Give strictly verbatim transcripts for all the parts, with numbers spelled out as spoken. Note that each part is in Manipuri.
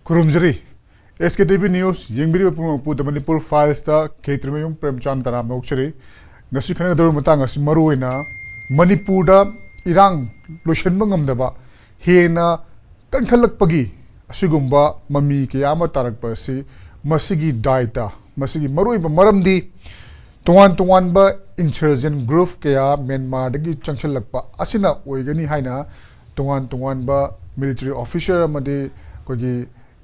ꯈꯨꯔꯨꯝꯖꯔꯤ꯫ ꯑꯦꯁ ꯀꯦ ꯇꯤ ꯚꯤ ꯅ꯭ꯌꯨꯁ ꯌꯦꯡꯕꯤꯔꯤꯕ ꯄꯨꯝꯅꯃꯛꯄꯨ ꯗ ꯃꯅꯤꯄꯨꯔ ꯐꯥꯏꯜꯁꯇ ꯈꯦꯇ꯭ꯔꯤꯃꯌꯨꯝ ꯄ꯭ꯔꯦꯝꯆꯥꯟ ꯇꯔꯥꯝꯅ ꯑꯣꯛꯆꯔꯤ꯫ ꯉꯁꯤ ꯈꯟꯅꯒꯗꯧꯔꯤꯕ ꯃꯇꯥꯡ ꯑꯁꯤ ꯃꯔꯨꯑꯣꯏꯅ ꯃꯅꯤꯄꯨꯔꯗ ꯏꯔꯥꯡ ꯂꯣꯏꯁꯤꯟꯕ ꯉꯝꯗꯕ ꯍꯦꯟꯅ ꯀꯟꯈꯠꯂꯛꯄꯒꯤ ꯑꯁꯤꯒꯨꯝꯕ ꯃꯃꯤ ꯀꯌꯥ ꯑꯃ ꯇꯥꯔꯛꯄ ꯑꯁꯤ ꯃꯁꯤꯒꯤ ꯗꯥꯏꯇ, ꯃꯁꯤꯒꯤ ꯃꯔꯨꯑꯣꯏꯕ ꯃꯔꯝꯗꯤ ꯇꯣꯉꯥꯟ ꯇꯣꯉꯥꯟꯕ insurgent group ꯀꯌꯥ ꯃ꯭ꯌꯥꯟꯃꯥꯔꯗꯒꯤ ꯆꯪꯁꯤꯜꯂꯛꯄ ꯑꯁꯤꯅ ꯑꯣꯏꯒꯅꯤ ꯍꯥꯏꯅ ꯇꯣꯉꯥꯟ ꯇꯣꯉꯥꯟꯕ military officer ꯑꯃꯗꯤ ꯑꯩꯈꯣꯏꯒꯤ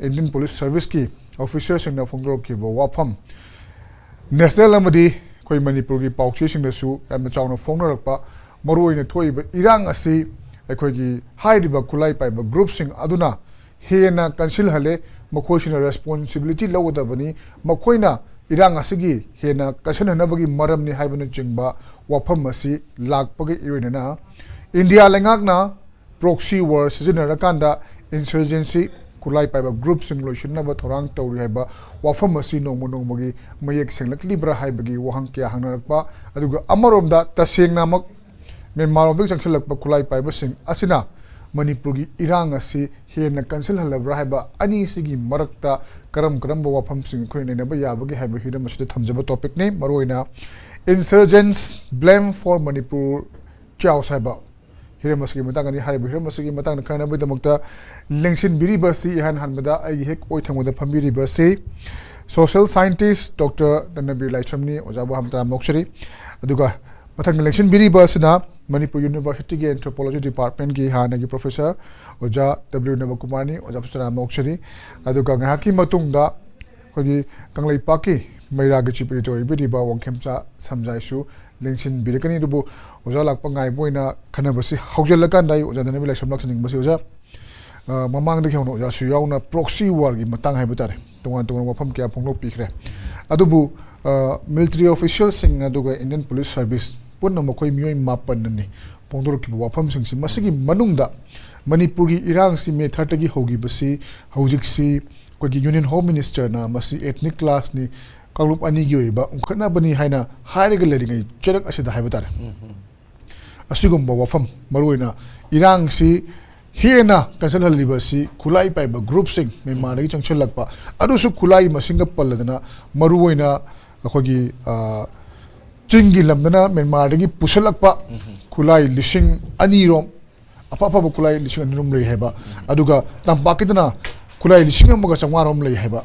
Indian Police Serviceꯀꯤ officerꯁꯤꯡꯅ ꯐꯣꯡꯗꯣꯔꯛꯈꯤꯕ ꯋꯥꯐꯝ, national ꯑꯃꯗꯤ ꯑꯩꯈꯣꯏ ꯃꯅꯤꯄꯨꯔꯒꯤ ꯄꯥꯎꯆꯦꯁꯤꯡꯗꯁꯨ ꯌꯥꯝꯅ ꯆꯥꯎꯅ ꯐꯣꯡꯅꯔꯛꯄ, ꯃꯔꯨꯑꯣꯏꯅ ꯊꯣꯛꯏꯕ ꯏꯔꯥꯡ ꯑꯁꯤ ꯑꯩꯈꯣꯏꯒꯤ ꯍꯥꯏꯔꯤꯕ ꯈꯨꯠꯂꯥꯏ ꯄꯥꯏꯕ groupꯁꯤꯡ ꯑꯗꯨꯅ ꯍꯦꯟꯅ ꯀꯟꯁꯤꯜꯍꯜꯂꯦ, ꯃꯈꯣꯏꯁꯤꯅ responsibility ꯂꯧꯒꯗꯕꯅꯤ, ꯃꯈꯣꯏꯅ ꯏꯔꯥꯡ ꯑꯁꯤꯒꯤ ꯍꯦꯟꯅ ꯀꯟꯁꯤꯟꯍꯟꯅꯕꯒꯤ ꯃꯔꯝꯅꯤ ꯍꯥꯏꯕꯅꯆꯤꯡꯕ ꯋꯥꯐꯝ ꯑꯁꯤ ꯂꯥꯛꯄꯒ ꯏꯔꯣꯏꯅꯅ ꯏꯟꯗꯤꯌꯥ ꯂꯩꯉꯥꯛꯅ proxy war ꯁꯤꯖꯤꯟꯅꯔꯀꯥꯟꯗ insurgency ꯈꯨꯠꯂꯥꯏ ꯄꯥꯏꯕ groupꯁꯤꯡ ꯂꯣꯏꯁꯤꯟꯅꯕ ꯊꯧꯔꯥꯡ ꯇꯧꯔꯤ ꯍꯥꯏꯕ ꯋꯥꯐꯝ ꯑꯁꯤ ꯅꯣꯡꯃ ꯅꯣꯡꯃꯒꯤ ꯃꯌꯦꯛ ꯁꯦꯡꯂꯛꯂꯤꯕ꯭ꯔꯥ ꯍꯥꯏꯕꯒꯤ ꯋꯥꯍꯪ ꯀꯌꯥ ꯍꯪꯅꯔꯛꯄ, ꯑꯗꯨꯒ ꯑꯃꯔꯣꯝꯗ ꯇꯁꯦꯡꯅꯃꯛ ꯃ꯭ꯌꯥꯟꯃꯥꯔ ꯂꯣꯝꯗꯒꯤ ꯆꯪꯁꯤꯜꯂꯛꯄ ꯈꯨꯠꯂꯥꯏ ꯄꯥꯏꯕꯁꯤꯡ ꯑꯁꯤꯅ ꯃꯅꯤꯄꯨꯔꯒꯤ ꯏꯔꯥꯡ ꯑꯁꯤ ꯍꯦꯟꯅ ꯀꯟꯁꯤꯜꯍꯜꯂꯕ꯭ꯔꯥ ꯍꯥꯏꯕ ꯑꯅꯤꯁꯤꯒꯤ ꯃꯔꯛꯇ ꯀꯔꯝ ꯀꯔꯝꯕ ꯋꯥꯐꯝꯁꯤꯡ ꯑꯩꯈꯣꯏꯅ ꯅꯩꯅꯕ ꯌꯥꯕꯒꯦ ꯍꯥꯏꯕ ꯍꯤꯔꯝ ꯑꯁꯤꯗ ꯊꯝꯖꯕ topicꯅꯤ꯫ ꯃꯔꯨꯑꯣꯏꯅ insurgents blame for Manipur chaos ꯍꯥꯏꯕ ꯍꯤꯔꯝ ꯑꯁꯤꯒꯤ ꯃꯇꯥꯡꯗꯅꯤ꯫ ꯍꯥꯏꯔꯤꯕ ꯍꯤꯔꯝ ꯑꯁꯤꯒꯤ ꯃꯇꯥꯡꯗ ꯈꯪꯅꯕꯒꯤꯗꯃꯛꯇ ꯂꯦꯡꯁꯤꯟꯕꯤꯔꯤꯕ ꯑꯁꯤ ꯏꯍꯥꯟ ꯍꯥꯟꯕꯗ ꯑꯩꯒꯤ ꯍꯦꯛ ꯑꯣꯏ ꯊꯪꯕꯗ ꯐꯝꯕꯤꯔꯤꯕ ꯑꯁꯤ social scientist Doctor ꯔꯠꯅꯕꯤꯔ ꯂꯥꯏꯁ꯭ꯔꯝꯅꯤ꯫ ꯑꯣꯖꯥꯕꯨ ꯍꯥꯝ ꯇꯔꯥꯝꯅ ꯑꯣꯛꯆꯔꯤ꯫ ꯑꯗꯨꯒ ꯃꯊꯪꯗ ꯂꯦꯡꯁꯤꯟꯕꯤꯔꯤꯕ ꯑꯁꯤꯅ ꯃꯅꯤꯄꯨꯔ Universityꯒꯤ Anthropology Departmentꯀꯤ ꯍꯥꯟꯅꯒꯤ professor ꯑꯣꯖꯥ ꯗꯕ꯭ꯂꯤꯎ ꯅꯕꯀꯨꯃꯥꯔꯅꯤ꯫ ꯑꯣꯖꯥꯕꯨꯁꯨ ꯇꯔꯥꯝꯅ ꯑꯣꯛꯆꯔꯤ꯫ ꯑꯗꯨꯒ ꯉꯥꯏꯍꯥꯛꯀꯤ ꯃꯇꯨꯡꯗ ꯑꯩꯈꯣꯏꯒꯤ ꯀꯪꯂꯩꯄꯥꯛꯀꯤ ꯃꯩꯔꯥꯒꯤ chief editor ꯑꯣꯏꯕꯤꯔꯤꯕ ꯋꯥꯡꯈꯦꯝꯆꯥ ꯁꯝꯖꯥꯏꯁꯨ ꯂꯦꯡꯁꯤꯟꯕꯤꯔꯛꯀꯅꯤ꯫ ꯑꯗꯨꯕꯨ ꯑꯣꯖꯥ ꯂꯥꯛꯄ ꯉꯥꯏꯕ ꯑꯣꯏꯅ ꯈꯟꯅꯕꯁꯤ ꯍꯧꯖꯤꯜꯂꯀꯥꯟꯗ ꯑꯩ ꯑꯣꯖꯥꯗ ꯅꯕꯤ ꯂꯥꯏꯁ꯭ꯔꯝ ꯂꯥꯛꯆꯅꯤꯡꯕꯁꯤ, ꯑꯣꯖꯥ, ꯑ, ꯃꯃꯥꯡꯗꯒꯤ ꯍꯧꯅ ꯑꯣꯖꯥꯁꯨ ꯌꯥꯎꯅ proxy warꯒꯤ ꯃꯇꯥꯡ ꯍꯥꯏꯕ ꯇꯥꯔꯦ, ꯇꯣꯉꯥꯟ ꯇꯣꯉꯥꯟꯕ ꯋꯥꯐꯝ ꯀꯌꯥ ꯐꯣꯡꯗꯣꯛꯄꯤꯈ꯭ꯔꯦ꯫ ꯑꯗꯨꯕꯨ, ꯑ, military officialꯁꯤꯡ ꯑꯗꯨꯒ Indian Police Service ꯄꯨꯟꯅ ꯃꯈꯣꯏ ꯃꯤꯑꯣꯏ ꯃꯥꯄꯟꯅꯅꯤ ꯐꯣꯡꯗꯣꯔꯛꯈꯤꯕ ꯋꯥꯐꯝꯁꯤꯡꯁꯤ꯫ ꯃꯁꯤꯒꯤ ꯃꯅꯨꯡꯗ ꯃꯅꯤꯄꯨꯔꯒꯤ ꯏꯔꯥꯡꯁꯤ May thirdꯇꯒꯤ ꯍꯧꯈꯤꯕꯁꯤ ꯍꯧꯖꯤꯛꯁꯤ ꯑꯩꯈꯣꯏꯒꯤ Union Home Ministerꯅ ꯃꯁꯤ ethnic clashꯅꯤ, ꯀꯥꯡꯂꯨꯞ ꯑꯅꯤꯒꯤ ꯑꯣꯏꯕ ꯎꯪꯈꯠꯅꯕꯅꯤ ꯍꯥꯏꯅ ꯍꯥꯏꯔꯒ ꯂꯩꯔꯤꯉꯩ ꯆꯩꯔꯛ ꯑꯁꯤꯗ ꯍꯥꯏꯕ ꯇꯥꯔꯦ꯫ ꯑꯁꯤꯒꯨꯝꯕ ꯋꯥꯐꯝ, ꯃꯔꯨꯑꯣꯏꯅ ꯏꯔꯥꯡꯁꯤ ꯍꯦꯟꯅ ꯀꯟꯁꯤꯜꯍꯜꯂꯤꯕ ꯑꯁꯤ ꯈꯨꯠꯂꯥꯏ ꯄꯥꯏꯕ ꯒ꯭ꯔꯨꯞꯁꯤꯡ ꯃ꯭ꯌꯥꯟꯃꯥꯔꯗꯒꯤ ꯆꯪꯁꯤꯜꯂꯛꯄ, ꯑꯗꯨꯁꯨ ꯈꯨꯠꯂꯥꯏ ꯃꯁꯤꯡꯒ ꯄꯜꯂꯗꯅ, ꯃꯔꯨꯑꯣꯏꯅ ꯑꯩꯈꯣꯏꯒꯤ, ꯑ, ꯆꯤꯡꯒꯤ ꯂꯝꯗꯅ ꯃ꯭ꯌꯥꯟꯃꯥꯔꯗꯒꯤ ꯄꯨꯁꯤꯜꯂꯛꯄ ꯈꯨꯠꯂꯥꯏ ꯂꯤꯁꯤꯡ ꯑꯅꯤꯔꯣꯝ, ꯑꯐ ꯑꯐꯕ ꯈꯨꯠꯂꯥꯏ ꯂꯤꯁꯤꯡ ꯑꯅꯤꯔꯣꯝ ꯂꯩ ꯍꯥꯏꯕ, ꯑꯗꯨꯒ ꯇꯝꯄꯥꯛꯀꯤꯗꯅ ꯈꯨꯠꯂꯥꯏ ꯂꯤꯁꯤꯡ ꯑꯃꯒ ꯆꯥꯝꯃꯉꯥꯔꯣꯝ ꯂꯩ ꯍꯥꯏꯕ,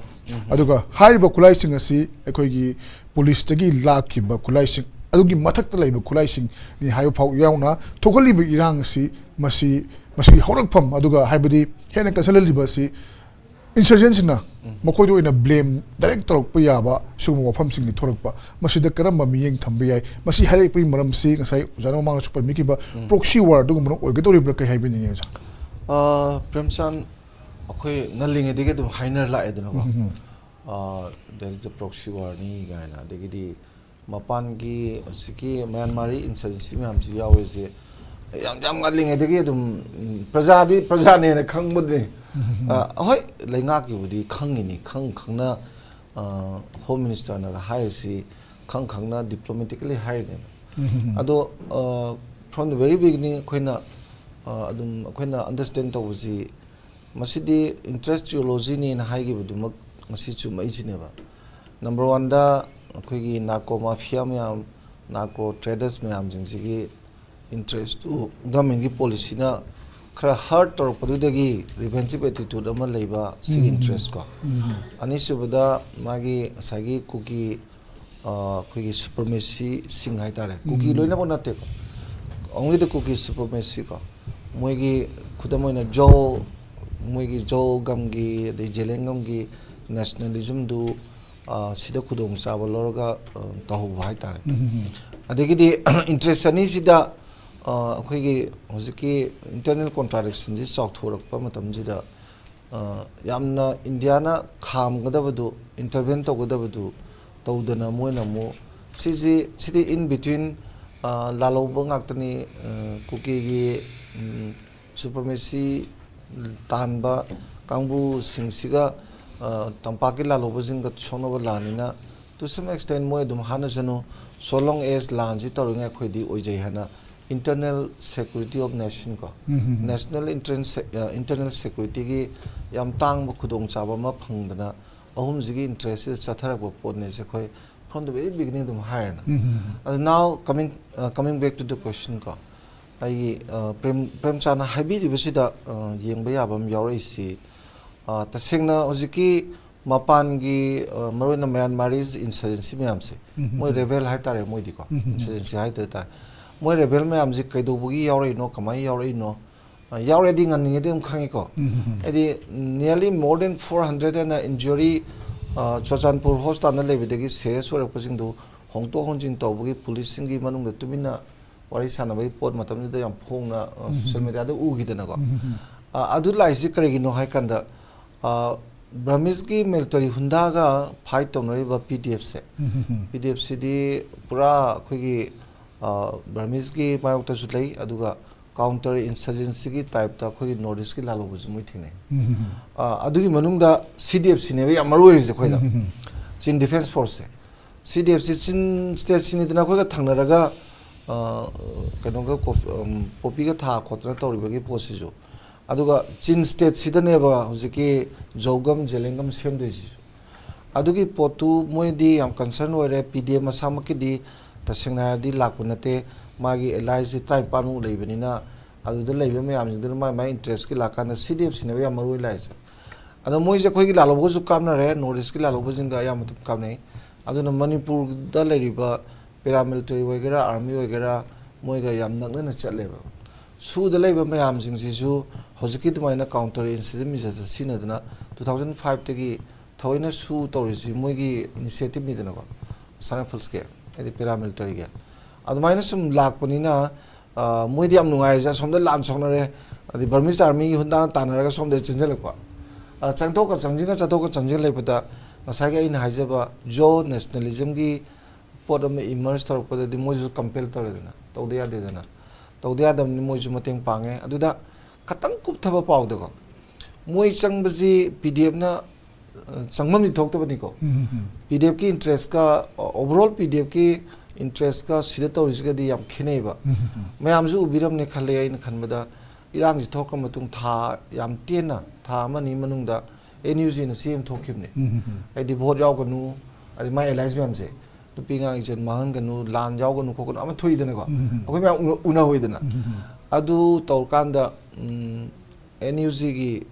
ꯑꯗꯨꯒ ꯍꯥꯏꯔꯤꯕ ꯈꯨꯠꯂꯥꯏꯁꯤꯡ ꯑꯁꯤ ꯑꯩꯈꯣꯏꯒꯤ ꯄꯨꯂꯤꯁꯇꯒꯤ ꯂꯥꯛꯈꯤꯕ ꯈꯨꯠꯂꯥꯏꯁꯤꯡ ꯑꯗꯨꯒꯤ ꯃꯊꯛꯇ ꯂꯩꯕ ꯈꯨꯠꯂꯥꯏꯁꯤꯡꯅꯤ ꯍꯥꯏꯕ ꯐꯥꯎ ꯌꯥꯎꯅ ꯊꯣꯛꯍꯜꯂꯤꯕ ꯏꯔꯥꯡ ꯑꯁꯤ ꯃꯁꯤ, ꯃꯁꯤꯒꯤ ꯍꯧꯔꯛꯐꯝ, ꯑꯗꯨꯒ ꯍꯥꯏꯕꯗꯤ ꯍꯦꯟꯅ ꯀꯟꯁꯤꯜꯍꯜꯂꯤꯕ ꯑꯁꯤ ꯏꯟꯁꯔꯖꯦꯟꯁꯤꯅ ꯃꯈꯣꯏꯗ ꯑꯣꯏꯅ ꯕ꯭ꯂꯦꯝ ꯗꯥꯏꯔꯦꯛ ꯇꯧꯔꯛꯄ ꯌꯥꯕ ꯁꯤꯒꯨꯝꯕ ꯋꯥꯐꯝꯁꯤꯡꯗꯤ ꯊꯣꯛꯂꯛꯄ, ꯃꯁꯤꯗ ꯀꯔꯝꯕ ꯃꯤꯠꯌꯦꯡ ꯊꯝꯕ ꯌꯥꯏ? ꯃꯁꯤ ꯍꯥꯏꯔꯛꯄꯒꯤ ꯃꯔꯝꯁꯤ ꯉꯁꯥꯏ ꯑꯣꯖꯥꯅ ꯃꯃꯥꯡꯗꯁꯨ ꯄꯟꯕꯤꯈꯤꯕ ꯎꯝ꯫ ꯄ꯭ꯔꯣꯛꯁꯤ ꯋꯥꯔ ꯑꯗꯨꯒꯨꯝꯕꯅ ꯑꯣꯏꯒꯗꯧꯔꯤꯕ꯭ꯔꯥ, ꯀꯩ ꯍꯥꯏꯕꯤꯅꯤꯡꯉꯤ, ꯑꯣꯖꯥ? ꯑ, ꯄ꯭ꯔꯦꯝꯆꯥꯟ, ꯑꯩꯈꯣꯏ ꯉꯜꯂꯤꯉꯩꯗꯒꯤ ꯑꯗꯨꯝ ꯍꯥꯏꯅꯔ ꯂꯥꯛꯑꯦꯗꯅꯀꯣ꯫ ꯎꯝ, ꯎꯝ꯫ ꯑ, there is a proxy war ꯅꯤ ꯀꯥꯏꯅ, ꯑꯗꯒꯤꯗꯤ ꯃꯄꯥꯟꯒꯤ ꯍꯧꯖꯤꯛꯀꯤ ꯃ꯭ꯌꯥꯟꯃꯥꯔꯤ ꯏꯟꯁꯔꯖꯦꯟꯁꯤ ꯃꯌꯥꯝꯁꯤ ꯌꯥꯎꯔꯤꯁꯦ ꯌꯥꯝ, ꯌꯥꯝ ꯉꯜꯂꯤꯉꯩꯗꯒꯤ ꯑꯗꯨꯝ, ꯎꯝ, ꯄ꯭ꯔꯖꯥꯗꯤ ꯄ꯭ꯔꯖꯥꯅꯦꯅ ꯈꯪꯕꯗꯤ꯫ ꯎꯝ, ꯎꯝ, ꯎꯝ꯫ ꯑ, ꯍꯣꯏ, ꯂꯩꯉꯥꯛꯀꯤꯕꯨꯗꯤ ꯈꯪꯉꯤꯅꯤ, ꯈꯪ ꯈꯪꯅ, ꯑ, ꯍꯣꯝ ꯃꯤꯅꯤꯁꯇꯔꯅꯒ ꯍꯥꯏꯔꯤꯁꯤ ꯈꯪ ꯈꯪꯅ ꯗꯤꯄ꯭ꯂꯣꯃꯦꯇꯤꯀꯦꯂꯤ ꯍꯥꯏꯔꯤꯅꯦꯕ꯫ ꯎꯝ, ꯎꯝ, ꯎꯝ꯫ ꯑꯗꯣ, ꯑ, from the very beginning ꯑꯩꯈꯣꯏꯅ, ꯑ, ꯑꯗꯨꯝ ꯑꯩꯈꯣꯏꯅ ꯑꯟꯗꯔꯁꯇꯦꯟ ꯇꯧꯕꯁꯤ ꯃꯁꯤꯗꯤ ꯏꯟꯇꯔꯦꯁ ꯇ꯭ꯔꯤꯑꯣꯂꯣꯖꯤꯅꯦꯅ ꯍꯥꯏꯈꯤꯕꯗꯨꯃꯛ ꯉꯁꯤ ꯆꯨꯝꯃꯛꯏꯁꯤꯅꯦꯕ꯫ ꯅꯝꯕꯔ ꯋꯥꯟꯗ ꯑꯩꯈꯣꯏꯒꯤ ꯅꯥꯔꯀꯣ ꯃꯥꯐꯤꯌꯥ ꯃꯌꯥꯝ, ꯅꯥꯔꯀꯣ ꯇ꯭ꯔꯦꯗꯔꯁ ꯃꯌꯥꯝꯁꯤꯡꯁꯤꯒꯤ ꯏꯟꯇꯔꯦꯁꯇꯨ ꯒꯃꯦꯟꯒꯤ ꯄꯣꯂꯤꯁꯤꯅ ꯈꯔ ꯍꯔꯠ ꯇꯧꯔꯛꯄꯗꯨꯗꯒꯤ ꯔꯤꯚꯦꯟꯁꯤꯞ ꯑꯦꯇꯤꯇ꯭ꯌꯨꯠ ꯑꯃ ꯂꯩꯕ, ꯁꯤꯒꯤ ꯎꯝ꯫ ꯏꯟꯇꯔꯦꯁ ꯀꯣ꯫ ꯎꯝ꯫ ꯑꯅꯤꯁꯨꯕꯗ ꯃꯥꯒꯤ ꯉꯁꯥꯏꯒꯤ ꯀꯨꯀꯤ, ꯑ, ꯑꯩꯈꯣꯏꯒꯤ ꯁꯨꯄ꯭ꯔꯃꯦꯁꯤꯁꯤꯡ ꯍꯥꯏꯇꯥꯔꯦ, ꯀꯨꯀꯤ ꯎꯝ꯫ ꯂꯣꯏꯅꯃꯛ ꯅꯠꯇꯦꯀꯣ, only the ꯀꯨꯀꯤ ꯁꯨꯄ꯭ꯔꯃꯦꯁꯤ ꯀꯣ, ꯃꯣꯏꯒꯤ ꯈꯨꯗꯝ ꯑꯣꯏꯅ ꯖꯣ, ꯃꯣꯏꯒꯤ ꯖꯣ ꯒꯝꯒꯤ ꯑꯗꯩ ꯖꯦꯂꯦꯡꯒꯝꯒꯤ ꯅꯦꯁꯅꯦꯂꯤꯖꯝꯗꯨ, ꯑ, ꯁꯤꯗ ꯈꯨꯗꯣꯡꯆꯥꯕ ꯂꯧꯔꯒ, ꯑ, ꯇꯧꯍꯧꯕ ꯍꯥꯏꯇꯥꯔꯦ꯫ ꯎꯝ, ꯎꯝ, ꯎꯝ꯫ ꯑꯗꯒꯤꯗꯤ ꯏꯟꯇꯔꯦꯁ ꯑꯅꯤꯁꯤꯗ, ꯑ, ꯑꯩꯈꯣꯏꯒꯤ ꯍꯧꯖꯤꯛꯀꯤ ꯏꯟꯇꯔꯅꯦꯜ ꯀꯣꯟꯇ꯭ꯔꯥꯗꯤꯛꯁꯟꯁꯤ ꯆꯥꯎꯊꯣꯔꯛꯄ ꯃꯇꯝꯁꯤꯗ, ꯑ, ꯌꯥꯝꯅ ꯏꯟꯗꯤꯌꯥꯅ ꯈꯥꯝꯒꯗꯕꯗꯨ, ꯏꯟꯇꯔꯚꯦꯟ ꯇꯧꯒꯗꯕꯗꯨ ꯇꯧꯗꯅ ꯃꯣꯏꯅ ꯑꯃꯨꯛ ꯁꯤꯁꯤ, ꯁꯤꯗꯤ in between, ꯑ, ꯂꯥꯜꯍꯧꯕ ꯉꯥꯛꯇꯅꯤ꯫ ꯑ, ꯀꯨꯀꯤꯒꯤ, ꯎꯝ, ꯁꯨꯄ꯭ꯔꯃꯦꯁꯤ ꯇꯥꯟꯕ ꯀꯥꯡꯕꯨꯁꯤꯡꯁꯤꯒ, ꯑ, ꯇꯝꯄꯥꯛꯀꯤ ꯂꯥꯜꯍꯧꯕꯁꯤꯡꯒ ꯁꯣꯛꯅꯕ ꯂꯥꯟꯅꯤꯅ, to some extent ꯃꯣꯏ ꯑꯗꯨꯝ ꯍꯥꯠꯅꯁꯅꯨ, so long as ꯂꯥꯟꯁꯤ ꯇꯧꯔꯤꯉꯩ ꯑꯩꯈꯣꯏꯗꯤ ꯑꯣꯏꯖꯩ ꯍꯥꯏꯅ Internal Security of Nation ꯀꯣ, National Internal Internal Security ꯒꯤ ꯌꯥꯝ ꯇꯥꯡꯕ ꯈꯨꯗꯣꯡꯆꯥꯕ ꯑꯃ ꯐꯪꯗꯅ ꯑꯍꯨꯝꯁꯤꯒꯤ interest ꯁꯤꯗ ꯆꯠꯊꯔꯛꯄ ꯄꯣꯠꯅꯦꯁꯦ ꯑꯩꯈꯣꯏ from the very beginning ꯑꯗꯨꯝ ꯍꯥꯏꯔꯦꯅ꯫ ꯑꯗꯣ now coming coming back to the question ꯀꯣ, ꯑꯩꯒꯤ ꯄ꯭ꯔꯦꯝ ꯄ꯭ꯔꯦꯝꯆꯥꯟꯅ ꯍꯥꯏꯕꯤꯔꯤꯕꯁꯤꯗ ꯌꯦꯡꯕ ꯌꯥꯕ ꯑꯃ ꯌꯥꯎꯔꯛꯏꯁꯤ, ꯇꯁꯦꯡꯅ ꯍꯧꯖꯤꯛꯀꯤ ꯃꯄꯥꯟꯒꯤ ꯃꯔꯨꯑꯣꯏꯅ Myanmarese insurgency ꯃꯌꯥꯝꯁꯦ, ꯃꯣꯏ rebel ꯍꯥꯏꯇꯥꯔꯦ, ꯃꯣꯏꯗꯤꯀꯣ insurgency ꯍꯥꯏꯗ ꯇꯥꯔꯦ꯫ ꯃꯣꯏ rebel ꯃꯌꯥꯝꯁꯦ ꯀꯩꯗꯧꯕꯒꯤ ꯌꯥꯎꯔꯛꯏꯅꯣ, ꯀꯃꯥꯏꯅ ꯌꯥꯎꯔꯛꯏꯅꯣ? ꯌꯥꯎꯔꯦꯗꯤ ꯉꯟꯅꯤꯡꯉꯩꯗꯤ ꯑꯗꯨꯝ ꯈꯪꯉꯤꯀꯣ꯫ ꯍꯥꯏꯗꯤ nearly more than four hundred ꯍꯦꯟꯅ injury, ꯆꯨꯔꯆꯥꯟꯄꯨꯔ ꯍꯣꯁꯄꯤꯇꯥꯜꯗ ꯂꯩꯕꯗꯒꯤ serious ꯑꯣꯏꯔꯛꯄꯁꯤꯡꯗꯨ ꯍꯣꯡꯗꯣꯛ ꯍꯣꯡꯖꯤꯟ ꯇꯧꯕꯒꯤ ꯄꯨꯂꯤꯁꯁꯤꯡꯒꯤ ꯃꯅꯨꯡꯗ ꯇꯨꯃꯤꯟꯅ ꯋꯥꯔꯤ ꯁꯥꯟꯅꯕꯒꯤ ꯄꯣꯠ ꯃꯇꯝꯗꯨꯗ ꯌꯥꯝ ꯐꯣꯡꯅ social media ꯗ ꯎꯈꯤꯗꯅꯀꯣ꯫ ꯑꯗꯨ ꯂꯥꯛꯏꯁꯤ ꯀꯔꯤꯒꯤꯅꯣ ꯍꯥꯏ ꯀꯥꯟꯗ, Burmese ꯀꯤ military ꯍꯨꯟꯗꯥꯒ fight ꯇꯧꯅꯔꯤꯕ P D F ꯁꯦ, P D F ꯁꯤꯗꯤ ꯄꯨꯔꯥ ꯑꯩꯈꯣꯏꯒꯤ Burmese ꯀꯤ ꯃꯥꯌꯣꯛꯇꯁꯨ ꯂꯩ, ꯑꯗꯨꯒ counter insurgency ꯒꯤ type ꯇ ꯑꯩꯈꯣꯏꯒꯤ North East ꯀꯤ ꯂꯥꯜꯍꯧꯕꯁꯨ ꯃꯣꯏ ꯊꯦꯡꯅꯩ꯫ ꯑꯗꯨꯒꯤ ꯃꯅꯨꯡꯗ C D F ꯁꯤꯅꯦꯕ ꯌꯥꯝ ꯃꯔꯨ ꯑꯣꯏꯔꯤꯁꯦ ꯑꯩꯈꯣꯏꯗ꯫ Chin Defence Force ꯁꯦ, C D F ꯁꯤ Chin state ꯁꯤꯅꯤꯗꯅ ꯑꯩꯈꯣꯏꯒ ꯊꯪꯅꯔꯒ ꯀꯩꯅꯣꯒ ꯄꯣꯄꯤꯒ ꯊꯥ ꯈꯣꯠꯇꯅ ꯇꯧꯔꯤꯕꯒꯤ ꯄꯣꯠꯁꯤꯁꯨ꯫ ꯑꯗꯨꯒ Chin state ꯁꯤꯗꯅꯦꯕ ꯍꯧꯖꯤꯛꯀꯤ ꯖꯧꯒꯝ ꯖꯦꯂꯦꯡꯒꯝ ꯁꯦꯝꯗꯣꯏꯁꯤꯁꯨ꯫ ꯑꯗꯨꯒꯤ ꯄꯣꯠꯇꯨ ꯃꯣꯏꯗꯤ ꯌꯥꯝ concern ꯑꯣꯏꯔꯦ꯫ P D F ꯃꯁꯥꯃꯛꯀꯤꯗꯤ ꯇꯁꯦꯡꯅ ꯍꯥꯏꯔꯗꯤ ꯂꯥꯛꯄ ꯅꯠꯇꯦ, ꯃꯥꯒꯤ allies ꯁꯤ ꯇꯔꯥꯅꯤꯄꯥꯟꯃꯨꯛ ꯂꯩꯕꯅꯤꯅ, ꯑꯗꯨꯗ ꯂꯩꯕ ꯃꯌꯥꯝꯁꯤꯡꯗꯨꯅ ꯃꯥꯏ ꯃꯥꯏ interest ꯀꯤ ꯂꯥꯛꯀꯥꯟꯗ C D F ꯁꯤꯅꯦꯕ ꯌꯥꯝ ꯃꯔꯨ ꯑꯣꯏ ꯂꯥꯛꯏꯁꯦ꯫ ꯑꯗꯣ ꯃꯣꯏꯁꯦ ꯑꯩꯈꯣꯏꯒꯤ ꯂꯥꯜꯍꯧꯕꯒꯁꯨ ꯀꯥꯞꯅꯔꯦ, North East ꯀꯤ ꯂꯥꯜꯍꯧꯕꯁꯤꯡꯒ ꯑꯌꯥꯝꯕ ꯑꯗꯨꯝ ꯀꯥꯞꯅꯩ꯫ ꯑꯗꯨꯅ ꯃꯅꯤꯄꯨꯔꯗ ꯂꯩꯔꯤꯕ paramilitary ꯑꯣꯏꯒꯦꯔꯥ, army ꯑꯣꯏꯒꯦꯔꯥ, ꯃꯣꯏꯒ ꯌꯥꯝ ꯅꯛꯅꯅ ꯆꯠꯂꯦꯕ꯫ ꯁꯨꯗ ꯂꯩꯕ ꯃꯌꯥꯝꯁꯤꯡꯁꯤꯁꯨ ꯍꯧꯖꯤꯛꯀꯤ ꯑꯗꯨꯃꯥꯏꯅ counter insurgency ꯁꯤꯖꯤꯟꯅꯗꯅ two thousand five ꯇꯒꯤ ꯊꯑꯣꯏꯅ ꯁꯨ ꯇꯧꯔꯤꯁꯤ ꯃꯣꯏꯒꯤ initiative ꯅꯤꯗꯅꯀꯣ, Assaam Rifles ꯀꯤ, ꯍꯥꯏꯗꯤ paramilitary ꯒꯤ꯫ ꯑꯗꯨꯃꯥꯏꯅ ꯁꯨꯝ ꯂꯥꯛꯄꯅꯤꯅ, ꯃꯣꯏꯗꯤ ꯌꯥꯝ ꯅꯨꯡꯉꯥꯏꯔꯤꯁꯦ, ꯑꯁꯣꯝꯗ ꯂꯥꯟ ꯁꯣꯛꯅꯔꯦ, ꯑꯗꯩ Burmese army ꯒꯤ ꯍꯨꯟꯗꯥꯅ ꯇꯥꯟꯅꯔꯒ ꯁꯣꯝꯗ ꯆꯦꯟꯁꯤꯜꯂꯛꯄ꯫ ꯆꯪꯊꯣꯛꯀ ꯆꯪꯁꯤꯟꯒ, ꯆꯠꯊꯣꯛꯀ ꯆꯪꯁꯤꯟ ꯂꯩꯕꯗ ꯉꯁꯥꯏꯒꯤ ꯑꯩꯅ ꯍꯥꯏꯖꯕ Zo nationalism ꯒꯤ ꯄꯣꯠ ꯑꯃ emerge ꯇꯧꯔꯛꯄꯗꯗꯤ ꯃꯣꯏꯁꯨ compel ꯇꯧꯔꯦꯗꯅ, ꯇꯧꯗ ꯌꯥꯗꯦꯗꯅ꯫ ꯇꯧꯗ ꯌꯥꯗꯕꯅꯤ, ꯃꯣꯏꯁꯨ ꯃꯇꯦꯡ ꯄꯥꯡꯉꯦ꯫ ꯑꯗꯨꯗ ꯈꯇꯪ ꯀꯨꯞꯊꯕ ꯄꯥꯎꯗꯀꯣ, ꯃꯣꯏ ꯆꯪꯕꯁꯤ P D F ꯅ ꯆꯪꯐꯝꯗꯤ ꯊꯣꯛꯇꯕꯅꯤꯀꯣ꯫ P D F ꯀꯤ interest ꯀ overall P D F ꯀꯤ ꯏꯟꯇꯔꯦꯁꯀ ꯁꯤꯗ ꯇꯧꯔꯤꯁꯤꯒꯗꯤ ꯌꯥꯝ ꯈꯦꯠꯅꯩꯕ꯫ ꯃꯌꯥꯝꯁꯨ ꯎꯕꯤꯔꯝꯅꯦ ꯈꯜꯂꯦ ꯑꯩꯅ ꯈꯟꯕꯗ, ꯏꯔꯥꯡꯁꯤ ꯊꯣꯛꯈ꯭ꯔ ꯃꯇꯨꯡ ꯊꯥ ꯌꯥꯝ ꯇꯦꯟꯅ, ꯊꯥ ꯑꯃ ꯑꯅꯤ ꯃꯅꯨꯡꯗ ꯑꯦꯟ ꯌꯨ ꯖꯤꯅ ꯁꯤ ꯑꯃ ꯊꯣꯛꯈꯤꯕꯅꯦ꯫ ꯍꯥꯏꯗꯤ ꯚꯣꯠ ꯌꯥꯎꯒꯅꯨ, ꯑꯗꯩ ꯃꯥꯏ ꯑꯦꯂꯥꯏꯟꯁ ꯃꯌꯥꯝꯁꯦ, ꯅꯨꯄꯤ ꯑꯉꯥꯡ ꯏꯖꯠ ꯃꯥꯡꯍꯟꯒꯅꯨ, ꯂꯥꯟ ꯌꯥꯎꯒꯅꯨ ꯈꯣꯠꯀꯅꯨ ꯑꯃ ꯊꯣꯛꯏꯗꯅꯀꯣ꯫ ꯑꯩꯈꯣꯏ ꯃꯌꯥꯝ ꯎꯅ-, ꯎꯅꯍꯧꯏꯗꯅ꯫ ꯑꯗꯨ ꯇꯧꯔꯀꯥꯟꯗ ꯑꯦꯟ ꯌꯨ ꯖꯤꯒꯤ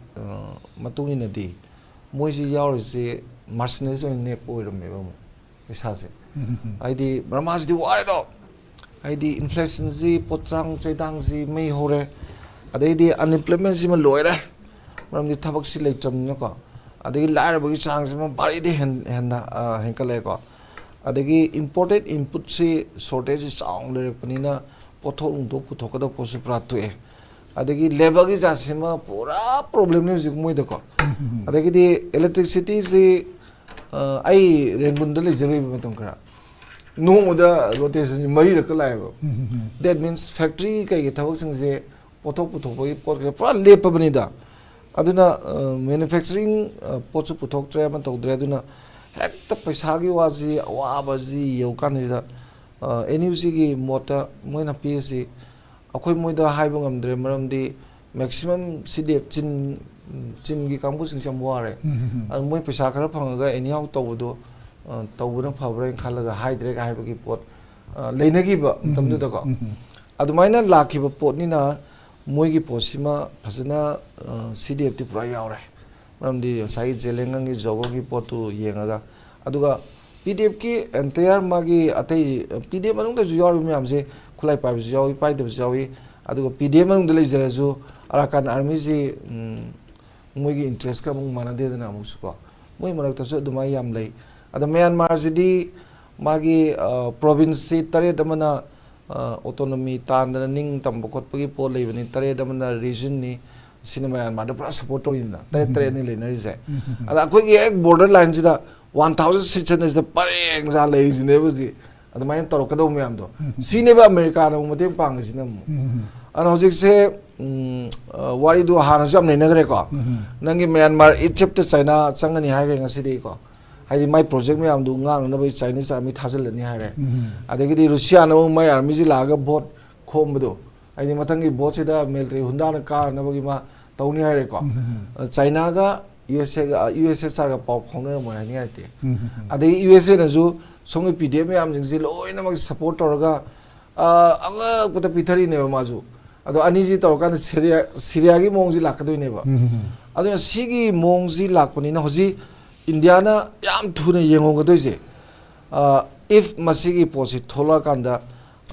ꯃꯇꯨꯡ ꯏꯟꯅꯗꯤ ꯃꯣꯏꯁꯤ ꯌꯥꯎꯔꯤꯁꯦ ꯃꯥꯔꯁꯅꯦꯜꯁ ꯑꯣꯏꯅ ꯅꯦꯛꯄ ꯑꯣꯏꯔꯝꯃꯦꯕ ꯑꯃꯨꯛ ꯄꯩꯁꯥꯁꯦ꯫ ꯍꯥꯏꯗꯤ ꯕꯔꯃꯥꯁꯤꯗꯤ ꯋꯥꯔꯦꯗꯣ, ꯍꯥꯏꯗꯤ ꯏꯟꯐ꯭ꯂꯦꯁꯟꯁꯤ, ꯄꯣꯠꯆꯥꯡ ꯆꯩꯗꯥꯡꯁꯤ ꯃꯩ ꯍꯧꯔꯦ, ꯑꯗꯩꯗꯤ ꯑꯟꯑꯦꯝꯄ꯭ꯂꯣꯏꯃꯦꯟꯁꯤꯃ ꯂꯣꯏꯔꯦ, ꯃꯔꯝꯗꯤ ꯊꯕꯛꯁꯤ ꯂꯩꯇ꯭ꯔꯕꯅꯤꯅꯀꯣ꯫ ꯑꯗꯒꯤ ꯂꯥꯏꯔꯕꯒꯤ ꯆꯥꯡꯁꯤꯃ ꯚꯥꯔꯤꯗꯤ ꯍꯦꯟ-, ꯍꯦꯟꯅ, ꯑ, ꯍꯦꯟꯀꯠꯂꯛꯑꯦꯀꯣ꯫ ꯑꯗꯒꯤ ꯏꯝꯄꯣꯔꯇꯦꯠ ꯏꯟꯄꯨꯠꯁꯤ ꯁꯣꯔꯇꯦꯖꯁꯤ ꯆꯥꯎꯅ ꯂꯩꯔꯛꯄꯅꯤꯅ ꯄꯣꯠꯊꯣꯛ ꯅꯨꯡꯊꯣꯛ ꯄꯨꯊꯣꯛꯀꯗꯕ ꯄꯣꯠꯁꯨ ꯄꯨꯔꯥ ꯇꯣꯛꯑꯦ꯫ ꯑꯗꯒꯤ ꯂꯦꯕꯔꯒꯤ ꯖꯥꯠꯁꯤꯃ ꯄꯨꯔꯥ ꯄ꯭ꯔꯣꯕ꯭ꯂꯦꯝꯅꯤ ꯍꯧꯖꯤꯛ ꯃꯣꯏꯗꯀꯣ꯫ ꯑꯗꯒꯤꯗꯤ ꯏꯂꯦꯛꯇ꯭ꯔꯤꯁꯤꯇꯤꯁꯤ, ꯑ, ꯑꯩ ꯔꯦꯡꯒꯨꯟꯗ ꯂꯩꯖꯔꯨꯏꯕ ꯃꯇꯝ ꯈꯔ, ꯅꯣꯡꯃꯗ ꯔꯣꯇꯦꯁꯟꯁꯤ ꯃꯔꯤꯔꯛꯀ ꯂꯥꯛꯑꯦꯕ꯫ That means factory ꯀꯩꯒꯤ ꯊꯕꯛꯁꯤꯡꯁꯦ, ꯄꯣꯠꯊꯣꯛ ꯄꯨꯊꯣꯛꯄꯒꯤ ꯄꯣꯠ ꯀꯩ ꯄꯨꯔꯥ ꯂꯦꯞꯄꯕꯅꯤꯗ꯫ ꯑꯗꯨꯅ, ꯑ, manufacturing, ꯑ, ꯄꯣꯠꯁꯨ ꯄꯨꯊꯣꯛꯇ꯭ꯔꯦ, ꯑꯃ ꯇꯧꯗ꯭ꯔꯦ꯫ ꯑꯗꯨꯅ ꯍꯦꯛꯇ ꯄꯩꯁꯥꯒꯤ ꯋꯥꯁꯤ, ꯑꯋꯥꯕꯁꯤ ꯌꯧꯀꯥꯟꯁꯤꯗ, ꯑ, ꯑꯦꯟ ꯌꯨ ꯖꯤꯒꯤ ꯃꯣꯠꯇ ꯃꯣꯏꯅ ꯄꯤꯔꯤꯁꯤ ꯑꯩꯈꯣꯏ ꯃꯣꯏꯗ ꯍꯥꯏꯕ ꯉꯝꯗ꯭ꯔꯦ, ꯃꯔꯝꯗꯤ maximum ꯁꯤ ꯗꯤ ꯑꯦꯐ ꯆꯤꯟ, ꯆꯤꯟꯒꯤ ꯀꯥꯡꯕꯨꯁꯤꯡꯁꯦ ꯌꯥꯝ ꯋꯥꯔꯦ꯫ ꯑꯗꯨ ꯃꯣꯏ ꯄꯩꯁꯥ ꯈꯔ ꯐꯪꯉꯒ anyhow ꯇꯧꯕꯗꯣ, ꯑ, ꯇꯧꯕꯅ ꯐꯕ꯭ꯔꯥ ꯍꯥꯏꯅ ꯈꯜꯂꯒ ꯍꯥꯏꯗ꯭ꯔꯦꯒ ꯍꯥꯏꯕꯒꯤ ꯄꯣꯠ, ꯑ, ꯂꯩꯅꯈꯤꯕ ꯃꯇꯝꯗꯨꯗꯀꯣ꯫ ꯑꯗꯨꯃꯥꯏꯅ ꯂꯥꯛꯈꯤꯕ ꯄꯣꯠꯅꯤꯅ ꯃꯣꯏꯒꯤ ꯄꯣꯠꯁꯤꯃ ꯐꯖꯅ, ꯑ, ꯁꯤ ꯗꯤ ꯑꯦꯐꯇꯤ ꯄꯨꯔꯥ ꯌꯥꯎꯔꯦ꯫ ꯃꯔꯝꯗꯤ ꯉꯁꯥꯏꯒꯤ ꯖꯦꯂꯦꯡꯒꯪꯒꯤ ꯖꯣꯒꯔꯒꯤ ꯄꯣꯠꯇꯨ ꯌꯦꯡꯉꯒ, ꯑꯗꯨꯒ ꯄꯤ ꯗꯤ ꯑꯦꯐꯀꯤ entire ꯃꯥꯒꯤ ꯑꯇꯩ, ꯄꯤ ꯗꯤ ꯑꯦꯐ ꯃꯅꯨꯡꯗꯁꯨ ꯌꯥꯎꯔꯤꯕ ꯃꯌꯥꯝꯁꯦ, ꯈꯨꯠꯂꯥꯏ ꯄꯥꯏꯕꯁꯨ ꯌꯥꯎꯏ, ꯄꯥꯏꯗꯕꯁꯨ ꯌꯥꯎꯏ꯫ ꯑꯗꯨꯒ ꯄꯤ ꯗꯤ ꯑꯦꯐ ꯃꯅꯨꯡꯗ ꯂꯩꯖꯔꯁꯨ ꯑꯔꯥꯀꯥꯟ ꯑꯥꯔꯃꯤꯁꯤ, ꯎꯝ, ꯃꯣꯏꯒꯤ ꯏꯟꯇꯔꯦꯁꯀ ꯑꯃꯨꯛ ꯃꯥꯟꯅꯗꯦꯗꯅ ꯑꯃꯨꯛꯁꯨ ꯀꯣ꯫ ꯃꯣꯏ ꯃꯔꯛꯇꯁꯨ ꯑꯗꯨꯃꯥꯏꯅ ꯌꯥꯝ ꯂꯩ꯫ ꯑꯗ ꯃ꯭ꯌꯥꯟꯃꯥꯔꯁꯤꯗꯤ ꯃꯥꯒꯤ, ꯑ, ꯄ꯭ꯔꯣꯚꯤꯟꯁꯁꯤ ꯇꯔꯦꯠ ꯑꯃꯅ, ꯑ, ꯑꯣꯇꯣꯅꯣꯃꯤ ꯇꯥꯟꯗꯅ ꯅꯤꯡ ꯇꯝꯕ ꯈꯣꯠꯄꯒꯤ ꯄꯣꯠ ꯂꯩꯕꯅꯤ, ꯇꯔꯦꯠ ꯑꯃꯅ ꯔꯤꯖꯟꯅꯤ꯫ ꯁꯤꯅ ꯃ꯭ꯌꯥꯟꯃꯥꯔꯗ ꯄꯨꯔꯥ ꯁꯞꯄꯣꯔꯠ ꯇꯧꯔꯤꯗꯅ, ꯇꯔꯦꯠ ꯇꯔꯦꯠꯅꯤ ꯂꯩꯅꯔꯤꯁꯦ꯫ ꯑꯗ ꯑꯩꯈꯣꯏꯒꯤ ꯍꯦꯛ ꯕꯣꯔꯗꯔ ꯂꯥꯏꯟꯁꯤꯗ ꯋꯥꯟ ꯊꯥꯎꯖꯟ ꯁꯤꯛꯁ ꯍꯟꯗ꯭ꯔꯦꯗꯁꯤꯗ ꯄꯔꯦꯡ ꯁꯥ ꯂꯩꯔꯤꯁꯤꯅꯦꯕ ꯍꯧꯖꯤꯛ꯫ ꯑꯗꯨꯃꯥꯏꯅ ꯇꯧꯔꯛꯀꯗꯧꯕ ꯃꯌꯥꯝꯗꯣ, ꯁꯤꯅꯦꯕ ꯑꯃꯦꯔꯤꯀꯥꯅ ꯑꯃꯨꯛ ꯃꯇꯦꯡ ꯄꯥꯡꯉꯤꯁꯤꯅ ꯑꯃꯨꯛ꯫ ꯑꯗꯨꯅ ꯍꯧꯖꯤꯛꯁꯦ, ꯎꯝ, ꯑ, ꯋꯥꯔꯤꯗꯣ ꯍꯥꯟꯅꯁꯨ ꯌꯥꯝ ꯅꯩꯅꯈ꯭ꯔꯦꯀꯣ꯫ ꯅꯪꯒꯤ ꯃ꯭ꯌꯥꯟꯃꯥꯔ, ꯏꯖꯤꯞꯇ ꯆꯥꯏꯅꯥ ꯆꯪꯒꯅꯤ ꯍꯥꯏꯈ꯭ꯔꯦ ꯉꯁꯤꯗꯤꯀꯣ꯫ ꯍꯥꯏꯗꯤ ꯃꯥꯏ ꯄ꯭ꯔꯣꯖꯦꯛ ꯃꯌꯥꯝꯗꯨ ꯉꯥꯡꯅꯅꯕꯒꯤ ꯆꯥꯏꯅꯤꯁ ꯑꯥꯔꯃꯤ ꯊꯥꯖꯤꯜꯂꯅꯤ ꯍꯥꯏꯔꯦ꯫ ꯑꯗꯒꯤꯗꯤ ꯔꯨꯁꯤꯌꯥꯅ ꯑꯃꯨꯛ ꯃꯥꯏ ꯑꯥꯔꯃꯤꯁꯤ ꯂꯥꯛꯑꯒ ꯚꯣꯠ ꯈꯣꯝꯕꯗꯣ, ꯍꯥꯏꯗꯤ ꯃꯊꯪꯒꯤ ꯚꯣꯠꯁꯤꯗ ꯃꯤꯂꯤꯇꯔꯤ ꯍꯨꯟꯗꯥꯅ ꯀꯥꯅꯅꯕꯒꯤ ꯃꯥ ꯇꯧꯅꯤ ꯍꯥꯏꯔꯦꯀꯣ꯫ ꯆꯥꯏꯅꯥꯒ ꯌꯨ ꯑꯦꯁ ꯑꯦꯒ, ꯌꯨ ꯑꯦꯁ ꯑꯦꯁ ꯑꯥꯔꯒ ꯄꯥꯎ ꯐꯥꯎꯅꯔꯝꯃꯣꯏ ꯍꯥꯏꯅꯤꯡꯉꯥꯏ ꯂꯩꯇꯦ꯫ ꯑꯗꯒꯤ ꯌꯨ ꯑꯦꯁ ꯑꯦꯅꯁꯨ ꯁꯣꯝꯒꯤ ꯄꯤ ꯗꯤ ꯑꯦꯐ ꯃꯌꯥꯝꯁꯤꯡꯁꯤ ꯂꯣꯏꯅꯃꯛ ꯁꯞꯄꯣꯔꯠ ꯇꯧꯔꯒ ꯑ, ꯑꯉꯛꯄꯗ ꯄꯤꯊꯔꯤꯅꯦꯕ ꯃꯥꯁꯨ꯫ ꯑꯗꯣ ꯑꯅꯤꯁꯤ ꯇꯧꯔꯀꯥꯟꯗ ꯁꯤꯔꯤꯌꯥ, ꯁꯤꯔꯤꯌꯥꯒꯤ ꯃꯑꯣꯡꯁꯤ ꯂꯥꯛꯀꯗꯣꯏꯅꯦꯕ꯫ ꯑꯗꯨꯅ ꯁꯤꯒꯤ ꯃꯑꯣꯡꯁꯤ ꯂꯥꯛꯄꯅꯤꯅ ꯍꯧꯖꯤꯛ ꯏꯟꯗꯤꯌꯥꯅ ꯌꯥꯝ ꯊꯨꯅ ꯌꯦꯡꯍꯧꯒꯗꯣꯏꯁꯦ, ꯑ, if ꯃꯁꯤꯒꯤ ꯄꯣꯠꯁꯤ ꯊꯣꯛꯂꯛꯑꯀꯥꯟꯗ,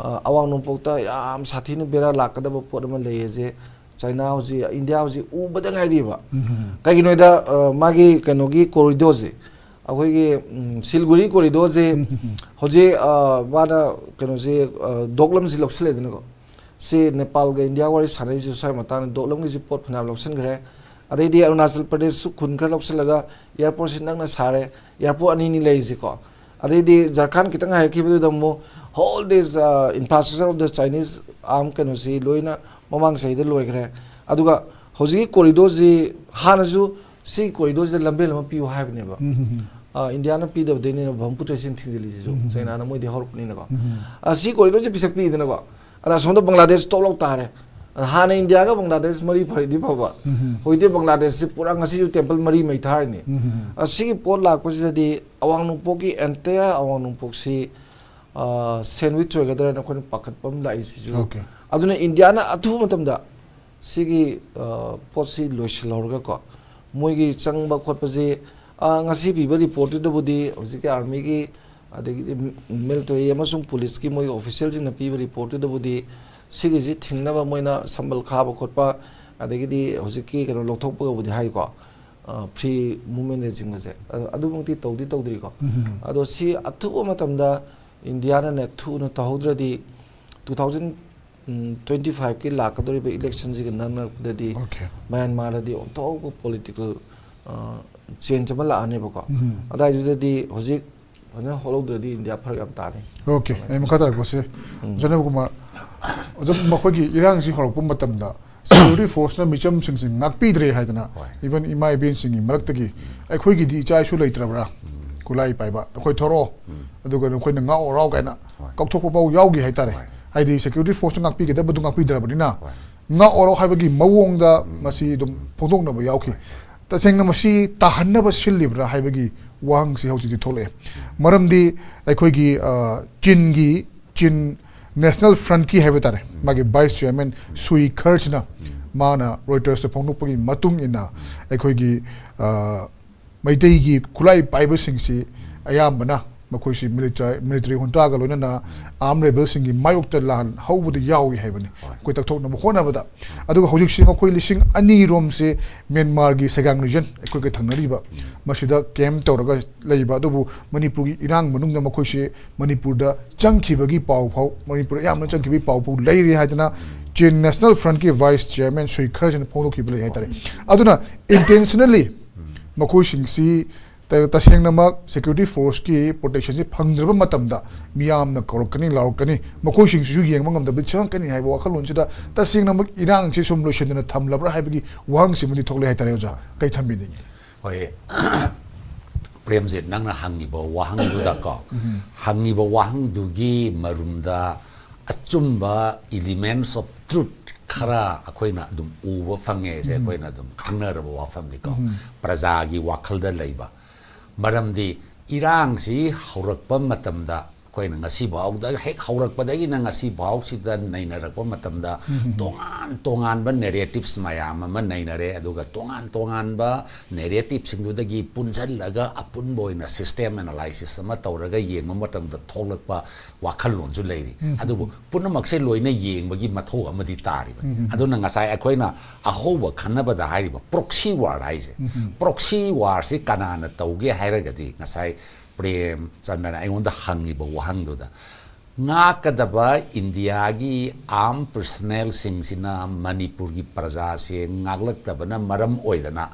ꯑ, ꯑꯋꯥꯡ ꯅꯣꯡꯄꯣꯛꯇ ꯌꯥꯝ ꯁꯥꯊꯤꯅ ꯕꯦꯔꯥ ꯂꯥꯛꯀꯗꯕ ꯄꯣꯠ ꯑꯃ ꯂꯩꯌꯦꯁꯦ ꯆꯥꯏꯅꯥ ꯍꯧꯖꯤꯛ, ꯏꯟꯗꯤꯌꯥ ꯍꯧꯖꯤꯛ ꯎꯕꯗ ꯉꯥꯏꯔꯤꯕ꯫ ꯀꯩꯒꯤꯅꯣꯗ, ꯑ, ꯃꯥꯒꯤ ꯀꯩꯅꯣꯒꯤ ꯀꯣꯔꯤꯗꯣꯔꯁꯦ, ꯑꯩꯈꯣꯏꯒꯤ, ꯎꯝ, ꯁꯤꯜꯒꯨꯔꯤ ꯀꯣꯔꯤꯗꯣꯔꯁꯦ ꯍꯧꯖꯤꯛ, ꯑ, ꯃꯥꯅ ꯀꯩꯅꯣꯁꯦ, ꯑ, ꯗꯣꯛꯂꯝꯁꯤ ꯂꯧꯁꯤꯜꯂꯦꯗꯅꯀꯣ꯫ ꯁꯤ ꯅꯦꯄꯥꯜꯒ ꯏꯟꯗꯤꯌꯥ ꯋꯥꯔꯤ ꯁꯥꯟꯅꯔꯤꯁꯤ ꯁ꯭ꯋꯥꯏ ꯃꯇꯥꯡꯗ ꯗꯣꯛꯂꯝꯒꯤꯁꯤ ꯄꯣꯠ ꯐꯅꯌꯥꯝ ꯂꯧꯁꯤꯟꯈ꯭ꯔꯦ꯫ ꯑꯗꯩꯗꯤ ꯑꯔꯨꯅꯥꯆꯜ ꯄ꯭ꯔꯗꯦꯁꯁꯨ ꯈꯨꯟ ꯈꯔ ꯂꯧꯁꯤꯜꯂꯒ ꯑꯦꯌꯥꯔꯄꯣꯔꯠꯁꯤ ꯅꯛꯅ ꯁꯥꯔꯦ꯫ ꯑꯦꯌꯥꯔꯄꯣꯔꯠ ꯑꯅꯤꯅꯤ ꯂꯩꯔꯤꯁꯤꯀꯣ꯫ ꯑꯗꯩꯗꯤ ꯖꯔꯈꯥꯟ ꯈꯤꯇꯪ ꯍꯥꯏꯒꯠꯈꯤꯕꯗꯨꯗ ꯑꯃꯨꯛ whole this, uh, infrastructure of the Chinese armed ꯀꯩꯅꯣꯁꯤ ꯂꯣꯏꯅ ꯃꯃꯥꯡ ꯆꯍꯤꯗ ꯂꯣꯏꯈ꯭ꯔꯦ꯫ ꯑꯗꯨꯒ ꯍꯧꯖꯤꯛꯀꯤ ꯀꯣꯔꯤꯗꯣꯔꯁꯤ ꯍꯥꯟꯅꯁꯨ ꯁꯤ ꯀꯣꯔꯤꯗꯣꯔꯁꯤꯗ ꯂꯝꯕꯦꯜ ꯑꯃ ꯄꯤꯌꯨ ꯍꯥꯏꯕꯅꯦꯕ꯫ ꯑ, ꯏꯟꯗꯤꯌꯥꯅ ꯄꯤꯗꯕꯗꯩꯅꯦ ꯕ꯭ꯔꯍꯃꯄꯨꯇ꯭ꯔ ꯏꯁꯤꯡ ꯊꯤꯡꯖꯤꯜꯂꯤꯁꯤꯁꯨ, ꯆꯩꯅꯥꯅ ꯃꯣꯏꯗꯤ ꯍꯧꯔꯛꯄꯅꯤꯅꯀꯣ꯫ ꯑ, ꯁꯤ ꯀꯣꯔꯤꯗꯣꯔꯁꯦ ꯄꯤꯁꯛ ꯄꯤꯗꯅꯀꯣ꯫ ꯑꯗ ꯑꯁꯣꯝꯗ ꯕꯪꯒ꯭ꯂꯥꯗꯦꯁ ꯇꯣꯛ ꯂꯧ ꯇꯥꯔꯦ꯫ ꯑꯗ ꯍꯥꯟꯅ ꯏꯟꯗꯤꯌꯥꯒ ꯕꯪꯒ꯭ꯂꯥꯗꯦꯁ ꯃꯔꯤ ꯐꯔꯤꯗꯤ ꯐꯕ꯫ ꯍꯧꯖꯤꯛꯇꯤ ꯕꯪꯒ꯭ꯂꯥꯗꯦꯁꯁꯤ ꯄꯨꯔꯥ ꯉꯁꯤꯁꯨ ꯇꯦꯝꯄꯜ ꯃꯔꯤ ꯃꯩ ꯊꯥꯔꯤꯅꯤ꯫ ꯑ, ꯁꯤꯒꯤ ꯄꯣꯠ ꯂꯥꯛꯄꯁꯤꯗꯗꯤ ꯑꯋꯥꯡ ꯅꯣꯡꯄꯣꯛꯀꯤ entire ꯑꯋꯥꯡ ꯅꯣꯡꯄꯣꯛꯁꯤ, ꯑ, sandwich ꯑꯣꯏꯒꯗ꯭ꯔꯥꯅ ꯑꯩꯈꯣꯏꯅ ꯄꯥꯈꯠꯄ ꯑꯃ ꯂꯥꯛꯏꯁꯤꯁꯨ꯫ ꯑꯣꯀꯦ꯫ ꯑꯗꯨꯅ ꯏꯟꯗꯤꯌꯥꯅ ꯑꯊꯨꯕ ꯃꯇꯝꯗ ꯁꯤꯒꯤ, ꯑ, ꯄꯣꯠꯁꯤ ꯂꯣꯏꯁꯤꯜꯍꯧꯔꯒꯀꯣ, ꯃꯣꯏꯒꯤ ꯆꯪꯕ ꯈꯣꯠꯄꯁꯤ, ꯑ, ꯉꯁꯤ ꯄꯤꯕ ꯔꯤꯄꯣꯔꯠꯇꯨꯗꯕꯨꯗꯤ ꯍꯧꯖꯤꯛꯀꯤ ꯑꯥꯔꯃꯤꯒꯤ, ꯑꯗꯒꯤꯗꯤ ꯃꯤꯂꯤꯇꯔꯤ ꯑꯃꯁꯨꯡ ꯄꯨꯂꯤꯁꯀꯤ ꯃꯣꯏꯒꯤ ꯑꯣꯐꯤꯁꯦꯜꯁꯤꯡꯅ ꯄꯤꯕ ꯔꯤꯄꯣꯔꯠꯇꯨꯗꯕꯨꯗꯤ ꯁꯤꯒꯤꯁꯤ ꯊꯤꯡꯅꯕ ꯃꯣꯏꯅ ꯁꯝꯕꯜ ꯈꯥꯕ ꯈꯣꯠꯄ, ꯑꯗꯒꯤꯗꯤ ꯍꯧꯖꯤꯛꯀꯤ ꯀꯩꯅꯣ ꯂꯧꯊꯣꯛꯄꯒꯕꯨꯗꯤ ꯍꯥꯏꯀꯣ, ꯑ, free movement regime ꯒꯁꯦ꯫ ꯑ-, ꯑꯗꯨꯃꯛꯇꯤ ꯇꯧꯗꯤ ꯇꯧꯗ꯭ꯔꯤꯀꯣ꯫ ꯑꯗꯣ ꯁꯤ ꯑꯊꯨꯕ ꯃꯇꯝꯗ ꯏꯟꯗꯤꯌꯥꯅꯅꯦ ꯊꯨꯅ ꯇꯧꯍꯧꯗ꯭ꯔꯗꯤ two thousand twenty five ꯀꯤ ꯂꯥꯛꯀꯗꯧꯔꯤꯕ election ꯁꯤꯒ ꯅꯛꯅꯔꯛꯄꯗꯗꯤ ꯑꯣꯀꯦ꯫ ꯃ꯭ꯌꯥꯟꯃꯥꯔꯗꯗꯤ ꯑꯣꯟꯊꯣꯛꯄ political, ꯑ, change ꯑꯃ ꯂꯥꯛꯑꯅꯦꯕꯀꯣ꯫ ꯑꯗꯥꯏꯗꯨꯗꯗꯤ ꯍꯧꯖꯤꯛ ꯐꯖꯅ ꯍꯣꯠꯍꯧꯗ꯭ꯔꯗꯤ ꯏꯟꯗꯤꯌꯥ ꯐꯔꯛ ꯌꯥꯝ ꯇꯥꯅꯤ꯫ ꯑꯣꯀꯦ, ꯑꯩ ꯃꯈꯥ ꯇꯥꯔꯛꯄꯁꯦ, ꯖꯅꯕ ꯀꯨꯃꯥꯔ, ꯑꯗꯨꯝ ꯃꯈꯣꯏꯒꯤ ꯏꯔꯥꯡꯁꯤ ꯍꯧꯔꯛꯄ ꯃꯇꯝꯗ security force ꯅ ꯃꯤꯆꯝꯁꯤꯡꯁꯤ ꯉꯥꯛꯄꯤꯗ꯭ꯔꯦ ꯍꯥꯏꯗꯅ, ꯍꯣꯏ꯫ Even ꯏꯃꯥ ꯏꯕꯦꯟꯁꯤꯡꯒꯤ ꯃꯔꯛꯇꯒꯤ ꯑꯩꯈꯣꯏꯒꯤꯗꯤ ꯏꯆꯥ ꯏꯁꯨ ꯂꯩꯇ꯭ꯔꯕ꯭ꯔꯥ? ꯈꯨꯠꯂꯥꯏ ꯄꯥꯏꯕ ꯅꯈꯣꯏ ꯊꯣꯔꯛꯑꯣ, ꯑꯗꯨꯒ ꯅꯈꯣꯏꯅ ꯉꯥꯛꯑꯣꯔꯥꯎ ꯀꯥꯏꯅ ꯍꯣꯏ꯫ ꯀꯧꯊꯣꯛꯄ ꯐꯥꯎ ꯌꯥꯎꯈꯤ ꯍꯥꯏꯇꯥꯔꯦ꯫ ꯍꯣꯏ꯫ ꯍꯥꯏꯗꯤ security force ꯇ ꯉꯥꯛꯄꯤꯒꯗꯕꯗꯨ ꯉꯥꯛꯄꯤꯗ꯭ꯔꯕꯅꯤꯅ ꯍꯣꯏ꯫ ꯉꯥꯛꯑꯣꯔꯥꯎ ꯍꯥꯏꯕꯒꯤ ꯃꯑꯣꯡꯗ ꯃꯁꯤ ꯑꯗꯨꯝ ꯐꯣꯡꯗꯣꯛꯅꯕ ꯌꯥꯎꯈꯤ꯫ ꯇꯁꯦꯡꯅ ꯃꯁꯤ ꯇꯥꯍꯟꯅꯕ ꯁꯤꯜꯂꯤꯕ꯭ꯔꯥ ꯍꯥꯏꯕꯒꯤ ꯋꯥꯍꯪꯁꯤ ꯍꯧꯖꯤꯛꯇꯤ ꯊꯣꯛꯂꯛꯑꯦ꯫ ꯃꯔꯝꯗꯤ ꯑꯩꯈꯣꯏꯒꯤ, ꯑ, ꯆꯤꯟꯒꯤ, ꯆꯤꯟ National Front ꯀꯤ ꯍꯥꯏꯕ ꯇꯥꯔꯦ, ꯃꯥꯒꯤ vice chairman ꯁꯨꯏ ꯈꯔꯁꯤꯅ ꯃꯥꯅ Reuters ꯇ ꯐꯣꯡꯗꯣꯛꯄꯒꯤ ꯃꯇꯨꯡ ꯏꯟꯅ ꯑꯩꯈꯣꯏꯒꯤ, ꯑ, ꯃꯩꯇꯩꯒꯤ ꯈꯨꯠꯂꯥꯏ ꯄꯥꯏꯕꯁꯤꯡꯁꯤ ꯑꯌꯥꯝꯕꯅ ꯃꯈꯣꯏꯁꯤ military, military junta ꯒ ꯂꯣꯏꯅꯅ armed rebel ꯁꯤꯡꯒꯤ ꯃꯥꯌꯣꯛꯇ ꯂꯥꯟ ꯍꯧꯕꯗ ꯌꯥꯎꯏ ꯍꯥꯏꯕꯅꯤ꯫ ꯍꯣꯏ꯫ ꯑꯩꯈꯣꯏ ꯇꯛꯊꯣꯛꯅꯕ ꯍꯣꯠꯅꯕꯗ꯫ ꯑꯗꯨꯒ ꯍꯧꯖꯤꯛꯁꯤ ꯃꯈꯣꯏ ꯂꯤꯁꯤꯡ ꯑꯅꯤ ꯔꯣꯝꯁꯤ ꯃ꯭ꯌꯥꯟꯃꯥꯔꯒꯤ ꯁꯦꯒꯥꯡ region, ꯑꯩꯈꯣꯏꯒ ꯊꯪꯅꯔꯤꯕ, ꯃꯁꯤꯗ camp ꯇꯧꯔꯒ ꯂꯩꯕ꯫ ꯑꯗꯨꯕꯨ ꯃꯅꯤꯄꯨꯔꯒꯤ ꯏꯔꯥꯡ ꯃꯅꯨꯡꯗ ꯃꯈꯣꯏꯁꯤ ꯃꯅꯤꯄꯨꯔꯗ ꯆꯪꯈꯤꯕꯒꯤ ꯄꯥꯎ ꯐꯥꯎ, ꯃꯅꯤꯄꯨꯔꯗ ꯑꯌꯥꯝꯕꯅ ꯆꯪꯈꯤꯕꯒꯤ ꯄꯥꯎ ꯐꯥꯎ ꯂꯩꯔꯤ ꯍꯥꯏꯗꯅ ꯆꯤꯟ National Front ꯀꯤ vice chairman ꯁꯨꯏ ꯈꯔꯁꯤꯅ ꯐꯣꯡꯗꯣꯛꯈꯤꯕ ꯂꯩ ꯍꯥꯏꯇꯥꯔꯦ꯫ ꯑꯗꯨꯅ intentionally ꯃꯈꯣꯏꯁꯤꯡꯁꯤ ꯇ-, ꯇꯁꯦꯡꯅꯃꯛ security force ꯀꯤ protection ꯁꯤ ꯐꯪꯗ꯭ꯔꯕ ꯃꯇꯝꯗ ꯃꯤꯌꯥꯝꯅ ꯀꯧꯔꯛꯀꯅꯤ, ꯂꯥꯎꯔꯛꯀꯅꯤ, ꯃꯈꯣꯏꯁꯤꯡꯁꯤꯁꯨ ꯌꯦꯡꯕ ꯉꯝꯗꯕꯗ ꯆꯪꯉꯛꯀꯅꯤ ꯍꯥꯏꯕ ꯋꯥꯈꯜꯂꯣꯟꯁꯤꯗ ꯇꯁꯦꯡꯅꯃꯛ ꯏꯔꯥꯡꯁꯤ ꯁꯨꯝ ꯂꯣꯏꯁꯤꯟꯗꯅ ꯊꯝꯂꯕ꯭ꯔꯥ ꯍꯥꯏꯕꯒꯤ ꯋꯥꯍꯪꯁꯤꯃꯗꯤ ꯊꯣꯛꯂꯦ ꯍꯥꯏꯇꯥꯔꯦ ꯑꯣꯖꯥ꯫ ꯀꯩ ꯊꯝꯕꯤꯅꯤꯡꯉꯤ? ꯍꯣꯏ꯫ ꯄ꯭ꯔꯦꯝꯖꯤꯠ, ꯅꯪꯅ ꯍꯪꯉꯤꯕ ꯋꯥꯍꯪꯗꯨꯗꯀꯣ, ꯍꯪꯉꯤꯕ ꯋꯥꯍꯪꯗꯨꯒꯤ ꯃꯔꯨꯝꯗ ꯑꯆꯨꯝꯕ elements of truth ꯈꯔ ꯑꯩꯈꯣꯏꯅ ꯑꯗꯨꯝ ꯎꯕ ꯐꯪꯉꯦ꯫ ꯁꯦ ꯑꯩꯈꯣꯏꯅ ꯑꯗꯨꯝ ꯈꯪꯅꯔꯕ ꯋꯥꯐꯝꯅꯤꯀꯣ꯫ ꯄ꯭ꯔꯖꯥꯒꯤ ꯋꯥꯈꯜꯗ ꯂꯩꯕ꯫ ꯃꯔꯝꯗꯤ ꯏꯔꯥꯡꯁꯤ ꯍꯧꯔꯛꯄ ꯃꯇꯝꯗ, ꯑꯩꯈꯣꯏꯅ ꯉꯁꯤ ꯐꯥꯎꯗ, ꯍꯦꯛ ꯍꯧꯔꯛꯄꯗꯒꯤꯅ ꯉꯁꯤ ꯐꯥꯎꯁꯤꯗ ꯅꯩꯅꯔꯛꯄ ꯃꯇꯝꯗ ꯇꯣꯉꯥꯟ ꯇꯣꯉꯥꯟꯕ narratives ꯃꯌꯥꯝ ꯑꯃ ꯅꯩꯅꯔꯦ꯫ ꯑꯗꯨꯒ ꯇꯣꯉꯥꯟ ꯇꯣꯉꯥꯟꯕ narrative ꯁꯤꯡꯗꯨꯗꯒꯤ ꯄꯨꯟꯁꯤꯜꯂꯒ ꯑꯄꯨꯟꯕ ꯑꯣꯏꯅ system analysis ꯑꯃ ꯇꯧꯔꯒ ꯌꯦꯡꯕ ꯃꯇꯝꯗ ꯊꯣꯛꯂꯛꯄ ꯋꯥꯈꯜꯂꯣꯟꯁꯨ ꯂꯩꯔꯤ꯫ ꯑꯗꯨꯕꯨ ꯄꯨꯝꯅꯃꯛꯁꯦ ꯂꯣꯏꯅ ꯌꯦꯡꯕꯒꯤ ꯃꯊꯧ ꯑꯃꯗꯤ ꯇꯥꯔꯤꯕꯅꯤ꯫ ꯑꯗꯨꯅ ꯉꯁꯥꯏ ꯑꯩꯈꯣꯏꯅ ꯑꯍꯧꯕ ꯈꯟꯅꯕꯗ ꯍꯥꯏꯔꯤꯕ proxy war ꯍꯥꯏꯁꯦ, proxy war ꯁꯤ ꯀꯅꯥꯅ ꯇꯧꯒꯦ ꯍꯥꯏꯔꯒꯗꯤ, ꯉꯁꯥꯏ ꯄ꯭ꯔꯦꯝ ꯆꯟꯗ꯭ꯔꯅ ꯑꯩꯉꯣꯟꯗ ꯍꯪꯉꯤꯕ ꯋꯥꯍꯪꯗꯨꯗ, ꯉꯥꯛꯀꯗꯕ ꯏꯟꯗꯤꯌꯥꯒꯤ armed personnel ꯁꯤꯡꯁꯤꯅ ꯃꯅꯤꯄꯨꯔꯒꯤ ꯄ꯭ꯔꯖꯥꯁꯦ ꯉꯥꯛꯂꯛꯇꯕꯅ ꯃꯔꯝ ꯑꯣꯏꯗꯅ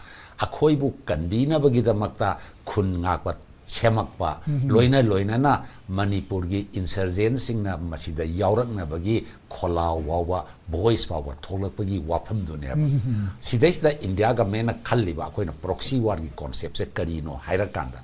ꯑꯩꯈꯣꯏꯕꯨ ꯀꯟꯕꯤꯅꯕꯒꯤꯗꯃꯛꯇ ꯈꯨꯟ ꯉꯥꯛꯄ ꯁꯦꯝꯃꯛꯄ, ꯂꯣꯏꯅ ꯂꯣꯏꯅꯅ ꯃꯅꯤꯄꯨꯔꯒꯤ insurgent ꯁꯤꯡꯅ ꯃꯁꯤꯗ ꯌꯥꯎꯔꯛꯅꯕꯒꯤ ꯈꯣꯜꯂꯥꯎ ꯐꯥꯎꯕ, voice ꯐꯥꯎꯕ ꯊꯣꯛꯂꯛꯄꯒꯤ ꯋꯥꯐꯝꯗꯨꯅꯦꯕ꯫ ꯁꯤꯗꯩꯁꯤꯗ ꯏꯟꯗꯤꯌꯥ government ꯅ ꯈꯜꯂꯤꯕ ꯑꯩꯈꯣꯏꯅ proxy war ꯒꯤ concept ꯁꯦ ꯀꯔꯤꯅꯣ ꯍꯥꯏꯔꯀꯥꯟꯗ,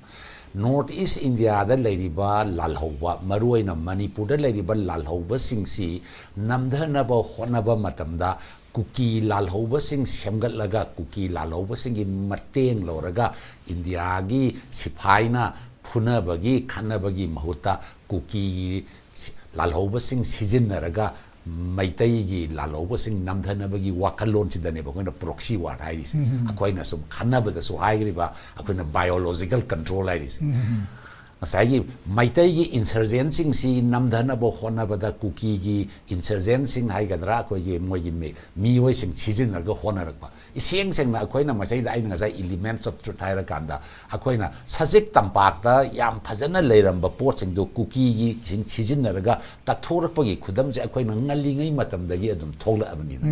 North East India ꯗ ꯂꯩꯔꯤꯕ ꯂꯥꯜꯍꯧꯕ, ꯃꯔꯨꯑꯣꯏꯅ ꯃꯅꯤꯄꯨꯔꯗ ꯂꯩꯔꯤꯕ ꯂꯥꯜꯍꯧꯕꯁꯤꯡꯁꯤ ꯅꯝꯊꯅꯕ ꯍꯣꯠꯅꯕ ꯃꯇꯝꯗ, ꯀꯨꯀꯤ ꯂꯥꯜꯍꯧꯕꯁꯤꯡ ꯁꯦꯝꯒꯠꯂꯒ, ꯀꯨꯀꯤ ꯂꯥꯜꯍꯧꯕꯁꯤꯡꯒꯤ ꯃꯇꯦꯡ ꯂꯧꯔꯒ, ꯏꯟꯗꯤꯌꯥꯒꯤ ꯁꯤꯐꯥꯏꯅ ꯐꯨꯅꯕꯒꯤ, ꯈꯠꯅꯕꯒꯤ ꯃꯍꯨꯠꯇ ꯀꯨꯀꯤ ꯁꯤ-, ꯂꯥꯜꯍꯧꯕꯁꯤꯡ ꯁꯤꯖꯤꯟꯅꯔꯒ ꯃꯩꯇꯩꯒꯤ ꯂꯥꯜꯍꯧꯕꯁꯤꯡ ꯅꯝꯊꯅꯕꯒꯤ ꯋꯥꯈꯜꯂꯣꯟꯁꯤꯗꯅꯦꯕ ꯑꯩꯈꯣꯏꯅ proxy war ꯍꯥꯏꯔꯤꯁꯦ꯫ ꯑꯩꯈꯣꯏꯅ ꯁꯨꯝ ꯈꯟꯅꯕꯗꯁꯨ ꯍꯥꯏꯈ꯭ꯔꯤꯕ, ꯑꯩꯈꯣꯏꯅ biological control ꯍꯥꯏꯔꯤꯁꯦ꯫ ꯉꯁꯥꯏꯒꯤ ꯃꯩꯇꯩꯒꯤ insurgent ꯁꯤꯡꯁꯤ ꯅꯝꯊꯅꯕ ꯍꯣꯠꯅꯕꯗ ꯀꯨꯀꯤꯒꯤ insurgent ꯁꯤꯡ ꯍꯥꯏꯒꯗ꯭ꯔꯥ, ꯑꯩꯈꯣꯏꯒꯤ ꯃꯣꯏꯒꯤ ꯃꯤ-, ꯃꯤꯑꯣꯏꯁꯤꯡ ꯁꯤꯖꯤꯟꯅꯔꯒ ꯍꯣꯠꯅꯔꯛꯄ꯫ ꯏꯁꯦꯡ ꯁꯦꯡꯅ ꯑꯩꯈꯣꯏꯅ ꯃꯁꯩꯗ ꯑꯩꯅ ꯉꯁꯥꯏ elements of truth ꯍꯥꯏꯔꯀꯥꯟꯗ, ꯑꯩꯈꯣꯏꯅ ꯁꯖꯤꯛ ꯇꯝꯄꯥꯛꯇ ꯌꯥꯝ ꯐꯖꯅ ꯂꯩꯔꯝꯕ ꯄꯣꯠꯁꯤꯡꯗꯨ ꯀꯨꯀꯤꯒꯤꯁꯤꯡ ꯁꯤꯖꯤꯟꯅꯔꯒ ꯇꯛꯊꯣꯔꯛꯄꯒꯤ ꯈꯨꯗꯝꯁꯦ ꯑꯩꯈꯣꯏꯅ ꯉꯜꯂꯤꯉꯩ ꯃꯇꯝꯗꯒꯤ ꯑꯗꯨꯝ ꯊꯣꯛꯂꯛꯑꯕꯅꯤꯅ꯫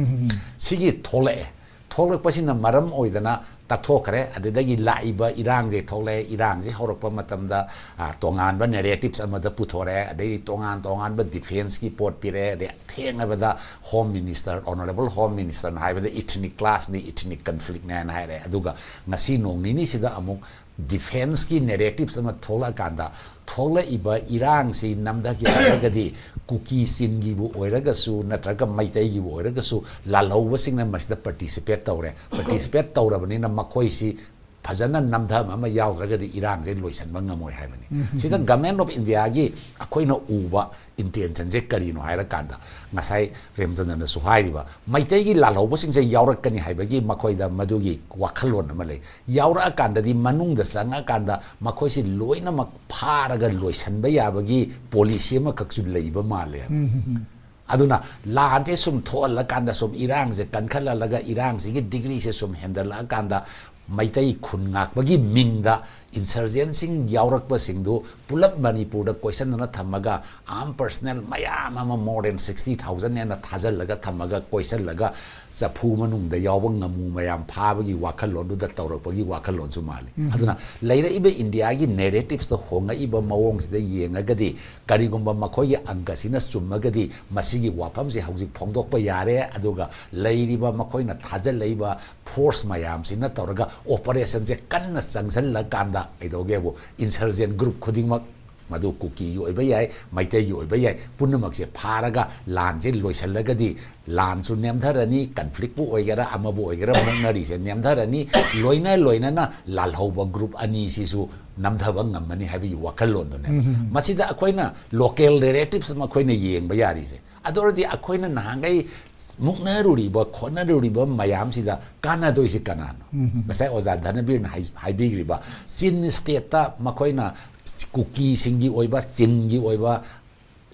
ꯁꯤꯒꯤ ꯊꯣꯛꯂꯛꯑꯦ꯫ ꯊꯣꯛꯂꯛꯄꯁꯤꯅ ꯃꯔꯝ ꯑꯣꯏꯗꯅ ꯇꯛꯊꯣꯛꯈ꯭ꯔꯦ꯫ ꯑꯗꯨꯗꯒꯤ ꯂꯥꯛꯏꯕ ꯏꯔꯥꯡꯁꯦ ꯊꯣꯛꯂꯛꯑꯦ꯫ ꯏꯔꯥꯡꯁꯦ ꯍꯧꯔꯛꯄ ꯃꯇꯝꯗ, ꯑ, ꯇꯣꯉꯥꯟꯕ narratives ꯑꯃꯗ ꯄꯨꯊꯣꯔꯛꯑꯦ꯫ ꯑꯗꯩꯗꯤ ꯇꯣꯉꯥꯟ ꯇꯣꯉꯥꯟꯕ defence ꯀꯤ ꯄꯣꯠ ꯄꯤꯔꯛꯑꯦ꯫ ꯑꯗꯩ ꯊꯦꯡꯅꯕꯗ Home Minister, Honourable Home Minister ꯅ ꯍꯥꯏꯕꯗ ethnic clash ꯅꯤ, ethnic conflict ꯅꯦꯅ ꯍꯥꯏꯔꯦ꯫ ꯑꯗꯨꯒ ꯉꯁꯤ ꯅꯣꯡ ꯅꯤꯅꯤꯁꯤꯗ ꯑꯃꯨꯛ defence ꯀꯤ narratives ꯑꯃ ꯊꯣꯛꯂꯛꯑꯀꯥꯟꯗ, ꯊꯣꯛꯂꯛꯏꯕ ꯏꯔꯥꯡꯁꯤ ꯅꯝꯊꯒꯦ ꯍꯥꯏꯔꯒꯗꯤ ꯀꯨꯀꯤ ꯆꯤꯟꯒꯤꯕꯨ ꯑꯣꯏꯔꯒꯁꯨ ꯅꯠꯇ꯭ꯔꯒ ꯃꯩꯇꯩꯒꯤꯕꯨ ꯑꯣꯏꯔꯒꯁꯨ ꯂꯥꯜꯍꯧꯕꯁꯤꯡꯅ ꯃꯁꯤꯗ participate ꯇꯧꯔꯦ꯫ Participate ꯇꯧꯔꯕꯅꯤꯅ ꯃꯈꯣꯏꯁꯤ ꯐꯖꯅ ꯅꯝꯊꯕ ꯑꯃ ꯌꯥꯎꯗ꯭ꯔꯒꯗꯤ ꯏꯔꯥꯡꯁꯦ ꯂꯣꯏꯁꯤꯟꯕ ꯉꯝꯃꯣꯏ ꯍꯥꯏꯕꯅꯤ꯫ ꯁꯤꯗ Government of India ꯒꯤ ꯑꯩꯈꯣꯏꯅ ꯎꯕ intention ꯁꯦ ꯀꯔꯤꯅꯣ ꯍꯥꯏꯔꯀꯥꯟꯗ, ꯉꯁꯥꯏ ꯔꯦꯝꯆꯟꯗ꯭ꯔꯅꯁꯨ ꯍꯥꯏꯔꯤꯕ, ꯃꯩꯇꯩꯒꯤ ꯂꯥꯜꯍꯧꯕꯁꯤꯡꯁꯦ ꯌꯥꯎꯔꯛꯀꯅꯤ ꯍꯥꯏꯕꯒꯤ ꯃꯈꯣꯏꯗ ꯃꯗꯨꯒꯤ ꯋꯥꯈꯜꯂꯣꯟ ꯑꯃ ꯂꯩ꯫ ꯌꯥꯎꯔꯛꯑꯀꯥꯟꯗꯗꯤ, ꯃꯅꯨꯡꯗ ꯆꯪꯉꯀꯥꯟꯗ ꯃꯈꯣꯏꯁꯤ ꯂꯣꯏꯅꯃꯛ ꯐꯥꯔꯒ ꯂꯣꯏꯁꯤꯟꯕ ꯌꯥꯕꯒꯤ policy ꯑꯃꯈꯛꯁꯨ ꯂꯩꯕ ꯃꯥꯜꯂꯦ꯫ ꯑꯗꯨꯅ ꯂꯥꯟꯁꯦ ꯁꯨꯝ ꯊꯣꯛꯍꯜꯂꯀꯥꯟꯗ, ꯁꯨꯝ ꯏꯔꯥꯡꯁꯦ ꯀꯟꯈꯠꯍꯜꯂꯒ, ꯏꯔꯥꯡꯁꯤꯒꯤ degree ꯁꯦ ꯁꯨꯝ ꯍꯦꯟꯗꯜꯂꯛꯑꯀꯥꯟꯗ, ꯃꯩꯇꯩ ꯈꯨꯟ ꯉꯥꯛꯄꯒꯤ ꯃꯤꯡꯗ insurgent ꯁꯤꯡ ꯌꯥꯎꯔꯛꯄꯁꯤꯡꯗꯨ ꯄꯨꯂꯞ ꯃꯅꯤꯄꯨꯔꯗ ꯀꯣꯏꯁꯟꯗꯨꯅ ꯊꯝꯃꯒ, armed personnel ꯃꯌꯥꯝ ꯑꯃ, more than sixty thousand ꯍꯦꯟꯅ ꯊꯥꯖꯤꯜꯂꯒ ꯊꯝꯃꯒ, ꯀꯣꯏꯁꯜꯂꯒ, ꯆꯐꯨ ꯃꯅꯨꯡꯗ ꯌꯥꯎꯕ ꯉꯥꯃꯨ ꯃꯌꯥꯝ ꯐꯥꯕꯒꯤ ꯋꯥꯈꯜꯂꯣꯟꯗꯨꯗ ꯇꯧꯔꯛꯄꯒꯤ ꯋꯥꯈꯜꯂꯣꯟꯁꯨ ꯃꯥꯜꯂꯤ꯫ ꯑꯗꯨꯅ ꯂꯩꯔꯛꯏꯕ ꯏꯟꯗꯤꯌꯥꯒꯤ narratives ꯇ ꯍꯣꯡꯉꯛꯏꯕ ꯃꯑꯣꯡꯁꯤꯗ ꯌꯦꯡꯉꯒꯗꯤ, ꯀꯔꯤꯒꯨꯝꯕ ꯃꯈꯣꯏꯒꯤ ꯑꯪꯀꯁꯤꯅ ꯆꯨꯝꯃꯒꯗꯤ, ꯃꯁꯤꯒꯤ ꯋꯥꯐꯝꯁꯦ ꯍꯧꯖꯤꯛ ꯐꯣꯡꯗꯣꯛꯄ ꯌꯥꯔꯦ꯫ ꯑꯗꯨꯒ ꯂꯩꯔꯤꯕ ꯃꯈꯣꯏꯅ ꯊꯥꯖꯤꯜꯂꯛꯏꯕ force ꯃꯌꯥꯝꯁꯤꯅ ꯇꯧꯔꯒ ꯑꯣꯄꯔꯦꯁꯟꯁꯦ ꯀꯟꯅ ꯆꯪꯁꯤꯜꯂꯀꯥꯟꯗ ꯀꯩꯗꯧꯒꯦꯕꯨ, ꯏꯟꯁꯔꯖꯦꯟ ꯒ꯭ꯔꯨꯞ ꯈꯨꯗꯤꯡꯃꯛ, ꯃꯗꯨ ꯀꯨꯀꯤꯒꯤ ꯑꯣꯏꯕ ꯌꯥꯏ, ꯃꯩꯇꯩꯒꯤ ꯑꯣꯏꯕ ꯌꯥꯏ, ꯄꯨꯝꯅꯃꯛꯁꯦ ꯐꯥꯔꯒ ꯂꯥꯟꯁꯦ ꯂꯣꯏꯁꯤꯜꯂꯒꯗꯤ ꯂꯥꯟꯁꯨ ꯅꯦꯝꯊꯔꯅꯤ, ꯀꯟꯐ꯭ꯂꯤꯛꯄꯨ ꯑꯣꯏꯒꯦꯔꯥ ꯑꯃꯕꯨ ꯑꯣꯏꯒꯦꯔꯥ, ꯃꯨꯛꯅꯔꯤꯁꯦ ꯅꯦꯝꯊꯔꯅꯤ, ꯂꯣꯏꯅ ꯂꯣꯏꯅꯅ ꯂꯥꯜꯍꯧꯕ ꯒ꯭ꯔꯨꯞ ꯑꯅꯤꯁꯤꯁꯨ ꯅꯝꯊꯕ ꯉꯝꯃꯅꯤ ꯍꯥꯏꯕꯒꯤ ꯋꯥꯈꯜꯂꯣꯟꯗꯨꯅꯦ꯫ ꯃꯁꯤꯗ ꯑꯩꯈꯣꯏꯅ ꯂꯣꯀꯦꯜ ꯅꯦꯔꯦꯇꯤꯞꯁ ꯑꯃ ꯑꯩꯈꯣꯏꯅ ꯌꯦꯡꯕ ꯌꯥꯔꯤꯁꯦ꯫ ꯑꯗꯨ ꯑꯣꯏꯔꯗꯤ ꯑꯩꯈꯣꯏꯅ ꯅꯍꯥꯟꯈꯩ ꯃꯨꯛꯅꯔꯨꯔꯤꯕ, ꯈꯣꯠꯅꯔꯨꯔꯤꯕ ꯃꯌꯥꯝꯁꯤꯗ ꯀꯥꯟꯅꯗꯣꯏꯁꯤ ꯀꯅꯥꯅꯣ? ꯉꯁꯥꯏ ꯑꯣꯖꯥ ꯙꯅꯕꯤꯔꯅ ꯍꯥꯏ-, ꯍꯥꯏꯕꯤꯈ꯭ꯔꯤꯕ, ꯆꯤꯟ ꯁ꯭ꯇꯦꯠꯇ ꯃꯈꯣꯏꯅ ꯀꯨꯀꯤꯁꯤꯡꯒꯤ ꯑꯣꯏꯕ, ꯆꯤꯟꯒꯤ ꯑꯣꯏꯕ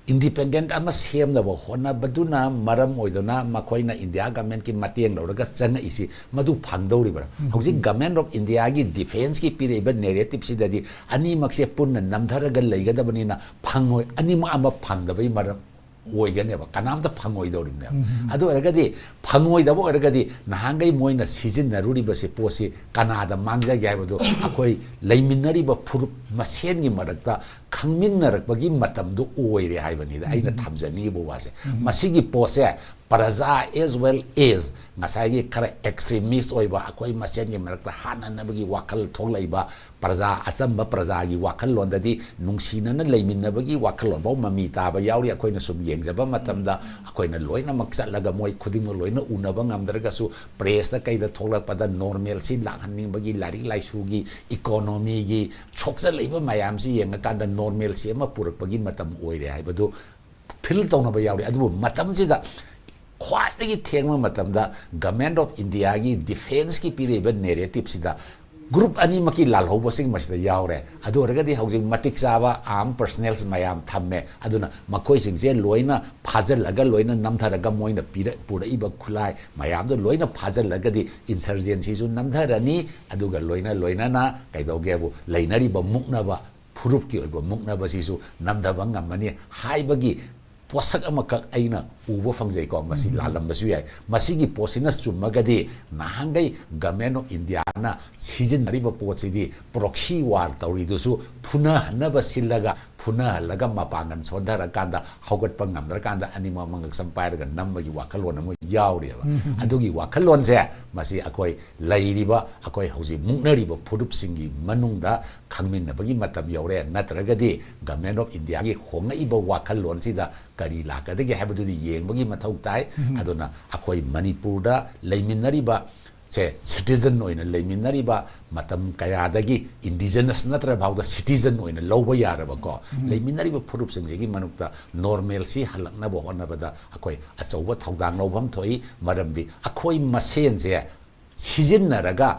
ꯏꯟꯗꯤꯄꯦꯟꯗꯦꯟꯠ ꯑꯃ ꯁꯦꯝꯅꯕ ꯍꯣꯠꯅꯕꯗꯨꯅ ꯃꯔꯝ ꯑꯣꯏꯗꯨꯅ ꯃꯈꯣꯏꯅ ꯏꯟꯗꯤꯌꯥ ꯒꯃꯦꯟꯠꯀꯤ ꯃꯇꯦꯡ ꯂꯧꯔꯒ ꯆꯪꯉꯛꯏꯁꯤ, ꯃꯗꯨ ꯐꯪꯗꯧꯔꯤꯕ꯭ꯔꯥ? ꯍꯧꯖꯤꯛ ꯒꯃꯦꯟꯠ ꯑꯣꯐ ꯏꯟꯗꯤꯌꯥꯒꯤ ꯗꯤꯐꯦꯟꯁꯀꯤ ꯄꯤꯔꯛꯏꯕ ꯅꯦꯔꯦꯇꯤꯞꯁꯤꯗꯗꯤ ꯑꯅꯤꯃꯛꯁꯦ ꯄꯨꯟꯅ ꯅꯝꯊꯔꯒ ꯂꯩꯒꯗꯕꯅꯤꯅ ꯐꯪꯉꯣꯏ, ꯑꯅꯤꯃꯛ ꯑꯃ ꯐꯪꯗꯕꯒꯤ ꯃꯔꯝ ꯑꯣꯏꯒꯅꯦꯕ, ꯀꯅꯥꯝꯇ ꯐꯪꯉꯣꯏꯗꯧꯔꯤꯕꯅꯦꯕ꯫ ꯑꯗꯨ ꯑꯣꯏꯔꯒꯗꯤ, ꯐꯪꯉꯣꯏꯗꯕ ꯑꯣꯏꯔꯒꯗꯤ ꯅꯍꯥꯟꯈꯩ ꯃꯣꯏꯅ ꯁꯤꯖꯤꯟꯅꯔꯨꯔꯤꯕꯁꯤ, ꯄꯣꯠꯁꯤ ꯀꯅꯥꯗ ꯃꯥꯡꯖꯒꯦ ꯍꯥꯏꯕꯗꯨ ꯑꯩꯈꯣꯏ ꯂꯩꯃꯤꯟꯅꯔꯤꯕ ꯐꯨꯔꯨꯞ ꯃꯁꯦꯟꯒꯤ ꯃꯔꯛꯇ ꯈꯪꯃꯤꯟꯅꯔꯛꯄꯒꯤ ꯃꯇꯝꯗꯨ ꯑꯣꯏꯔꯦ ꯍꯥꯏꯕꯅꯤꯗ ꯑꯩꯅ ꯊꯝꯖꯅꯤꯡꯉꯤꯕ ꯋꯥꯁꯦ꯫ ꯃꯁꯤꯒꯤ ꯄꯣꯠꯁꯦ ꯄ꯭ꯔꯖꯥ as well as ꯉꯁꯥꯏꯒꯤ ꯈꯔ ꯑꯦꯛꯁꯇ꯭ꯔꯤꯃꯤꯁ ꯑꯣꯏꯕ, ꯑꯩꯈꯣꯏ ꯃꯁꯦꯟꯒꯤ ꯃꯔꯛꯇ ꯍꯥꯠꯅꯅꯕꯒꯤ ꯋꯥꯈꯜ ꯊꯣꯛꯂꯛꯏꯕ, ꯄ꯭ꯔꯖꯥ, ꯑꯆꯝꯕ ꯄ꯭ꯔꯖꯥꯒꯤ ꯋꯥꯈꯜꯂꯣꯟꯗꯗꯤ ꯅꯨꯡꯁꯤꯅꯅ ꯂꯩꯃꯤꯟꯅꯕꯒꯤ ꯋꯥꯈꯜꯂꯣꯟꯐꯥꯎ ꯃꯃꯤ ꯇꯥꯕ ꯌꯥꯎꯔꯤ꯫ ꯑꯩꯈꯣꯏꯅ ꯁꯨꯝ ꯌꯦꯡꯖꯕ ꯃꯇꯝꯗ ꯑꯩꯈꯣꯏꯅ ꯂꯣꯏꯅꯃꯛ ꯆꯠꯂꯒ ꯃꯣꯏ ꯈꯨꯗꯤꯡꯃꯛ ꯂꯣꯏꯅ ꯎꯅꯕ ꯉꯝꯗ꯭ꯔꯒꯁꯨ, ꯄ꯭ꯔꯦꯁꯇ ꯀꯩꯗ ꯊꯣꯛꯂꯛꯄꯗ ꯅꯣꯔꯃꯦꯜꯁꯤ ꯂꯥꯛꯍꯟꯅꯤꯡꯕꯒꯤ, ꯂꯥꯏꯔꯤꯛ ꯂꯥꯏꯁꯨꯒꯤ, ꯏꯀꯣꯅꯣꯃꯤꯒꯤ ꯁꯣꯛꯆꯜꯂꯛꯏꯕ ꯃꯌꯥꯝꯁꯤ ꯌꯦꯡꯉꯀꯥꯟꯗ ꯅꯣꯔꯃꯦꯜꯁꯤ ꯑꯃ ꯄꯨꯔꯛꯄꯒꯤ ꯃꯇꯝ ꯑꯣꯏꯔꯦ ꯍꯥꯏꯕꯗꯨ ꯐꯤꯜ ꯇꯧꯅꯕ ꯌꯥꯎꯔꯤ꯫ ꯑꯗꯨꯕꯨ ꯃꯇꯝꯁꯤꯗ ꯈ꯭ꯋꯥꯏꯗꯒꯤ ꯊꯦꯡꯕ ꯃꯇꯝꯗ ꯒꯃꯦꯟꯠ ꯑꯣꯐ ꯏꯟꯗꯤꯌꯥꯒꯤ ꯗꯤꯐꯦꯟꯁꯀꯤ ꯄꯤꯔꯛꯏꯕ ꯅꯦꯔꯦꯇꯤꯞꯁꯤꯗ ꯒ꯭ꯔꯨꯞ ꯑꯅꯤꯃꯛꯀꯤ ꯂꯥꯜꯍꯧꯕꯁꯤꯡ ꯃꯁꯤꯗ ꯌꯥꯎꯔꯦ꯫ ꯑꯗꯨ ꯑꯣꯏꯔꯒꯗꯤ ꯍꯧꯖꯤꯛ ꯃꯇꯤꯛ ꯆꯥꯕ ꯑꯥꯔꯝ ꯄꯔꯁꯅꯦꯜꯁ ꯃꯌꯥꯝ ꯊꯝꯃꯦ꯫ ꯑꯗꯨꯅ ꯃꯈꯣꯏꯁꯤꯡꯁꯦ ꯂꯣꯏꯅ ꯐꯥꯖꯤꯜꯂꯒ, ꯂꯣꯏꯅ ꯅꯝꯊꯔꯒ, ꯃꯣꯏꯅ ꯄꯤꯔꯛ-, ꯄꯨꯔꯛꯏꯕ ꯈꯨꯠꯂꯥꯏ ꯃꯌꯥꯝꯗꯣ ꯂꯣꯏꯅ ꯐꯥꯖꯤꯜꯂꯒꯗꯤ ꯏꯟꯁꯔꯖꯦꯟꯁꯤꯁꯨ ꯅꯝꯊꯔꯅꯤ꯫ ꯑꯗꯨꯒ ꯂꯣꯏꯅ ꯂꯣꯏꯅꯅ ꯀꯩꯗꯧꯒꯦꯕꯨ, ꯂꯩꯅꯔꯤꯕ ꯃꯨꯛꯅꯕ, ꯐꯨꯔꯨꯞꯀꯤ ꯑꯣꯏꯕ ꯃꯨꯛꯅꯕꯁꯤꯁꯨ ꯅꯝꯊꯕ ꯉꯝꯃꯅꯤ ꯍꯥꯏꯕꯒꯤ ꯄꯣꯠꯁꯛ ꯑꯃꯈꯛ ꯑꯩꯅ ꯎꯕ ꯐꯪꯖꯩꯀꯣ꯫ ꯃꯁꯤ ꯂꯥꯜꯂꯝꯕꯁꯨ ꯌꯥꯏ꯫ ꯃꯁꯤꯒꯤ ꯄꯣꯠꯁꯤꯅ ꯆꯨꯝꯃꯒꯗꯤ ꯅꯍꯥꯟꯈꯩ Government of Indiaꯅ ꯁꯤꯖꯤꯟꯅꯔꯤꯕ ꯄꯣꯠꯁꯤꯗꯤ proxy war ꯇꯧꯔꯤꯗꯨꯁꯨ ꯐꯨꯅꯍꯟꯅꯕ ꯁꯤꯜꯂꯒ, ꯐꯨꯅꯍꯜꯂꯒ ꯃꯄꯥꯡꯒꯜ ꯁꯣꯟꯊꯔꯀꯥꯟꯗ, ꯍꯧꯒꯠꯄ ꯉꯝꯗ꯭ꯔꯀꯥꯟꯗ ꯑꯅꯤꯃꯛ ꯃꯉꯛꯁꯝ ꯄꯥꯏꯔꯒ ꯅꯝꯕꯒꯤ ꯋꯥꯈꯜꯂꯣꯟ ꯑꯃ ꯌꯥꯎꯔꯤꯑꯕ꯫ ꯑꯗꯨꯒꯤ ꯋꯥꯈꯜꯂꯣꯟꯁꯦ ꯃꯁꯤ ꯑꯩꯈꯣꯏ ꯂꯩꯔꯤꯕ, ꯑꯩꯈꯣꯏ ꯍꯧꯖꯤꯛ ꯃꯨꯛꯅꯔꯤꯕ ꯐꯨꯔꯨꯞꯁꯤꯡꯒꯤ ꯃꯅꯨꯡꯗ ꯈꯪꯃꯤꯟꯅꯕꯒꯤ ꯃꯇꯝ ꯌꯧꯔꯦ꯫ ꯅꯠꯇ꯭ꯔꯒꯗꯤ Government of Indiaꯒꯤ ꯍꯣꯡꯉꯛꯏꯕ ꯋꯥꯈꯜꯂꯣꯟꯁꯤꯗ ꯀꯔꯤ ꯂꯥꯛꯀꯗꯒꯦ ꯍꯥꯏꯕꯗꯨꯗꯤ ꯌꯦꯡꯕꯒꯤ ꯃꯊꯧ ꯇꯥꯏ꯫ ꯑꯗꯨꯅ ꯑꯩꯈꯣꯏ ꯃꯅꯤꯄꯨꯔꯗ ꯂꯩꯃꯤꯟꯅꯔꯤꯕ ꯁꯦ, citizen ꯑꯣꯏꯅ ꯂꯩꯃꯤꯟꯅꯔꯤꯕ ꯃꯇꯝ ꯀꯌꯥꯗꯒꯤ indigenous ꯅꯠꯇ꯭ꯔ ꯐꯥꯎꯗ citizen ꯑꯣꯏꯅ ꯂꯧꯕ ꯌꯥꯔꯕꯀꯣ, ꯂꯩꯃꯤꯟꯅꯔꯤꯕ ꯐꯨꯔꯨꯞꯁꯤꯡꯁꯤꯒꯤ ꯃꯔꯛꯇ normalcy ꯍꯜꯂꯛꯅꯕ ꯍꯣꯠꯅꯕꯗ ꯑꯩꯈꯣꯏ ꯑꯆꯧꯕ ꯊꯧꯗꯥꯡ ꯂꯧꯐꯝ ꯊꯣꯛꯏ꯫ ꯃꯔꯝꯗꯤ ꯑꯩꯈꯣꯏ ꯃꯁꯦꯟꯁꯦ ꯁꯤꯖꯤꯟꯅꯔꯒ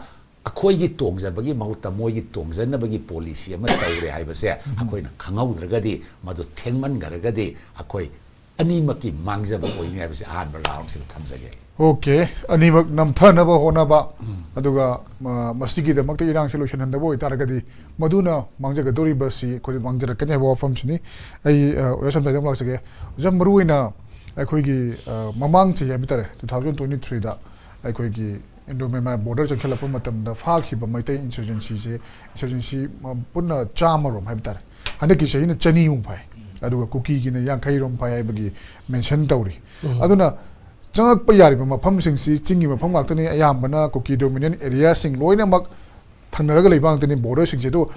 ꯑꯩꯈꯣꯏꯒꯤ ꯇꯣꯡꯖꯕꯒꯤ ꯃꯍꯨꯠꯇ ꯃꯣꯏꯒꯤ ꯇꯣꯡꯖꯅꯕꯒꯤ policy ꯑꯃ ꯇꯧꯔꯦ ꯍꯥꯏꯕꯁꯦ ꯑꯩꯈꯣꯏꯅ ꯈꯪꯍꯧꯗ꯭ꯔꯒꯗꯤ, ꯃꯗꯨ ꯊꯦꯡꯃꯟꯈ꯭ꯔꯒꯗꯤ ꯑꯩꯈꯣꯏ ꯑꯅꯤꯃꯛꯀꯤ ꯃꯥꯡꯖꯕ ꯑꯣꯏꯅꯤ ꯍꯥꯏꯕꯁꯤ ꯑꯍꯥꯟꯕ roundꯁꯤꯗ ꯊꯝꯖꯒꯦ꯫ OK, ꯑꯅꯤꯃꯛ ꯅꯝꯊꯅꯕ ꯍꯣꯠꯅꯕ, ꯑꯗꯨꯒ ꯃ- ꯃꯁꯤꯒꯤꯗꯃꯛꯇ ꯏꯔꯥꯡꯁꯤ ꯂꯣꯏꯁꯤꯟꯍꯟꯗꯕ ꯑꯣꯏꯇꯥꯔꯒꯗꯤ ꯃꯗꯨꯅ ꯃꯥꯡꯖꯒꯗꯧꯔꯤꯕꯁꯤ ꯑꯩꯈꯣꯏ ꯃꯥꯡꯖꯔꯛꯀꯅꯤ ꯍꯥꯏꯕ ꯋꯥꯐꯝꯁꯤꯅꯤ꯫ ꯑꯩ ꯑ, ꯑꯣꯖꯥ ꯁꯝꯗꯥꯏꯗ ꯑꯃꯨꯛ ꯂꯥꯛꯆꯒꯦ꯫ ꯑꯣꯖꯥ, ꯃꯔꯨꯑꯣꯏꯅ ꯑꯩꯈꯣꯏꯒꯤ ꯑ, ꯃꯃꯥꯡ ꯆꯍꯤ ꯍꯥꯏꯕ ꯇꯥꯔꯦ, two thousand twenty threeꯗ ꯑꯩꯈꯣꯏꯒꯤ Indo Myanmar border ꯆꯪꯁꯤꯜꯂꯛꯄ ꯃꯇꯝꯗ ꯐꯥꯈꯤꯕ ꯃꯩꯇꯩ insurgencyꯁꯦ, insurgency ꯃ- ꯄꯨꯟꯅ ꯆꯥꯝꯃꯔꯣꯝ ꯍꯥꯏꯕ ꯇꯥꯔꯦ꯫ ꯍꯟꯗꯛꯀꯤ ꯆꯍꯤꯅ ꯆꯅꯤꯃꯨꯛ ꯐꯥꯏ, ꯑꯗꯨꯒ ꯀꯨꯀꯤꯒꯤꯅ ꯌꯥꯡꯈꯩꯔꯣꯝ ꯐꯥꯏ ꯍꯥꯏꯕꯒꯤ mention ꯇꯧꯔꯤ꯫ ꯑꯗꯨꯅ ꯆꯪꯉꯛꯄ ꯌꯥꯔꯤꯕ ꯃꯐꯝꯁꯤꯡꯁꯤ ꯆꯤꯡꯒꯤ ꯃꯐꯝ ꯉꯥꯛꯇꯅꯤ, ꯑꯌꯥꯝꯕꯅ ꯀꯨꯀꯤ dominant areaꯁꯤꯡ ꯂꯣꯏꯅꯃꯛ ꯊꯪꯅꯔꯒ ꯂꯩꯕ ꯉꯥꯛꯇꯅꯤ borderꯁꯤꯡꯁꯦ꯫ ꯑꯗꯣ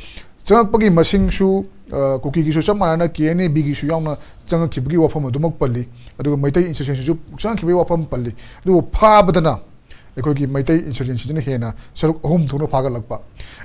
ꯆꯪꯉꯛꯄꯒꯤ ꯃꯁꯤꯡꯁꯨ ꯑ, ꯀꯨꯀꯤꯒꯤꯁꯨ ꯆꯞ ꯃꯥꯟꯅꯅ KNA Bꯒꯤꯁꯨ ꯌꯥꯎꯅ ꯆꯪꯉꯛꯈꯤꯕꯒꯤ ꯋꯥꯐꯝ ꯑꯗꯨꯃꯛ ꯄꯜꯂꯤ, ꯑꯗꯨꯒ ꯃꯩꯇꯩ insurgencyꯁꯨ ꯆꯪꯉꯛꯈꯤꯕꯒꯤ ꯋꯥꯐꯝ ꯄꯜꯂꯤ꯫ ꯑꯗꯨꯕꯨ ꯐꯥꯕꯗꯅ ꯑꯩꯈꯣꯏꯒꯤ ꯃꯩꯇꯩ insurgencyꯁꯤꯅ ꯍꯦꯟꯅ ꯁꯔꯨꯛ ꯑꯍꯨꯝ ꯊꯣꯛꯅ ꯐꯥꯒꯠꯂꯛꯄ꯫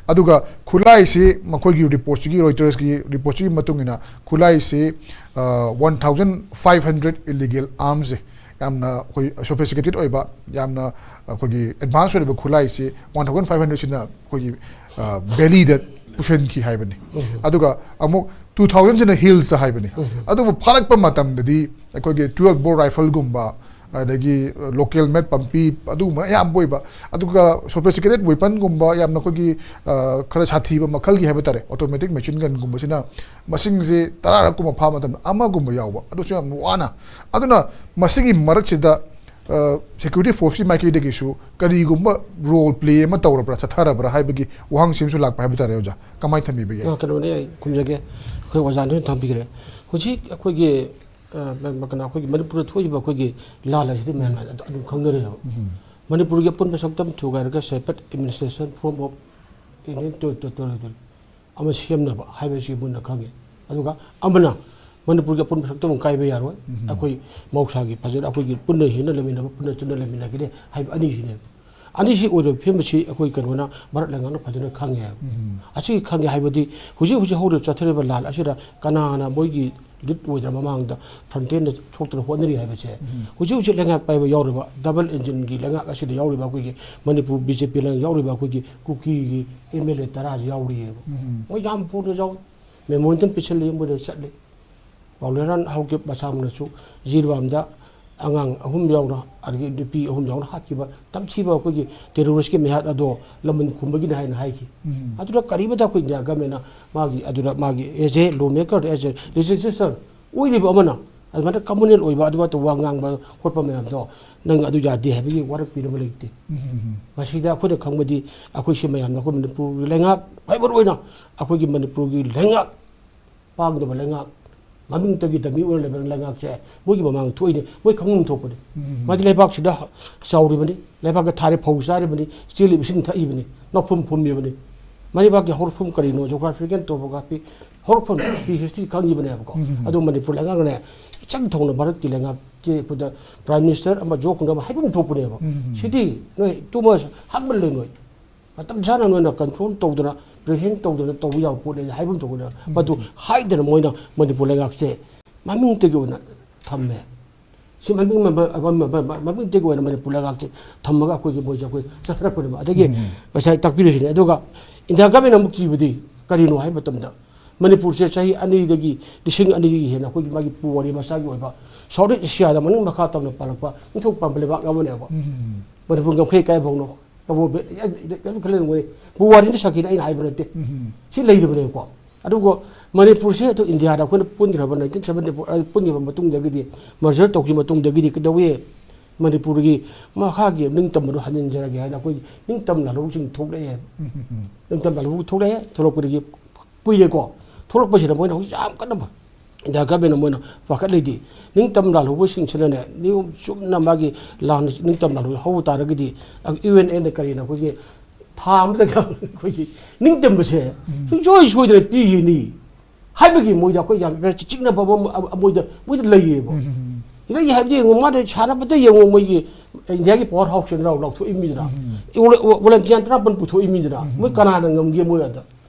ꯑꯗꯨꯒ ꯈꯨꯠꯂꯥꯏꯁꯤ ꯃꯈꯣꯏꯒꯤ reportꯁꯤꯒꯤ, Reutersꯀꯤ reportꯁꯤꯒꯤ ꯃꯇꯨꯡ ꯏꯟꯅ ꯈꯨꯠꯂꯥꯏꯁꯤ ꯑ, one thousand five hundred illegal armsꯁꯦ, ꯌꯥꯝꯅ ꯑꯩꯈꯣꯏ sophisticated ꯑꯣꯏꯕ, ꯌꯥꯝꯅ ꯑꯩꯈꯣꯏꯒꯤ advance ꯑꯣꯏꯔꯤꯕ ꯈꯨꯠꯂꯥꯏꯁꯤ one thousand five hundredꯁꯤꯅ ꯑꯩꯈꯣꯏꯒꯤ ꯑ, valleyꯗ ꯄꯨꯁꯤꯟꯈꯤ ꯍꯥꯏꯕꯅꯤ꯫ ꯑꯗꯨꯒ ꯑꯃꯨꯛ two thousandꯁꯤꯅ hillsꯇ ꯍꯥꯏꯕꯅꯤ꯫ ꯑꯗꯨꯕꯨ ꯐꯥꯔꯛꯄ ꯃꯇꯝꯗꯗꯤ ꯑꯩꯈꯣꯏꯒꯤ twelve bore rifleꯒꯨꯝꯕ, ꯑꯗꯒꯤ ꯂꯣꯀꯦꯜ ꯃꯦꯠ ꯄꯝꯄꯤ, ꯑꯗꯨꯒꯨꯝꯕ ꯑꯌꯥꯝꯕ ꯑꯣꯏꯕ, ꯑꯗꯨꯒ ꯁꯣꯐꯤꯁꯇꯤꯀꯦꯇꯦꯠ ꯋꯦꯄꯟꯒꯨꯝꯕ, ꯌꯥꯝꯅ ꯑꯩꯈꯣꯏꯒꯤ ꯑ, ꯈꯔ ꯁꯥꯊꯤꯕ ꯃꯈꯜꯒꯤ ꯍꯥꯏꯕ ꯇꯥꯔꯦ, ꯑꯣꯇꯣꯃꯦꯇꯤꯛ ꯃꯦꯆꯤꯟ ꯒꯟꯒꯨꯝꯕꯁꯤꯅ ꯃꯁꯤꯡꯁꯦ ꯇꯔꯥꯔꯛ ꯀꯨꯝꯕ ꯐꯥꯕ ꯃꯇꯝꯗ ꯑꯃꯒꯨꯝꯕ ꯌꯥꯎꯕ, ꯑꯗꯨꯁꯨ ꯌꯥꯝ ꯋꯥꯅ꯫ ꯑꯗꯨꯅ ꯃꯁꯤꯒꯤ ꯃꯔꯛꯁꯤꯗ ꯁꯦꯀ꯭ꯌꯨꯔꯤꯇꯤ ꯐꯣꯔꯁꯀꯤ ꯃꯥꯏꯀꯩꯗꯒꯤꯁꯨ ꯀꯔꯤꯒꯨꯝꯕ ꯔꯣꯜ ꯄ꯭ꯂꯦ ꯑꯃ ꯇꯧꯔꯕ꯭ꯔꯥ, ꯆꯠꯊꯔꯕ꯭ꯔꯥ ꯍꯥꯏꯕꯒꯤ ꯋꯥꯍꯪꯁꯤ ꯑꯃꯁꯨ ꯂꯥꯛꯄ ꯍꯥꯏꯕ ꯇꯥꯔꯦ, ꯑꯣꯖꯥ꯫ ꯀꯃꯥꯏꯅ ꯊꯝꯕꯤꯕ ꯌꯥꯏ? ꯑ, ꯀꯩꯅꯣꯅꯦ, ꯑꯩ ꯈꯨꯝꯖꯒꯦ꯫ ꯑꯩꯈꯣꯏ ꯑꯣꯖꯥꯅꯁꯨ ꯊꯝꯕꯤꯈ꯭ꯔꯦ꯫ ꯍꯧꯖꯤꯛ ꯑꯩꯈꯣꯏꯒꯤ, ꯑ, ꯀꯩꯅꯣ, ꯑꯩꯈꯣꯏꯒꯤ ꯃꯅꯤꯄꯨꯔꯗ ꯊꯣꯛꯏꯕ ꯑꯩꯈꯣꯏꯒꯤ ꯂꯥꯜ ꯑꯁꯤꯗꯤ ꯃꯌꯥꯝꯅ ꯑꯗꯨ-, ꯑꯗꯨꯝ ꯈꯪꯅꯔꯦꯕ꯫ ꯃꯅꯤꯄꯨꯔꯒꯤ ꯑꯄꯨꯟꯕ ꯁꯛꯇꯝ ꯊꯨꯒꯥꯏꯔꯒ separate administration form of union territory ꯑꯃ ꯁꯦꯝꯅꯕ ꯍꯥꯏꯕꯁꯤ ꯃꯨꯟꯅ ꯈꯪꯉꯤ꯫ ꯑꯗꯨꯒ ꯑꯃꯅ ꯃꯅꯤꯄꯨꯔꯒꯤ ꯑꯄꯨꯟꯕ ꯁꯛꯇꯝ ꯀꯥꯏꯕ ꯌꯥꯔꯣꯏ꯫ ꯑꯩꯈꯣꯏ ꯃꯍꯧꯁꯥꯒꯤ ꯐꯖꯅ ꯑꯩꯈꯣꯏꯒꯤ ꯄꯨꯟꯅ ꯍꯤꯡꯅ ꯂꯩꯃꯤꯟꯅꯕ, ꯄꯨꯟꯅ ꯆꯠꯅ ꯂꯩꯃꯤꯟꯅꯒꯅꯤ ꯍꯥꯏꯕ ꯑꯅꯤꯁꯤꯅꯦꯕ꯫ ꯑꯅꯤꯁꯤ ꯑꯣꯏꯔꯕ ꯐꯤꯕꯝ ꯑꯁꯤ ꯑꯩꯈꯣꯏ ꯀꯩꯅꯣꯅ, ꯚꯥꯔꯠ ꯂꯩꯉꯥꯛꯅ ꯐꯖꯅ ꯈꯪꯉꯦ ꯍꯥꯏꯕ꯫ ꯑꯁꯤ ꯈꯪꯉꯦ ꯍꯥꯏꯕꯗꯤ ꯍꯧꯖꯤꯛ ꯍꯧꯖꯤꯛ ꯍꯧꯔꯤꯕ ꯆꯠꯊꯔꯤꯕ ꯂꯥꯟ ꯑꯁꯤꯗ ꯀꯅꯥꯅ ꯃꯣꯏꯒꯤ ꯂꯤꯠ ꯑꯣꯏꯗꯅ ꯃꯃꯥꯡꯗ ꯐ꯭ꯔꯟꯇꯦꯟꯗ ꯊꯣꯛꯇꯅ ꯍꯣꯠꯅꯔꯤ ꯍꯥꯏꯕꯁꯦ ꯍꯧꯖꯤꯛ ꯍꯧꯖꯤꯛ ꯂꯩꯉꯥꯛ ꯄꯥꯏꯕ ꯌꯥꯎꯔꯤꯕ ꯗꯕꯜ ꯏꯟꯖꯤꯟꯒꯤ ꯂꯩꯉꯥꯛ ꯑꯁꯤꯗ ꯌꯥꯎꯔꯤꯕ ꯑꯩꯈꯣꯏꯒꯤ ꯃꯅꯤꯄꯨꯔ ꯕꯤ ꯖꯦ ꯄꯤ ꯂꯩꯉꯥꯛ ꯌꯥꯎꯔꯤꯕ ꯑꯩꯈꯣꯏꯒꯤ ꯀꯨꯀꯤꯒꯤ ꯑꯦꯝ ꯑꯦꯜ ꯑꯦ ꯇꯔꯥꯁꯤ ꯌꯥꯎꯔꯤꯑꯕ꯫ ꯃꯣꯏ ꯌꯥꯝ ꯄꯨꯅ ꯌꯥꯎ, ꯃꯦꯃꯣꯔꯦꯟꯗꯝ ꯄꯤꯁꯜꯂꯤ, ꯃꯣꯏꯅ ꯆꯠꯂꯤ꯫ ꯄꯥꯎꯂꯦꯔꯥꯟ ꯍꯧꯈꯤꯕ ꯃꯁꯥꯃꯛꯅꯁꯨ ꯖꯤꯔꯤꯕꯥꯝꯗ ꯑꯉꯥꯡ ꯑꯍꯨꯝ ꯌꯥꯎꯅ, ꯑꯗꯒꯤ ꯅꯨꯄꯤ ꯑꯍꯨꯝ ꯌꯥꯎꯅ ꯍꯥꯠꯈꯤꯕ, ꯇꯝꯊꯤꯕ ꯑꯩꯈꯣꯏꯒꯤ ꯇꯦꯔꯣꯔꯤꯁꯀꯤ ꯃꯤꯍꯥꯠ ꯑꯗꯣ ꯂꯃꯟ ꯈꯨꯝꯕꯒꯤꯅꯤ ꯍꯥꯏꯅ ꯍꯥꯏꯈꯤ꯫ ꯑꯗꯨꯗ ꯀꯔꯤꯃꯇ ꯑꯩꯈꯣꯏ ꯏꯟꯗꯤꯌꯥ ꯒꯃꯦꯟꯅ ꯃꯥꯒꯤ ꯑꯗꯨꯗ ꯃꯥꯒꯤ as a law maker, as a legislator ꯑꯣꯏꯔꯤꯕ ꯑꯃꯅ ꯑꯗꯨꯃꯥꯏꯅ ꯀꯃꯟꯅꯦꯜ ꯑꯣꯏꯕ ꯑꯗꯨꯃꯥꯏꯅ ꯋꯥ ꯉꯥꯡꯕ ꯈꯣꯠꯄ ꯃꯌꯥꯝꯗꯣ ꯅꯪ ꯑꯗꯨ ꯌꯥꯗꯦ ꯍꯥꯏꯕꯒꯤ ꯋꯥꯔꯛ ꯄꯤꯅꯕ ꯂꯩꯇꯦ꯫ ꯃꯁꯤꯗ ꯑꯩꯈꯣꯏꯅ ꯈꯪꯕꯗꯤ ꯑꯩꯈꯣꯏ ꯁꯤ ꯃꯌꯥꯝꯅ ꯑꯩꯈꯣꯏ ꯃꯅꯤꯄꯨꯔꯒꯤ ꯂꯩꯉꯥꯛ, ꯈ꯭ꯋꯥꯏ ꯃꯔꯨ ꯑꯣꯏꯅ ꯑꯩꯈꯣꯏꯒꯤ ꯃꯅꯤꯄꯨꯔꯒꯤ ꯂꯩꯉꯥꯛ, ꯄꯥꯡꯗꯕ ꯂꯩꯉꯥꯛ, ꯃꯃꯤꯡꯇꯒꯤ ꯗꯃꯤ ꯑꯣꯏꯅ ꯂꯩꯕ ꯂꯩꯉꯥꯛꯁꯦ ꯃꯣꯏꯒꯤ ꯃꯃꯥꯡꯗ ꯊꯣꯛꯏꯅꯦ, ꯃꯣꯏ ꯈꯪꯐꯝ ꯊꯣꯛꯄꯅꯤ꯫ ꯃꯥꯗꯤ ꯂꯩꯕꯥꯛꯁꯤꯗ ꯆꯥꯎꯔꯤꯕꯅꯤ, ꯂꯩꯕꯥꯛꯇ ꯊꯥꯔꯦ ꯐꯧ ꯆꯥꯔꯤꯕꯅꯤ, ꯆꯦꯜꯂꯤꯕ ꯏꯁꯤꯡ ꯊꯛꯏꯕꯅꯤ, ꯂꯧꯐꯝ ꯐꯨꯝꯃꯤꯕꯅꯤ꯫ ꯃꯥ ꯂꯩꯕꯥꯛꯀꯤ ꯍꯧꯔꯛꯐꯝ ꯀꯔꯤꯅꯣ, geographical topography, ꯍꯧꯔꯛꯐꯝ history ꯈꯪꯉꯤꯕꯅꯦꯕꯀꯣ꯫ ꯑꯗꯨ ꯃꯅꯤꯄꯨꯔ ꯂꯩꯉꯥꯛꯅꯅꯦ ꯏꯆꯪ ꯊꯧꯅ ꯚꯥꯔꯠꯀꯤ ꯂꯩꯉꯥꯛꯀꯤ ꯑꯩꯈꯣꯏꯗ prime minister ꯑꯃ, ꯖꯣ ꯈꯨꯟꯗ꯭ꯔ ꯑꯃ ꯍꯥꯏꯐꯝ ꯊꯣꯛꯄꯅꯦꯕ꯫ ꯁꯤꯗꯤ ꯅꯣꯏ too much ꯍꯥꯞꯃꯜꯂꯦ ꯅꯣꯏ꯫ ꯃꯇꯝ ꯆꯥꯅ ꯅꯣꯏꯅ control ꯇꯧꯗꯅ, prevent ꯇꯧꯗꯅ ꯇꯧꯕ ꯌꯥꯕ ꯄꯣꯠꯅꯦ ꯍꯥꯏꯐꯝ ꯊꯣꯛꯄꯅꯦꯕ꯫ ꯃꯗꯨ ꯍꯥꯏꯗꯅ ꯃꯣꯏꯅ ꯃꯅꯤꯄꯨꯔ ꯂꯩꯉꯥꯛꯁꯦ ꯃꯃꯤꯡꯇꯒꯤ ꯑꯣꯏꯅ ꯊꯝꯃꯦ꯫ ꯁꯤ ꯃꯃꯤꯡ, ꯃ-, ꯃ-, ꯃ-, ꯃ-, ꯃ-, ꯃꯃꯤꯡꯇꯒꯤ ꯑꯣꯏꯅ ꯃꯅꯤꯄꯨꯔ ꯂꯩꯉꯥꯛꯁꯦ ꯊꯝꯃꯒ ꯑꯩꯈꯣꯏꯒꯤ ꯃꯣꯏꯁꯦ ꯑꯩꯈꯣꯏ ꯆꯠꯊꯔꯛꯄꯅꯦꯕ꯫ ꯑꯗꯒꯤ ꯉꯁꯥꯏ ꯇꯥꯛꯄꯤꯔꯤꯁꯤꯅꯦ꯫ ꯑꯗꯨꯒ ꯏꯟꯗꯤꯌꯥ ꯒꯃꯦꯟ ꯑꯃꯨꯛ ꯀꯤꯕꯗꯤ ꯀꯔꯤꯅꯣ ꯍꯥꯏꯕ ꯃꯇꯝꯗ, ꯃꯅꯤꯄꯨꯔꯁꯦ ꯆꯍꯤ ꯑꯅꯤꯗꯒꯤ, ꯂꯤꯁꯤꯡ ꯑꯅꯤꯗꯒꯤ ꯍꯦꯟꯅ ꯑꯩꯈꯣꯏꯒꯤ ꯃꯥꯒꯤ ꯄꯨꯋꯥꯔꯤ ꯃꯁꯥꯒꯤ ꯑꯣꯏꯕ South East Asia ꯗ ꯃꯅꯤꯡ ꯃꯈꯥ ꯇꯝꯅ ꯄꯥꯜꯂꯛꯄ ꯅꯤꯡꯊꯧ ꯄꯥꯟꯕ ꯂꯩꯕꯥꯛ ꯑꯃꯅꯦꯕ꯫ ꯎꯝ꯫ ꯃꯅꯤꯄꯨꯔ ꯉꯝꯈꯩ ꯀꯥꯏ ꯐꯥꯎꯅꯣ ꯀꯕꯣ ꯕꯦ-, ꯑꯦ, ꯑꯦ, ꯑꯗꯨꯝ ꯈꯜꯂꯝꯒꯅꯤ꯫ ꯄꯨꯋꯥꯔꯤꯗ ꯁꯥꯈꯤꯅ ꯑꯩꯅ ꯍꯥꯏꯕ ꯅꯠꯇꯦ꯫ ꯎꯝ꯫ ꯁꯤ ꯂꯩꯔꯤꯕꯅꯦꯀꯣ꯫ ꯑꯗꯨꯒ ꯃꯅꯤꯄꯨꯔꯁꯦ ꯑꯗꯨ ꯏꯟꯗꯤꯌꯥꯗ ꯑꯩꯈꯣꯏꯅ ꯄꯨꯟꯈ꯭ꯔꯕ nineteen seventy four, ꯑ, ꯄꯨꯟꯈ꯭ꯔꯕ ꯃꯇꯨꯡꯗꯒꯤꯗꯤ, merger ꯇꯧꯈꯤꯕ ꯃꯇꯨꯡꯗꯒꯤꯗꯤ ꯀꯩꯗꯧꯏ? ꯃꯅꯤꯄꯨꯔꯒꯤ ꯃꯈꯥꯒꯤ ꯅꯤꯡꯇꯝꯕꯗꯣ ꯍꯟꯖꯤꯟꯖꯔꯒꯦ ꯍꯥꯏꯅ ꯑꯩꯈꯣꯏ ꯅꯤꯡꯇꯝ ꯂꯥꯜꯍꯧꯕꯁꯤꯡ ꯊꯣꯛꯂꯛꯑꯦ꯫ ꯎꯝ, ꯎꯝ, ꯎꯝ꯫ ꯅꯤꯡꯇꯝ ꯂꯥꯜꯍꯧꯕ ꯊꯣꯛꯂꯛꯑꯦ꯫ ꯊꯣꯛꯂꯛꯄꯗꯒꯤ ꯀꯨꯏꯔꯦꯀꯣ꯫ ꯊꯣꯛꯂꯛꯄꯁꯤꯗ ꯃꯣꯏꯅ ꯍꯧꯖꯤꯛ ꯌꯥꯝ ꯀꯟꯅ ꯏꯟꯗꯤꯌꯥ government ꯅ ꯃꯣꯏꯅ ꯄꯥꯈꯠꯂꯤꯗꯤ, ꯅꯤꯡꯇꯝ ꯂꯥꯜꯍꯧꯕꯁꯤꯡꯁꯤꯅꯅꯦ, ꯅꯤꯌꯣꯝ ꯆꯨꯝꯅ ꯃꯥꯒꯤ ꯂꯥꯟ ꯅꯤꯡꯇꯝ ꯂꯥꯜꯍꯧꯕ ꯍꯧꯕ ꯇꯥꯔꯒꯗꯤ, U N N ꯅ ꯀꯔꯤꯅ ꯑꯩꯈꯣꯏꯒꯤ ꯊꯥ ꯑꯃꯗ ꯑꯩꯈꯣꯏꯒꯤ ꯅꯤꯡꯇꯝꯕꯁꯦ ꯎꯝ꯫ ꯁꯨꯡꯁꯣꯏ ꯁꯣꯏꯗꯅ ꯄꯤꯈꯤꯅꯤ ꯍꯥꯏꯕꯒꯤ ꯃꯣꯏꯗ ꯑꯩꯈꯣꯏ ꯌꯥꯝ ꯆꯤꯛꯅꯕ ꯑꯃ, ꯑꯃ, ꯃꯣꯏꯗ, ꯃꯣꯏꯗ ꯂꯩꯌꯦꯕ꯫ ꯎꯝ, ꯎꯝ, ꯎꯝ꯫ ꯂꯩ ꯍꯥꯏꯕꯗꯤ ꯌꯦꯡꯉꯣ, ꯃꯥꯅ ꯁꯥꯟꯅꯕꯗ ꯌꯦꯡꯉꯣ, ꯃꯣꯏꯒꯤ ꯏꯟꯗꯤꯌꯥꯒꯤ power house ꯁꯦ ꯂꯥꯎ-, ꯂꯥꯎꯊꯣꯛꯏꯃꯤꯗꯅ꯫ ꯎꯝ, ꯎꯝ꯫ ꯑꯣꯂꯦ-, ꯑꯣ-, Olympian ꯇꯔꯥꯃꯥꯄꯟ ꯄꯨꯊꯣꯛꯏꯃꯤꯗꯅ꯫ ꯎꯝ, ꯎꯝ꯫ ꯃꯣꯏ ꯀꯅꯥꯅ ꯉꯝꯒꯦ ꯃꯣꯏ ꯑꯗ?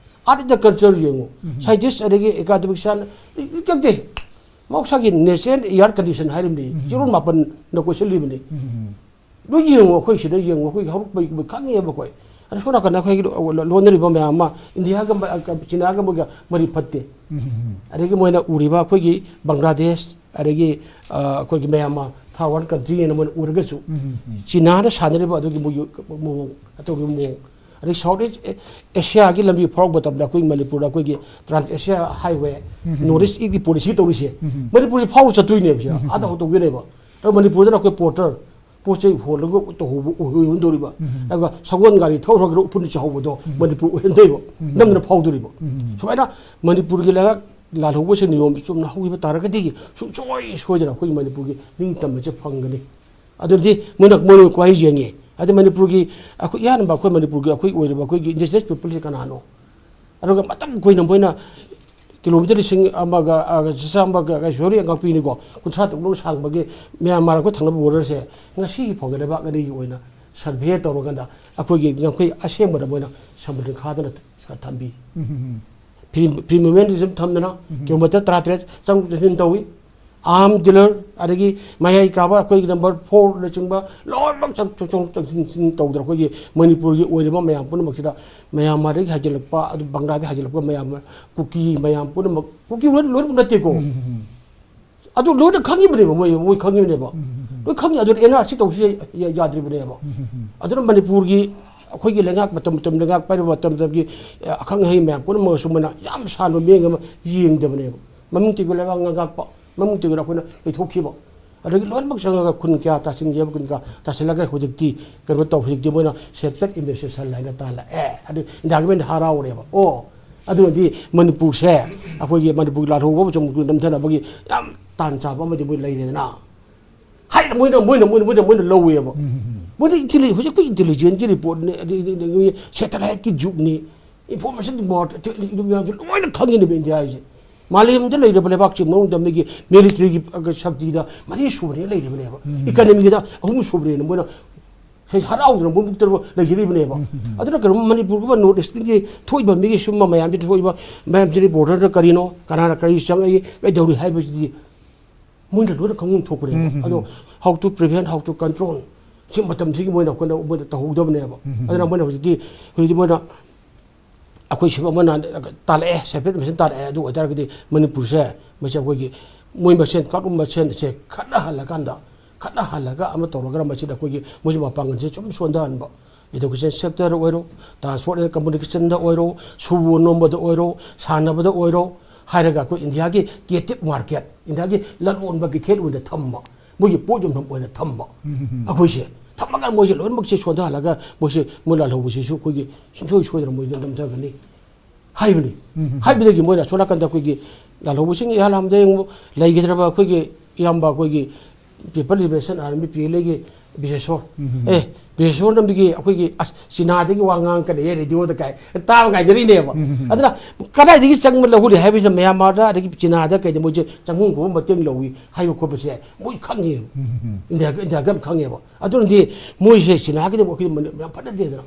Art is the culture ꯌꯦꯡꯉꯣ꯫ ꯎꯝ, ꯎꯝ꯫ Scientist ꯑꯗꯒꯤ academician ꯀꯛꯇꯦ꯫ ꯃꯍꯧꯁꯥꯒꯤ nature air condition ꯍꯥꯏꯔꯤꯕꯅꯤ꯫ ꯎꯝ, ꯎꯝ꯫ ꯆꯤꯔꯣꯜ ꯃꯥꯄꯟꯅ ꯀꯣꯏꯁꯤꯜꯂꯤꯕꯅꯤ꯫ ꯎꯝ, ꯎꯝ꯫ ꯂꯣꯏ ꯌꯦꯡꯉꯣ, ꯑꯩꯈꯣꯏ ꯁꯤꯗ ꯌꯦꯡꯉꯣ, ꯑꯩꯈꯣꯏ ꯍꯧꯔꯛꯄꯩ ꯈꯪꯉꯦꯕ ꯑꯩꯈꯣꯏ꯫ ꯑꯗ ꯁꯣꯝ ꯅꯥꯀꯟꯗ ꯑꯩꯈꯣꯏꯒꯤ ꯂꯣ-, ꯂꯣꯟꯅꯔꯤꯕ ꯃꯌꯥꯝ ꯑꯃ ꯏꯟꯗꯤꯌꯥꯒ ꯃ-, ꯆꯤꯅꯥꯒ ꯃꯣꯏꯒ ꯃꯔꯤ ꯐꯠꯇꯦ꯫ ꯎꯝ, ꯎꯝ, ꯎꯝ꯫ ꯑꯗꯒꯤ ꯃꯣꯏꯅ ꯎꯔꯤꯕ ꯑꯩꯈꯣꯏꯒꯤ ꯕꯪꯒ꯭ꯂꯥꯗꯦꯁ, ꯑꯗꯒꯤ, ꯑ, ꯑꯩꯈꯣꯏꯒꯤ ꯃꯌꯥꯝ ꯑꯃ third world country ꯍꯥꯏꯅ ꯃꯣꯏꯅ ꯎꯔꯒꯁꯨ, ꯎꯝ, ꯎꯝ, ꯎꯝ꯫ ꯆꯤꯅꯥꯅ ꯁꯥꯟꯅꯔꯤꯕ ꯑꯗꯨꯒꯤ ꯃꯣꯏꯒꯤ ꯃꯑꯣꯡ, ꯑꯇꯧꯕꯒꯤ ꯃꯑꯣꯡ, ꯑꯗꯩ South East Asiaꯒꯤ ꯂꯝꯕꯤ ꯐꯥꯎꯔꯛꯄ ꯃꯇꯝꯗ ꯑꯩꯈꯣꯏ ꯃꯅꯤꯄꯨꯔꯗ ꯑꯩꯈꯣꯏꯒꯤ Trans Asia Highway, ꯎꯝ, ꯎꯝ꯫ North East ꯀꯤ policy ꯇꯧꯔꯤꯁꯦ, ꯎꯝ, ꯎꯝ꯫ ꯃꯅꯤꯄꯨꯔꯁꯤ ꯐꯥꯎꯔ ꯆꯠꯇꯣꯏꯅꯦꯕ ꯁꯤꯗ꯫ ꯎꯝ, ꯎꯝ꯫ ꯑꯥꯗ ꯍꯧ-, ꯇꯧꯗꯣꯏꯅꯦꯕ꯫ ꯑꯗꯣ ꯃꯅꯤꯄꯨꯔꯗꯅ ꯑꯩꯈꯣꯏ porter, ꯄꯣꯠ ꯆꯩ ꯍꯣꯜꯂꯒ ꯇꯧꯍꯧꯕ ꯑꯣꯏꯍꯟꯗꯧꯔꯤꯕ꯫ ꯎꯝ꯫ ꯑꯗꯨꯒ ꯁꯒꯣꯜ ꯒꯥꯔꯤ ꯊꯧꯔꯒ ꯎꯐꯨꯟ ꯆꯥꯍꯧꯕꯗꯣ ꯎꯝ꯫ ꯃꯅꯤꯄꯨꯔ ꯑꯣꯏꯍꯟꯗꯣꯏꯕ꯫ ꯎꯝ꯫ ꯅꯝꯗꯅ ꯐꯥꯎꯗꯣꯔꯤꯕ꯫ ꯎꯝ꯫ ꯁꯨꯃꯥꯏꯅ ꯃꯅꯤꯄꯨꯔꯒꯤ ꯂꯩꯉꯥꯛ ꯂꯥꯜꯍꯧꯕꯁꯦ ꯅꯤꯌꯣꯝ ꯆꯨꯝꯅ ꯍꯧꯈꯤꯕ ꯇꯥꯔꯒꯗꯤ ꯁꯨꯡꯁꯣꯏ ꯁꯣꯏꯗꯅ ꯑꯩꯈꯣꯏꯒꯤ ꯃꯅꯤꯄꯨꯔꯒꯤ ꯅꯤꯡꯇꯝꯕꯁꯦ ꯐꯪꯒꯅꯤ꯫ ꯑꯗꯨꯗꯤ ꯃꯣꯏꯅ, ꯃꯣꯏꯅ ꯀꯃꯥꯏꯅ ꯌꯦꯡꯉꯤ? ꯑꯗꯩ ꯃꯅꯤꯄꯨꯔꯒꯤ ꯑꯩꯈꯣꯏ, ꯑꯌꯥꯝꯕ ꯑꯩꯈꯣꯏ ꯃꯅꯤꯄꯨꯔꯒꯤ ꯑꯩꯈꯣꯏ ꯑꯣꯏꯔꯤꯕ ꯑꯩꯈꯣꯏꯒꯤ indigenous people ꯁꯦ ꯀꯅꯥꯅꯣ? ꯑꯗꯨꯒ ꯃꯇꯝ ꯀꯨꯏꯅ ꯃꯣꯏꯅ kilometre ꯂꯤꯁꯤꯡ ꯑꯃꯒ, ꯑ, ꯆꯥꯝꯃꯒ, sorry, ꯉꯥꯛꯄꯤꯅꯤꯀꯣ, ꯀꯨꯟꯊ꯭ꯔꯥ ꯇꯔꯨꯛ ꯁꯥꯡꯕꯒꯤ ꯃ꯭ꯌꯥꯟꯃꯥꯔ ꯑꯩꯈꯣꯏ ꯊꯪꯅꯕ border ꯁꯦ ꯉꯁꯤꯒꯤ ꯐꯥꯎꯕ ꯂꯩꯕꯥꯛ ꯑꯅꯤꯒꯤ ꯑꯣꯏꯅ survey ꯇꯧꯔꯀꯥꯟꯗ ꯑꯩꯈꯣꯏꯒꯤ ꯉꯝꯈꯩ ꯑꯁꯦꯡꯕꯗ ꯃꯣꯏꯅ ꯁꯃꯨꯗ꯭ꯔ ꯈꯥꯗꯅ ꯊꯝꯕꯤ꯫ ꯎꯝ, ꯎꯝ, ꯎꯝ꯫ Free, free movement ꯁꯨꯝ ꯊꯝꯗꯅ ꯎꯝ꯫ Kilometre ꯇꯔꯥꯇꯔꯦꯠ ꯆꯪꯊꯣꯛ ꯆꯪꯁꯤꯟ ꯇꯧꯏ꯫ ꯑꯥꯔꯝ ꯗꯤꯂꯔ, ꯑꯗꯒꯤ ꯃꯌꯥꯏ ꯀꯥꯕ ꯑꯩꯈꯣꯏꯒꯤ ꯅꯝꯕꯔ ꯐꯣꯔꯅꯆꯤꯡꯕ ꯂꯣꯏꯅꯃꯛ ꯆꯪ-, ꯆꯪ-, ꯆꯪ-, ꯆꯪꯁꯤꯟ ꯆꯪꯁꯤꯟ ꯇꯧꯗꯅ ꯑꯩꯈꯣꯏꯒꯤ ꯃꯅꯤꯄꯨꯔꯒꯤ ꯑꯣꯏꯔꯤꯕ ꯃꯌꯥꯝ ꯄꯨꯝꯅꯃꯛꯁꯤꯗ ꯃ꯭ꯌꯥꯟꯃꯥꯔꯗꯒꯤ ꯍꯥꯏꯖꯤꯜꯂꯛꯄ, ꯑꯗꯨ ꯕꯪꯒ꯭ꯂꯥꯗꯒꯤ ꯍꯥꯏꯖꯤꯜꯂꯛꯄ ꯃꯌꯥꯝ, ꯀꯨꯀꯤ ꯃꯌꯥꯝ ꯄꯨꯝꯅꯃꯛ, ꯀꯨꯀꯤ ꯂꯣꯏ-, ꯂꯣꯏꯅꯃꯛ ꯅꯠꯇꯦꯀꯣ꯫ ꯑꯗꯨ ꯂꯣꯏꯅ ꯈꯪꯉꯤꯕꯅꯦꯕ ꯃꯣꯏ, ꯃꯣꯏ ꯈꯪꯉꯤꯕꯅꯦꯕ꯫ ꯂꯣꯏ ꯈꯪꯉꯤ꯫ ꯑꯗꯨꯅ ꯑꯦꯟ ꯑꯥꯔ ꯁꯤ ꯇꯧꯁꯤ ꯌꯥ-, ꯌꯥ-, ꯌꯥꯗ꯭ꯔꯤꯕꯅꯦꯕ꯫ ꯑꯗꯨꯅ ꯃꯅꯤꯄꯨꯔꯒꯤ ꯑꯩꯈꯣꯏꯒꯤ ꯂꯩꯉꯥꯛ ꯃꯇꯝ ꯃꯇꯝ ꯂꯩꯉꯥꯛ ꯄꯥꯏꯔꯤꯕ ꯃꯇꯝꯗꯒꯤ, ꯑ, ꯑꯈꯪ ꯑꯍꯩ ꯃꯌꯥꯝ ꯄꯨꯝꯅꯃꯛꯁꯨ ꯃꯣꯏꯅ ꯌꯥꯝ ꯁꯥꯟꯕ ꯃꯤꯠꯌꯦꯡ ꯑꯃ ꯌꯦꯡꯗꯕꯅꯦꯕ꯫ ꯃꯃꯤꯡ ꯇꯤꯒꯤ ꯂꯩꯕꯥꯛ ꯉꯥꯛꯄ, ꯃꯃꯤꯡ ꯇꯤꯒꯤ ꯑꯩꯈꯣꯏꯅ ꯂꯩꯊꯣꯛꯈꯤꯕ꯫ ꯑꯗꯒꯤ ꯂꯣꯏꯅꯃꯛ ꯆꯪꯉꯒ ꯈꯨꯟ ꯀꯌꯥ ꯇꯥꯁꯤꯟꯒꯦ ꯍꯥꯏꯕ ꯈꯨꯟ ꯀꯌꯥ ꯇꯥꯁꯤꯜꯂꯒ ꯍꯧꯖꯤꯛꯇꯤ ꯀꯩꯅꯣ ꯇꯧ, ꯍꯧꯖꯤꯛꯇꯤ ꯃꯣꯏꯅ ꯁꯦꯞꯇꯦꯠ ꯏꯃꯦꯁꯦꯁꯟ ꯍꯥꯏꯅ ꯇꯥꯜꯂꯛꯑꯦ꯫ ꯑꯗꯩ ꯏꯟꯗꯤꯌꯥꯒꯤ ꯃꯤꯅ ꯍꯔꯥꯎꯔꯦꯕ꯫ ꯑꯣ, ꯑꯗꯨꯅꯗꯤ ꯃꯅꯤꯄꯨꯔꯁꯦ, ꯑꯩꯈꯣꯏꯒꯤ ꯃꯅꯤꯄꯨꯔꯒꯤ ꯂꯥꯜꯍꯧꯕ ꯑꯃꯁꯨꯡ ꯅꯝꯊꯅꯕꯒꯤ ꯌꯥꯝ ꯇꯥꯟ ꯆꯥꯕ ꯑꯃꯗꯤ ꯃꯣꯏ ꯂꯩꯔꯦꯗꯅ꯫ ꯍꯥꯏꯅ ꯃꯣꯏꯅ, ꯃꯣꯏꯅ, ꯃꯣꯏꯅ, ꯃꯣꯏꯅ, ꯃꯣꯏꯅ ꯂꯧꯋꯦꯕ꯫ ꯃꯣꯏꯅ intelli-, ꯍꯧꯖꯤꯛ ꯑꯩꯈꯣꯏ ꯏꯟꯇꯦꯂꯤꯖꯦꯟꯁꯀꯤ ꯔꯤꯄꯣꯔꯠꯅꯤ, ꯑꯗꯩ, ꯑꯗꯩ, ꯑꯗꯩ, ꯁꯦꯇꯦꯂꯥꯏꯠꯀꯤ ꯖꯨꯒꯅꯤ, ꯏꯟꯐꯣꯔꯃꯦꯁꯟ ꯃꯌꯥꯝꯁꯦ ꯂꯣꯏꯅ ꯈꯪꯉꯤꯅꯦꯕ ꯏꯟꯗꯤꯌꯥ ꯍꯥꯏꯁꯦ꯫ ꯃꯥꯂꯦꯝꯗ ꯂꯩꯔꯕ ꯂꯩꯕꯥꯛꯁꯤꯡ ꯃꯅꯨꯡꯗ ꯃꯤꯒꯤ ꯃꯤꯂꯤꯇꯔꯤꯒꯤ ꯁꯛꯇꯤꯗ ꯃꯔꯤ ꯁꯨꯕꯅꯦ ꯂꯩꯔꯤꯕꯅꯦꯕ꯫ ꯏꯀꯅꯃꯤꯒꯤꯗ ꯑꯍꯨꯝ ꯁꯨꯕꯅꯦꯅ ꯃꯣꯏꯅ ꯍꯦꯛ ꯍꯔꯥꯎꯗꯅ ꯃꯣꯏ ꯃꯨꯛꯇꯅ ꯂꯩꯖꯔꯤꯕꯅꯦꯕ꯫ ꯑꯗꯨꯅ ꯀꯩꯅꯣ, ꯃꯅꯤꯄꯨꯔꯒꯨꯝꯕ ꯅꯣꯔꯠ ꯏꯁꯀꯤ ꯊꯣꯛꯏꯕ ꯃꯤꯒꯤ ꯁꯨꯝꯕ ꯃꯌꯥꯝꯁꯤ ꯊꯣꯛꯏꯕ ꯃꯌꯥꯝꯁꯤꯗꯤ ꯕꯣꯔꯗꯔꯗ ꯀꯔꯤꯅꯣ, ꯀꯅꯥꯅ ꯀꯔꯤ ꯆꯪꯉꯛꯏ, ꯀꯩꯗꯧꯔꯤ ꯍꯥꯏꯕꯁꯤꯗꯤ ꯃꯣꯏꯅ ꯂꯣꯏꯅ ꯈꯪꯐꯝ ꯊꯣꯛꯄꯅꯦꯕ꯫ ꯑꯗꯣ how to prevent, how to control, ꯁꯤ ꯃꯇꯝꯁꯤꯒꯤ ꯃꯣꯏꯅ ꯑꯩꯈꯣꯏꯅ ꯃꯣꯏꯅ ꯇꯧꯍꯧꯗꯕꯅꯦꯕ꯫ ꯑꯗꯨꯅ ꯃꯣꯏꯅ ꯍꯧꯖꯤꯛꯇꯤ, ꯍꯧꯖꯤꯛꯇꯤ ꯃꯣꯏꯅ ꯑꯩꯈꯣꯏ ꯁꯤꯕ ꯑꯃꯅ ꯇꯥꯜꯂꯛꯑꯦ, ꯁꯦꯄꯔꯦꯠ ꯃꯦꯁꯟ ꯇꯥꯜꯂꯛꯑꯦ꯫ ꯑꯗꯨ ꯑꯣꯏꯇꯥꯔꯒꯗꯤ ꯃꯅꯤꯄꯨꯔꯁꯦ, ꯃꯁꯤ ꯑꯩꯈꯣꯏꯒꯤ ꯃꯣꯏ ꯃꯁꯦꯟ, ꯀꯥꯡꯂꯨꯞ ꯃꯁꯦꯟꯁꯦ ꯈꯠꯅꯍꯜꯂꯀꯥꯟꯗ, ꯈꯠꯅꯍꯜꯂꯒ ꯑꯃ ꯇꯧꯔꯒ ꯃꯁꯤꯗ ꯑꯩꯈꯣꯏꯒꯤ ꯃꯣꯏꯁꯦ ꯃꯄꯥꯡꯒꯜꯁꯦ ꯁꯨꯝ ꯁꯣꯟꯊꯍꯟꯕ꯫ ꯏꯗꯨꯀꯦꯁꯟ ꯁꯦꯛꯇꯔꯗ ꯑꯣꯏꯔꯣ, ꯇ꯭ꯔꯥꯟꯁꯄꯣꯔꯠ ꯑꯦꯟ ꯀꯝꯃꯨꯅꯤꯀꯦꯁꯟꯗ ꯑꯣꯏꯔꯣ, ꯁꯨꯕ ꯅꯣꯝꯕꯗ ꯑꯣꯏꯔꯣ, ꯁꯥꯟꯅꯕꯗ ꯑꯣꯏꯔꯣ, ꯍꯥꯏꯔꯒ ꯑꯩꯈꯣꯏ ꯏꯟꯗꯤꯌꯥꯒꯤ ꯀꯦꯇꯤꯞ ꯃꯥꯔꯀꯦꯠ, ꯏꯟꯗꯤꯌꯥꯒꯤ ꯂꯂꯣꯟꯕ ꯀꯩꯊꯦꯜ ꯑꯣꯏꯅ ꯊꯝꯕ, ꯃꯣꯏꯒꯤ ꯄꯣꯠ ꯌꯣꯟꯐꯝ ꯑꯣꯏꯅ ꯊꯝꯕ꯫ ꯑꯩꯈꯣꯏꯁꯦ ꯊꯝꯃꯀꯥꯟꯗ ꯃꯣꯏꯁꯦ ꯂꯣꯏꯅꯃꯛꯁꯦ ꯁꯣꯟꯊꯍꯜꯂꯒ ꯃꯣꯏꯁꯦ, ꯃꯣꯏ ꯂꯥꯜꯍꯧꯕꯁꯤꯁꯨ ꯑꯩꯈꯣꯏꯒꯤ ꯁꯨꯡꯁꯣꯏ ꯁꯣꯏꯗꯅ ꯃꯣꯏꯗ ꯅꯝꯊꯒꯅꯤ ꯍꯥꯏꯕꯅꯤ꯫ ꯍꯥꯏꯕꯗꯒꯤ ꯃꯣꯏꯅ ꯑꯁꯣꯝ ꯅꯥꯀꯟꯗ ꯑꯩꯈꯣꯏꯒꯤ ꯂꯥꯜꯍꯧꯕꯁꯤꯡ ꯏꯍꯥꯟ ꯍꯥꯟꯕꯗ ꯌꯦꯡꯉꯨ, ꯂꯩꯒꯗ꯭ꯔꯕ ꯑꯩꯈꯣꯏꯒꯤ ꯏꯌꯥꯝꯕ ꯑꯩꯈꯣꯏꯒꯤ People Liberation Army, P L ꯑꯦꯒꯤ ꯕꯤꯁꯦꯁꯣꯔ꯫ ꯑꯦ, ꯕꯤꯁꯦꯁꯣꯔ ꯅꯝꯕꯤꯒꯤ ꯑꯩꯈꯣꯏꯒꯤ, "ꯑꯁ, ꯆꯤꯅꯥꯗꯒꯤ ꯋꯥ ꯉꯥꯡꯉꯛꯀꯅꯤ ꯔꯦꯗꯤꯑꯣꯗ" ꯀꯥꯏ ꯇꯥꯕ ꯉꯥꯏꯅꯔꯤꯅꯦꯕ꯫ ꯑꯗꯨꯅ ꯀꯗꯥꯏꯗꯒꯤ ꯆꯪꯕ ꯂꯧꯍꯜꯂꯤ ꯍꯥꯏꯕꯁꯤꯅ ꯃ꯭ꯌꯥꯟꯃꯥꯔꯗ ꯑꯗꯒꯤ ꯆꯤꯅꯥꯗ ꯀꯩꯗ ꯃꯣꯏꯁꯦ ꯆꯪꯐꯝ ꯈꯣꯠꯐꯝ ꯃꯇꯦꯡ ꯂꯧꯏ ꯍꯥꯏꯕ ꯈꯣꯠꯄꯁꯦ ꯃꯣꯏ ꯈꯪꯉꯦꯕ꯫ ꯏꯟꯗꯤꯌꯥ, ꯏꯟꯗꯤꯌꯥꯒ ꯌꯥꯝ ꯈꯪꯉꯦꯕ꯫ ꯑꯗꯨꯅꯗꯤ ꯃꯣꯏꯁꯦ ꯆꯤꯅꯥꯒꯤꯗꯃꯛ ꯑꯩꯈꯣꯏ ꯃꯅꯤ-, ꯌꯥꯝ ꯐꯠꯅꯗꯦꯗꯅ꯫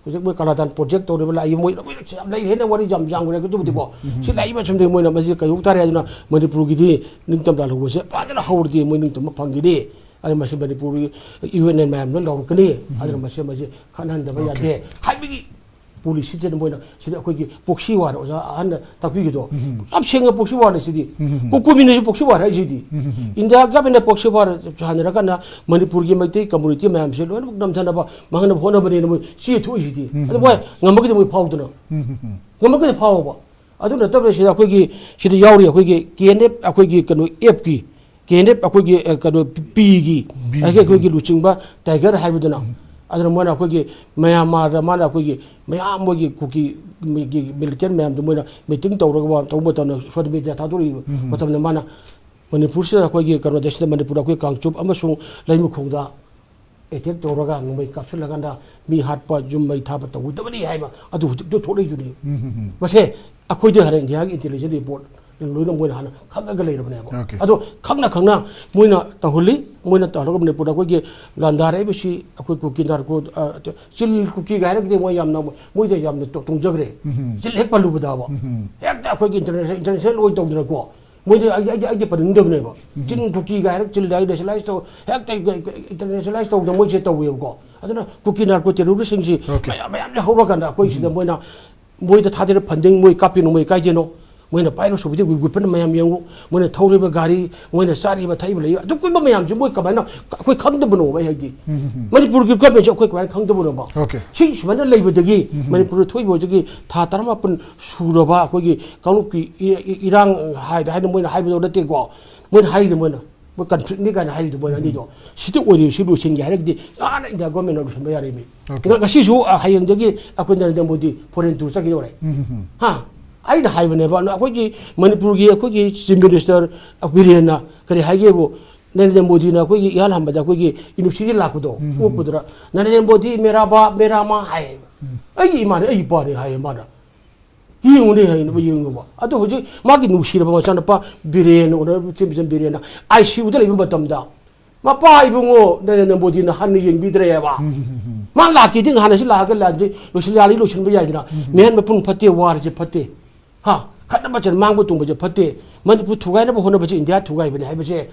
ꯍꯧꯖꯤꯛ ꯃꯣꯏ ꯀꯂꯥꯗꯥꯟ ꯄ꯭ꯔꯣꯖꯦꯛ ꯇꯧꯔꯤꯕ ꯂꯥꯛꯏ, ꯃꯣꯏ ꯂꯣꯏꯅ ꯌꯥꯝ ꯂꯩꯔꯦꯅꯦ, ꯋꯥꯔꯤ ꯌꯥꯝ ꯌꯥꯝꯈ꯭ꯔꯦ꯫ ꯑꯗꯨꯕꯨꯗꯤꯀꯣ ꯁꯤ ꯂꯥꯛꯏꯕ ꯁꯨꯝꯗꯤ ꯃꯣꯏꯅ ꯃꯁꯤ ꯀꯩꯗꯧ ꯇꯥꯔꯦ꯫ ꯑꯗꯨꯅ ꯃꯅꯤꯄꯨꯔꯒꯤꯗꯤ ꯅꯤꯡꯇꯝ ꯂꯥꯜꯍꯧꯕꯁꯦ ꯐꯖꯅ ꯍꯧꯔꯗꯤ ꯃꯣꯏ ꯅꯤꯡꯇꯝꯕ ꯐꯪꯈꯤꯅꯤ꯫ ꯑꯗꯨ ꯃꯁꯤ ꯃꯅꯤꯄꯨꯔꯒꯤ ꯌꯨ ꯑꯦꯟ ꯑꯦꯟ ꯃꯌꯥꯝꯅ ꯂꯧꯔꯛꯀꯅꯤ꯫ ꯑꯗꯨꯅ ꯃꯁꯤ ꯃꯁꯤ ꯈꯠꯅꯍꯟꯗꯕ ꯌꯥꯗꯦ ꯍꯥꯏꯕꯒꯤ ꯄꯣꯂꯤꯁꯤꯁꯤꯅ ꯃꯣꯏꯅ ꯁꯤꯗ ꯑꯩꯈꯣꯏꯒꯤ ꯄ꯭ꯔꯣꯛꯁꯤ ꯋꯥꯔ, ꯑꯣꯖꯥ ꯑꯍꯟꯅ ꯇꯥꯛꯄꯤꯒꯗꯣ ꯌꯥꯝ ꯁꯦꯡꯅ ꯄ꯭ꯔꯣꯛꯁꯤ ꯋꯥꯔꯅꯤ ꯁꯤꯗꯤ꯫ ꯀꯣꯀꯨꯃꯤꯅꯁꯨ ꯄ꯭ꯔꯣꯛꯁꯤ ꯋꯥꯔ ꯍꯥꯏꯁꯤꯗꯤ꯫ ꯏꯟꯗꯤꯌꯥ ꯒꯚꯔꯟꯃꯦꯟꯅ ꯄ꯭ꯔꯣꯛꯁꯤ ꯋꯥꯔ ꯁꯥꯟꯅꯔꯀꯥꯟꯗ ꯃꯅꯤꯄꯨꯔꯒꯤ ꯃꯩꯇꯩ ꯀꯝꯃꯨꯅꯤꯇꯤ ꯃꯌꯥꯝꯁꯦ ꯂꯣꯏꯅꯃꯛ ꯅꯝꯊꯅꯕ ꯃꯥꯡꯍꯟꯅꯕ ꯍꯣꯠꯅꯕꯅꯦꯅ ꯃꯣꯏ ꯆꯦ ꯊꯣꯛꯏꯁꯤꯗꯤ꯫ ꯑꯗꯨ ꯃꯣꯏ ꯉꯝꯃꯒꯗꯤ ꯃꯣꯏ ꯐꯥꯎꯗꯅ꯫ ꯉꯝꯃꯒꯗꯤ ꯐꯥꯎꯕ꯫ ꯑꯗꯨ ꯅꯠꯇꯕ ꯁꯤꯗ ꯑꯩꯈꯣꯏꯒꯤ ꯁꯤꯗ ꯌꯥꯎꯔꯤ ꯑꯩꯈꯣꯏꯒꯤ ꯀꯦ ꯑꯦꯟ ꯑꯦꯐ, ꯑꯩꯈꯣꯏꯒꯤ ꯀꯩꯅꯣ ꯑꯦꯞꯀꯤ, ꯀꯦ ꯑꯦꯟ ꯑꯦꯐ ꯑꯩꯈꯣꯏꯒꯤ, ꯑ, ꯀꯩꯅꯣ ꯄꯤꯒꯤ, ꯕꯤꯒꯤ꯫ ꯑꯩꯈꯣꯏ, ꯑꯩꯈꯣꯏꯒꯤ ꯂꯨꯆꯤꯡꯕ ꯇꯥꯏꯒꯔ ꯍꯥꯏꯕꯗꯨꯅ꯫ ꯑꯗꯨꯅ ꯃꯣꯏꯅ ꯑꯩꯈꯣꯏꯒꯤ ꯃꯌꯥꯟꯃꯥꯔꯗ ꯃꯥꯅ ꯑꯩꯈꯣꯏꯒꯤ ꯃꯌꯥꯝ ꯃꯣꯏꯒꯤ ꯀꯨꯀꯤ ꯃꯤꯂꯤꯇꯦꯟ ꯃꯌꯥꯝꯗꯨ ꯃꯣꯏꯅ ꯃꯤꯇꯤꯡ ꯇꯧꯔꯒ ꯋꯥ ꯇꯧꯕ ꯃꯇꯝꯗ ꯁꯣꯁꯤꯌꯦꯜ ꯃꯤꯗꯤꯌꯥ ꯊꯥꯗꯣꯔꯛꯏꯕ ꯃꯇꯝꯗ ꯃꯥꯅ ꯃꯅꯤꯄꯨꯔꯁꯤꯗ ꯑꯩꯈꯣꯏꯒꯤ ꯀꯩꯅꯣꯗ ꯁꯤꯗ ꯃꯅꯤꯄꯨꯔꯗ ꯑꯩꯈꯣꯏ ꯀꯥꯡꯆꯨꯞ ꯑꯃꯁꯨꯡ ꯂꯩꯃꯈꯣꯡꯗ ꯑꯦꯇꯦꯛ ꯇꯧꯔꯒ ꯅꯣꯡꯃꯩ ꯀꯥꯞꯁꯤꯜꯂꯀꯥꯟꯗ ꯃꯤ ꯍꯥꯠꯄ, ꯌꯨꯝ ꯃꯩ ꯊꯥꯕ ꯇꯧꯒꯗꯕꯅꯤ ꯍꯥꯏꯕ ꯑꯗꯨ ꯍꯧꯖꯤꯛꯇ ꯊꯣꯛꯂꯛꯏꯗꯨꯅꯤ꯫ ꯃꯁꯦ ꯑꯩꯈꯣꯏꯗꯤ ꯍꯥꯟꯅ ꯏꯟꯗꯤꯌꯥꯒꯤ ꯏꯟꯇꯦꯂꯤꯖꯦꯟꯁ ꯔꯤꯄꯣꯔꯠ ꯂꯣꯏꯅ ꯃꯣꯏꯅ ꯍꯥꯟꯅ ꯈꯪꯉꯒ ꯂꯩꯔꯕꯅꯦꯕ꯫ ꯑꯣꯀꯦ꯫ ꯑꯗꯣ ꯈꯪꯅ ꯈꯪꯅ ꯃꯣꯏꯅ ꯇꯧꯍꯜꯂꯤ꯫ ꯃꯣꯏꯅ ꯇꯧꯍꯜꯂꯒ ꯃꯅꯤꯄꯨꯔꯗ ꯑꯩꯈꯣꯏꯒꯤ ꯂꯥꯟꯗꯥꯔꯛꯏꯕꯁꯤ ꯑꯩꯈꯣꯏ ꯀꯨꯀꯤ ꯅꯥꯔꯀꯣ, ꯑ, ꯆꯤꯜ ꯀꯨꯀꯤꯒ ꯍꯥꯏꯔꯒꯗꯤ ꯃꯣꯏ ꯌꯥꯝꯅ, ꯃꯣꯏꯗ ꯌꯥꯝꯅ ꯇꯣ-, ꯇꯣꯡꯖꯈ꯭ꯔꯦ꯫ ꯆꯤꯜ ꯍꯦꯛ ꯄꯜꯂꯨꯕꯗꯕ ꯍꯦꯛꯇ ꯑꯩꯈꯣꯏꯒꯤ ꯏꯟꯇꯔꯅꯦꯁꯅꯦꯜ, ꯏꯟꯇꯔꯅꯦꯁꯅꯦꯜ ꯑꯣꯏ ꯇꯧꯗꯅꯀꯣ ꯃꯣꯏꯗꯤ ꯑꯩꯗꯤ, ꯑꯩꯗꯤ, ꯑꯩꯗꯤ ꯄꯟꯅꯤꯡꯗꯕꯅꯦꯕ꯫ ꯆꯤꯟ ꯀꯨꯀꯤꯒ ꯍꯥꯏꯔꯒ ꯆꯤꯜꯗ ꯅꯦꯁꯅꯦꯂꯥꯏꯁ ꯇꯧ, ꯍꯦꯛꯇ ꯏꯟꯇꯔꯅꯦꯁꯅꯦꯂꯥꯏꯁ ꯇꯧꯗꯅ ꯃꯣꯏꯁꯦ ꯇꯧꯋꯦꯕꯀꯣ꯫ ꯑꯗꯨꯅ ꯀꯨꯀꯤ ꯅꯥꯔꯀꯣ ꯇꯦꯔꯣꯔꯤꯁꯁꯤꯡꯁꯤ ꯑꯣꯀꯦ꯫ ꯃꯌꯥꯝ, ꯃꯌꯥꯝꯁꯦ ꯍꯧꯔꯀꯥꯟꯗ ꯑꯩꯈꯣꯏ ꯁꯤꯗ ꯃꯣꯏꯅ, ꯃꯣꯏꯗ ꯊꯥꯗꯔꯤꯕ ꯐꯟꯗꯤꯡ, ꯃꯣꯏ ꯀꯥꯞꯄꯤ ꯅꯣꯡꯃꯩ ꯀꯥꯏꯗꯩꯅꯣ? ꯃꯣꯏꯅ ꯄꯥꯏꯔꯤꯕ ꯁꯨꯕꯗꯤ ꯋꯤꯄꯟ ꯃꯌꯥꯝ ꯌꯦꯡꯉꯨ, ꯃꯣꯏꯅ ꯊꯧꯔꯤꯕ ꯒꯥꯔꯤ, ꯃꯣꯏꯅ ꯆꯥꯔꯤꯕ ꯊꯛꯏꯕ ꯂꯩ, ꯑꯗꯨꯒꯨꯝꯕ ꯃꯌꯥꯝꯁꯦ ꯃꯣꯏ ꯀꯃꯥꯏꯅ ꯑꯩꯈꯣꯏ ꯈꯪꯗꯕꯅꯣꯕ ꯑꯩ ꯍꯥꯏꯗꯤ? ꯃꯅꯤꯄꯨꯔꯒꯤ ꯒꯚꯔꯟꯃꯦꯟꯁꯦ ꯑꯩꯈꯣꯏ ꯀꯃꯥꯏꯅ ꯈꯪꯗꯕꯅꯣꯕ? ꯑꯣꯀꯦ꯫ ꯁꯤ ꯁꯨꯃꯥꯏꯅ ꯂꯩꯕꯗꯒꯤ, ꯃꯅꯤꯄꯨꯔꯗ ꯊꯣꯛꯏꯕ ꯍꯧꯖꯤꯛꯀꯤ ꯊꯥ ꯇꯔꯥꯃꯥꯄꯟ ꯁꯨꯔꯕ ꯑꯩꯈꯣꯏꯒꯤ ꯀꯥꯡꯂꯨꯞꯀꯤ ꯏ-, ꯏ-, ꯏꯔꯥꯡ ꯍꯥꯏꯗ ꯍꯥꯏꯅ ꯃꯣꯏꯅ ꯍꯥꯏꯕꯗꯣ ꯅꯠꯇꯦꯀꯣ꯫ ꯃꯣꯏꯅ ꯍꯥꯏꯔꯤꯗꯣ ꯃꯣꯏꯅ, ꯃꯣꯏ ꯀꯟꯐ꯭ꯂꯤꯛꯅꯤ ꯀꯥꯏꯅ ꯍꯥꯏꯔꯤꯗꯣ ꯃꯣꯏꯅ ꯑꯅꯤꯗꯣ꯫ ꯁꯤꯗ ꯑꯣꯏꯔꯤꯕ ꯁꯤ ꯂꯣꯏꯁꯤꯟꯒꯦ ꯍꯥꯏꯔꯒꯗꯤ ꯉꯥꯅ ꯏꯟꯗꯤꯌꯥ ꯒꯣꯔꯃꯦꯟꯅ ꯂꯣꯏꯁꯤꯟꯕ ꯌꯥꯔꯤꯃꯤ꯫ ꯑꯣꯀꯦ꯫ ꯉ-, ꯉꯁꯤꯁꯨ, ꯑ, ꯍꯌꯦꯡꯗꯒꯤ ꯑꯩꯈꯣꯏ ꯅꯔꯦꯟꯗ꯭ꯔ ꯃꯣꯗꯤ ꯐꯣꯔꯦꯟ ꯇꯨꯔ ꯆꯠꯈꯤꯗꯧꯔꯦ꯫ ꯍꯥ? ꯑꯩꯅ ꯍꯥꯏꯕꯅꯦꯕ, ꯑꯩꯈꯣꯏꯒꯤ ꯃꯅꯤꯄꯨꯔꯒꯤ ꯑꯩꯈꯣꯏꯒꯤ ꯆꯤꯐ ꯃꯤꯅꯤꯁꯇꯔ ꯕꯤꯔꯦꯟꯅ ꯀꯔꯤ ꯍꯥꯏꯒꯦꯕꯨ, ꯅꯔꯦꯟꯗ꯭ꯔ ꯃꯣꯗꯤꯅ ꯑꯩꯈꯣꯏꯒꯤ ꯏꯍꯥꯟ ꯍꯥꯟꯕꯗ ꯑꯩꯈꯣꯏꯒꯤ ꯌꯨꯅꯤꯚꯔꯁꯤꯇꯤ ꯂꯥꯛꯄꯗꯣ, ꯑꯣꯛꯄꯗꯨꯗ "ꯅꯔꯦꯟꯗ꯭ꯔ ꯃꯣꯗꯤ ꯃꯦꯔꯥ ꯕꯥꯞ, ꯃꯦꯔꯥ ꯃꯥ" ꯍꯥꯏꯌꯦꯕ꯫ "ꯑꯩꯒꯤ ꯏꯃꯥꯅꯦ, ꯑꯩꯒꯤ ꯏꯄꯥꯅꯦ" ꯍꯥꯏꯌꯦ ꯃꯥꯅ꯫ "ꯌꯦꯡꯉꯨꯅꯦ" ꯍꯥꯏꯅ ꯌꯦꯡꯉꯨꯕ꯫ ꯑꯗꯣ ꯍꯧꯖꯤꯛ ꯃꯥꯒꯤ ꯅꯨꯡꯁꯤꯔꯕ ꯃꯆꯥꯅꯨꯄꯥ ꯕꯤꯔꯦꯟ, ꯑꯣꯅꯔꯦꯕꯜ ꯆꯤꯐ ꯃꯤꯅꯤꯁꯇꯔ ꯕꯤꯔꯦꯟꯅ ꯑꯥꯏ ꯁꯤ ꯌꯨꯗ ꯂꯩꯕ ꯃꯇꯝꯗ ꯃꯄꯥ ꯏꯕꯨꯡꯉꯣ ꯅꯔꯦꯟꯗ꯭ꯔ ꯃꯣꯗꯤꯅ ꯍꯟꯅ ꯌꯦꯡꯕꯤꯗ꯭ꯔꯦꯕ꯫ ꯃꯥ ꯂꯥꯛꯀꯦꯗꯤ ꯍꯥꯟꯅꯁꯤ ꯂꯥꯛꯑꯒ ꯂꯥꯟꯁꯤ ꯂꯣꯏꯁꯤꯜ-, ꯌꯥꯔꯤ ꯂꯣꯏꯁꯤꯟꯕ ꯌꯥꯏꯗꯅ꯫ ꯃꯤꯍꯥꯟ ꯃꯄꯨꯡ ꯐꯠꯇꯦ, ꯋꯥꯔꯁꯦ ꯐꯠꯇꯦ꯫ ꯍꯥ, ꯈꯠꯅꯕ ꯆꯠ-, ꯃꯥꯡꯕ ꯇꯣꯡꯕꯁꯦ ꯐꯠꯇꯦ꯫ ꯃꯅꯤꯄꯨꯔ ꯊꯨꯒꯥꯏꯅꯕ ꯍꯣꯠꯅꯕꯁꯦ ꯏꯟꯗꯤꯌꯥ ꯊꯨꯒꯥꯏꯕꯅꯦ ꯍꯥꯏꯕꯁꯦ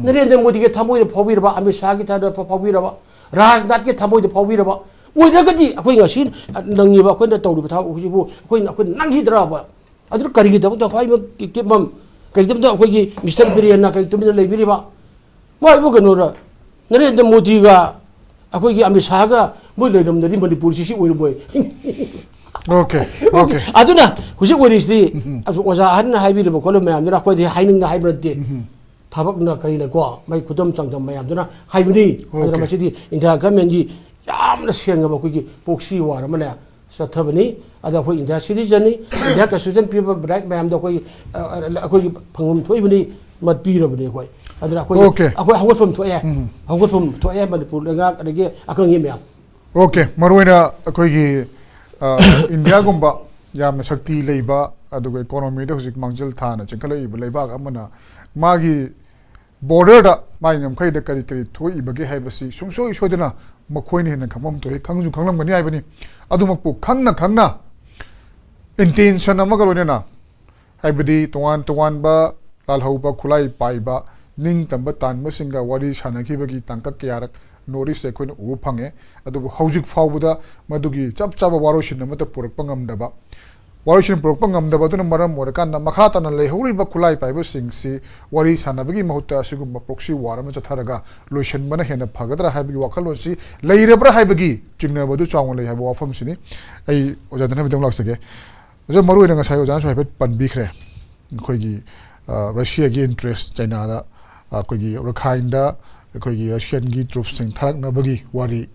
ꯅꯔꯦꯟꯗ꯭ꯔ ꯃꯣꯗꯤꯒꯤ ꯊꯃꯣꯏꯗ ꯐꯥꯎꯕꯤꯔꯕ, ꯑꯃꯤꯠ ꯁꯥꯍꯒꯤ ꯊꯃꯣꯏꯗ ꯐꯥꯎꯕꯤꯔꯕ, ꯔꯥꯖꯅꯥꯊꯀꯤ ꯊꯃꯣꯏꯗ ꯐꯥꯎꯕꯤꯔꯕ ꯑꯣꯏꯔꯒꯗꯤ ꯑꯩꯈꯣꯏ ꯉꯁꯤ ꯅꯪꯉꯤꯕ ꯑꯩꯈꯣꯏꯅ ꯇꯧꯔꯤꯕ ꯊꯕꯛ ꯑꯁꯤꯕꯨ ꯑꯩꯈꯣꯏꯅ, ꯑꯩꯈꯣꯏ ꯅꯪꯈꯤꯗ꯭ꯔꯕ? ꯑꯗꯨꯅ ꯀꯔꯤꯒꯤꯗꯃꯛꯇ ꯍꯥꯏꯕ ꯀꯤꯞ-, ꯀꯤꯞ-, ꯀꯔꯤꯒꯤꯗꯃꯛꯇ ꯑꯩꯈꯣꯏꯒꯤ ꯃꯤꯁꯇꯔ ꯕꯤꯔꯦꯟꯅ ꯀꯔꯤ ꯇꯨꯃꯤꯟꯅ ꯂꯩꯕꯤꯔꯤꯕ? ꯃꯥ ꯏꯕꯨ ꯀꯩꯅꯣꯔ, ꯅꯔꯦꯟꯗ꯭ꯔ ꯃꯣꯗꯤꯒ ꯑꯩꯈꯣꯏꯒꯤ ꯑꯃꯤꯠ ꯁꯥꯍꯒ ꯃꯣꯏ ꯂꯩꯔꯝꯗꯗꯤ ꯃꯅꯤꯄꯨꯔꯁꯤ ꯁꯤ ꯑꯣꯏꯔꯝꯃꯣꯏ꯫ Okay, okay. ꯑꯗꯨꯅ ꯍꯧꯖꯤꯛ ꯑꯣꯏꯔꯤꯁꯤꯗꯤ ꯑꯣꯖꯥ ꯑꯍꯟꯅ ꯍꯥꯏꯕꯤꯔꯤꯕ ꯈꯣꯠꯂꯤꯕ ꯃꯌꯥꯝꯗꯨꯅ ꯑꯩꯈꯣꯏꯗꯤ ꯍꯥꯏꯅꯤꯡꯅ ꯍꯥꯏꯕ ꯅꯠꯇꯦ꯫ ꯊꯕꯛꯅ ꯀꯔꯤꯅꯀꯣ ꯃꯩ ꯈꯨꯗꯝ ꯆꯥꯡꯗꯝ ꯃꯌꯥꯝꯗꯨꯅ ꯍꯥꯏꯕꯅꯤ꯫ ꯑꯗꯨꯅ ꯑꯣꯀꯦ꯫ ꯃꯁꯤꯗꯤ ꯏꯟꯗꯤꯌꯥ ꯒꯃꯦꯟꯒꯤ ꯌꯥꯝꯅ ꯁꯦꯡꯉꯕ ꯑꯩꯈꯣꯏꯒꯤ ꯄ꯭ꯔꯣꯛꯁꯤ ꯋꯥꯔ ꯑꯃꯅꯦ ꯆꯠꯊꯕꯅꯤ꯫ ꯑꯗ ꯑꯩꯈꯣꯏ ꯏꯟꯗꯤꯌꯥ ꯁꯤꯇꯤꯖꯟꯅꯤ, ꯏꯟꯗꯤꯌꯥ ꯀꯟꯁꯇꯤꯇ꯭ꯌꯨꯁꯟ ꯄꯤꯕ ꯔꯥꯏꯠ ꯃꯌꯥꯝꯗꯣ ꯑꯩꯈꯣꯏ, ꯑ, ꯑ, ꯑꯩꯈꯣꯏꯒꯤ ꯐꯪꯐꯝ ꯊꯣꯛꯏꯕꯅꯤ, ꯃ-, ꯄꯤꯔꯕꯅꯤ ꯑꯩꯈꯣꯏ꯫ ꯑꯗꯨꯅ ꯑꯩꯈꯣꯏ, ꯑꯣꯀꯦ꯫ ꯑꯩꯈꯣꯏ ꯍꯧꯒꯠꯐꯝ ꯊꯣꯛꯑꯦ꯫ ꯍꯧꯒꯠꯐꯝ ꯊꯣꯛꯑꯦ ꯃꯅꯤꯄꯨꯔ ꯂꯩꯉꯥꯛ ꯑꯗꯒꯤ ꯑꯀꯪꯒꯤ ꯃꯌꯥꯝ꯫ ꯑꯣꯀꯦ, ꯃꯔꯨꯑꯣꯏꯅ ꯑꯩꯈꯣꯏꯒꯤ, ꯑ, ꯏꯟꯗꯤꯌꯥꯒꯨꯝꯕ ꯌꯥꯝꯅ ꯁꯛꯇꯤ ꯂꯩꯕ, ꯑꯗꯨꯒ ꯏꯀꯣꯅꯣꯃꯤꯗ ꯍꯧꯖꯤꯛ ꯃꯥꯡꯖꯤꯜ ꯊꯥꯅ ꯆꯦꯟꯈꯠꯂꯛꯏꯕ ꯂꯩꯕꯥꯛ ꯑꯃꯅ ꯃꯥꯒꯤ ꯕꯣꯔꯗꯔꯗ, ꯃꯥꯒꯤ ꯉꯝꯈꯩꯗ ꯀꯔꯤ ꯀꯔꯤ ꯊꯣꯛꯏꯕꯒꯦ ꯍꯥꯏꯕꯁꯤ ꯁꯨꯡꯁꯣꯏ ꯁꯣꯏꯗꯅ ꯃꯈꯣꯏꯅ ꯍꯦꯟꯅ ꯈꯪꯐꯝ ꯊꯣꯛꯏ, ꯈꯪꯁꯨ ꯈꯪꯂꯝꯒꯅꯤ ꯍꯥꯏꯕꯅꯤ꯫ ꯑꯗꯨꯃꯛꯄꯨ ꯈꯪꯅ ꯈꯪꯅ intention ꯑꯃꯒ ꯂꯣꯏꯅꯅ, ꯍꯥꯏꯕꯗꯤ ꯇꯣꯉꯥꯟ ꯇꯣꯉꯥꯟꯕ ꯂꯥꯜꯍꯧꯕ ꯈꯨꯠꯂꯥꯏ ꯄꯥꯏꯕ ꯅꯤꯡꯇꯝꯕ ꯇꯥꯟꯕꯁꯤꯡꯒ ꯋꯥꯔꯤ ꯁꯥꯟꯅꯈꯤꯕꯒꯤ ꯇꯥꯡꯀꯛ ꯀꯌꯥꯔꯛ North East ꯑꯩꯈꯣꯏꯅ ꯎꯕ ꯐꯪꯉꯦ꯫ ꯑꯗꯨꯕꯨ ꯍꯧꯖꯤꯛ ꯐꯥꯎꯕꯗ ꯃꯗꯨꯒꯤ ꯆꯞ ꯆꯥꯕ ꯋꯥꯔꯣꯏꯁꯤꯟ ꯑꯃꯠꯇ ꯄꯨꯔꯛꯄ ꯉꯝꯗꯕ, ꯋꯥꯔꯣꯏꯁꯤꯟ ꯄꯨꯔꯛꯄ ꯉꯝꯗꯕ ꯑꯗꯨꯅ ꯃꯔꯝ ꯑꯣꯏꯔꯀꯥꯟꯗ ꯃꯈꯥ ꯇꯥꯅ ꯂꯩꯍꯧꯔꯤꯕ ꯈꯨꯠꯂꯥꯏ ꯄꯥꯏꯕꯁꯤꯡꯁꯤ ꯋꯥꯔꯤ ꯁꯥꯟꯅꯕꯒꯤ ꯃꯍꯨꯠꯇ ꯑꯁꯤꯒꯨꯝꯕ proxy war ꯑꯃ ꯆꯠꯊꯔꯒ ꯂꯣꯏꯁꯤꯟꯕꯅ ꯍꯦꯟꯅ ꯐꯒꯗ꯭ꯔꯥ ꯍꯥꯏꯕꯒꯤ ꯋꯥꯈꯜꯂꯣꯟꯁꯤ ꯂꯩꯔꯕ꯭ꯔꯥ ꯍꯥꯏꯕꯒꯤ ꯆꯤꯡꯅꯕ ꯑꯗꯨ ꯆꯥꯎꯅ ꯂꯩ ꯍꯥꯏꯕ ꯋꯥꯐꯝꯁꯤꯅꯤ꯫ ꯑꯩ ꯑꯣꯖꯥ ꯙꯅꯕꯤꯗ ꯑꯃꯨꯛ ꯂꯥꯛꯆꯒꯦ꯫ ꯑꯣꯖꯥ, ꯃꯔꯨꯑꯣꯏꯅ ꯉꯁꯥꯏ ꯑꯣꯖꯥꯅꯁꯨ ꯍꯥꯏꯐꯦꯠ ꯄꯟꯕꯤꯈ꯭ꯔꯦ, ꯑꯩꯈꯣꯏꯒꯤ, ꯑ, ꯔꯁꯤꯌꯥꯒꯤ interest ꯆꯥꯏꯅꯥꯗ, ꯑ, ꯑꯩꯈꯣꯏꯒꯤ ꯔꯈꯥꯏꯟꯗ ꯑꯩꯈꯣꯏꯒꯤ ꯔꯁꯤꯌꯥꯟꯒꯤ troops ꯁꯤꯡ ꯊꯥꯔꯛꯅꯕꯒꯤ ꯋꯥꯔꯤ,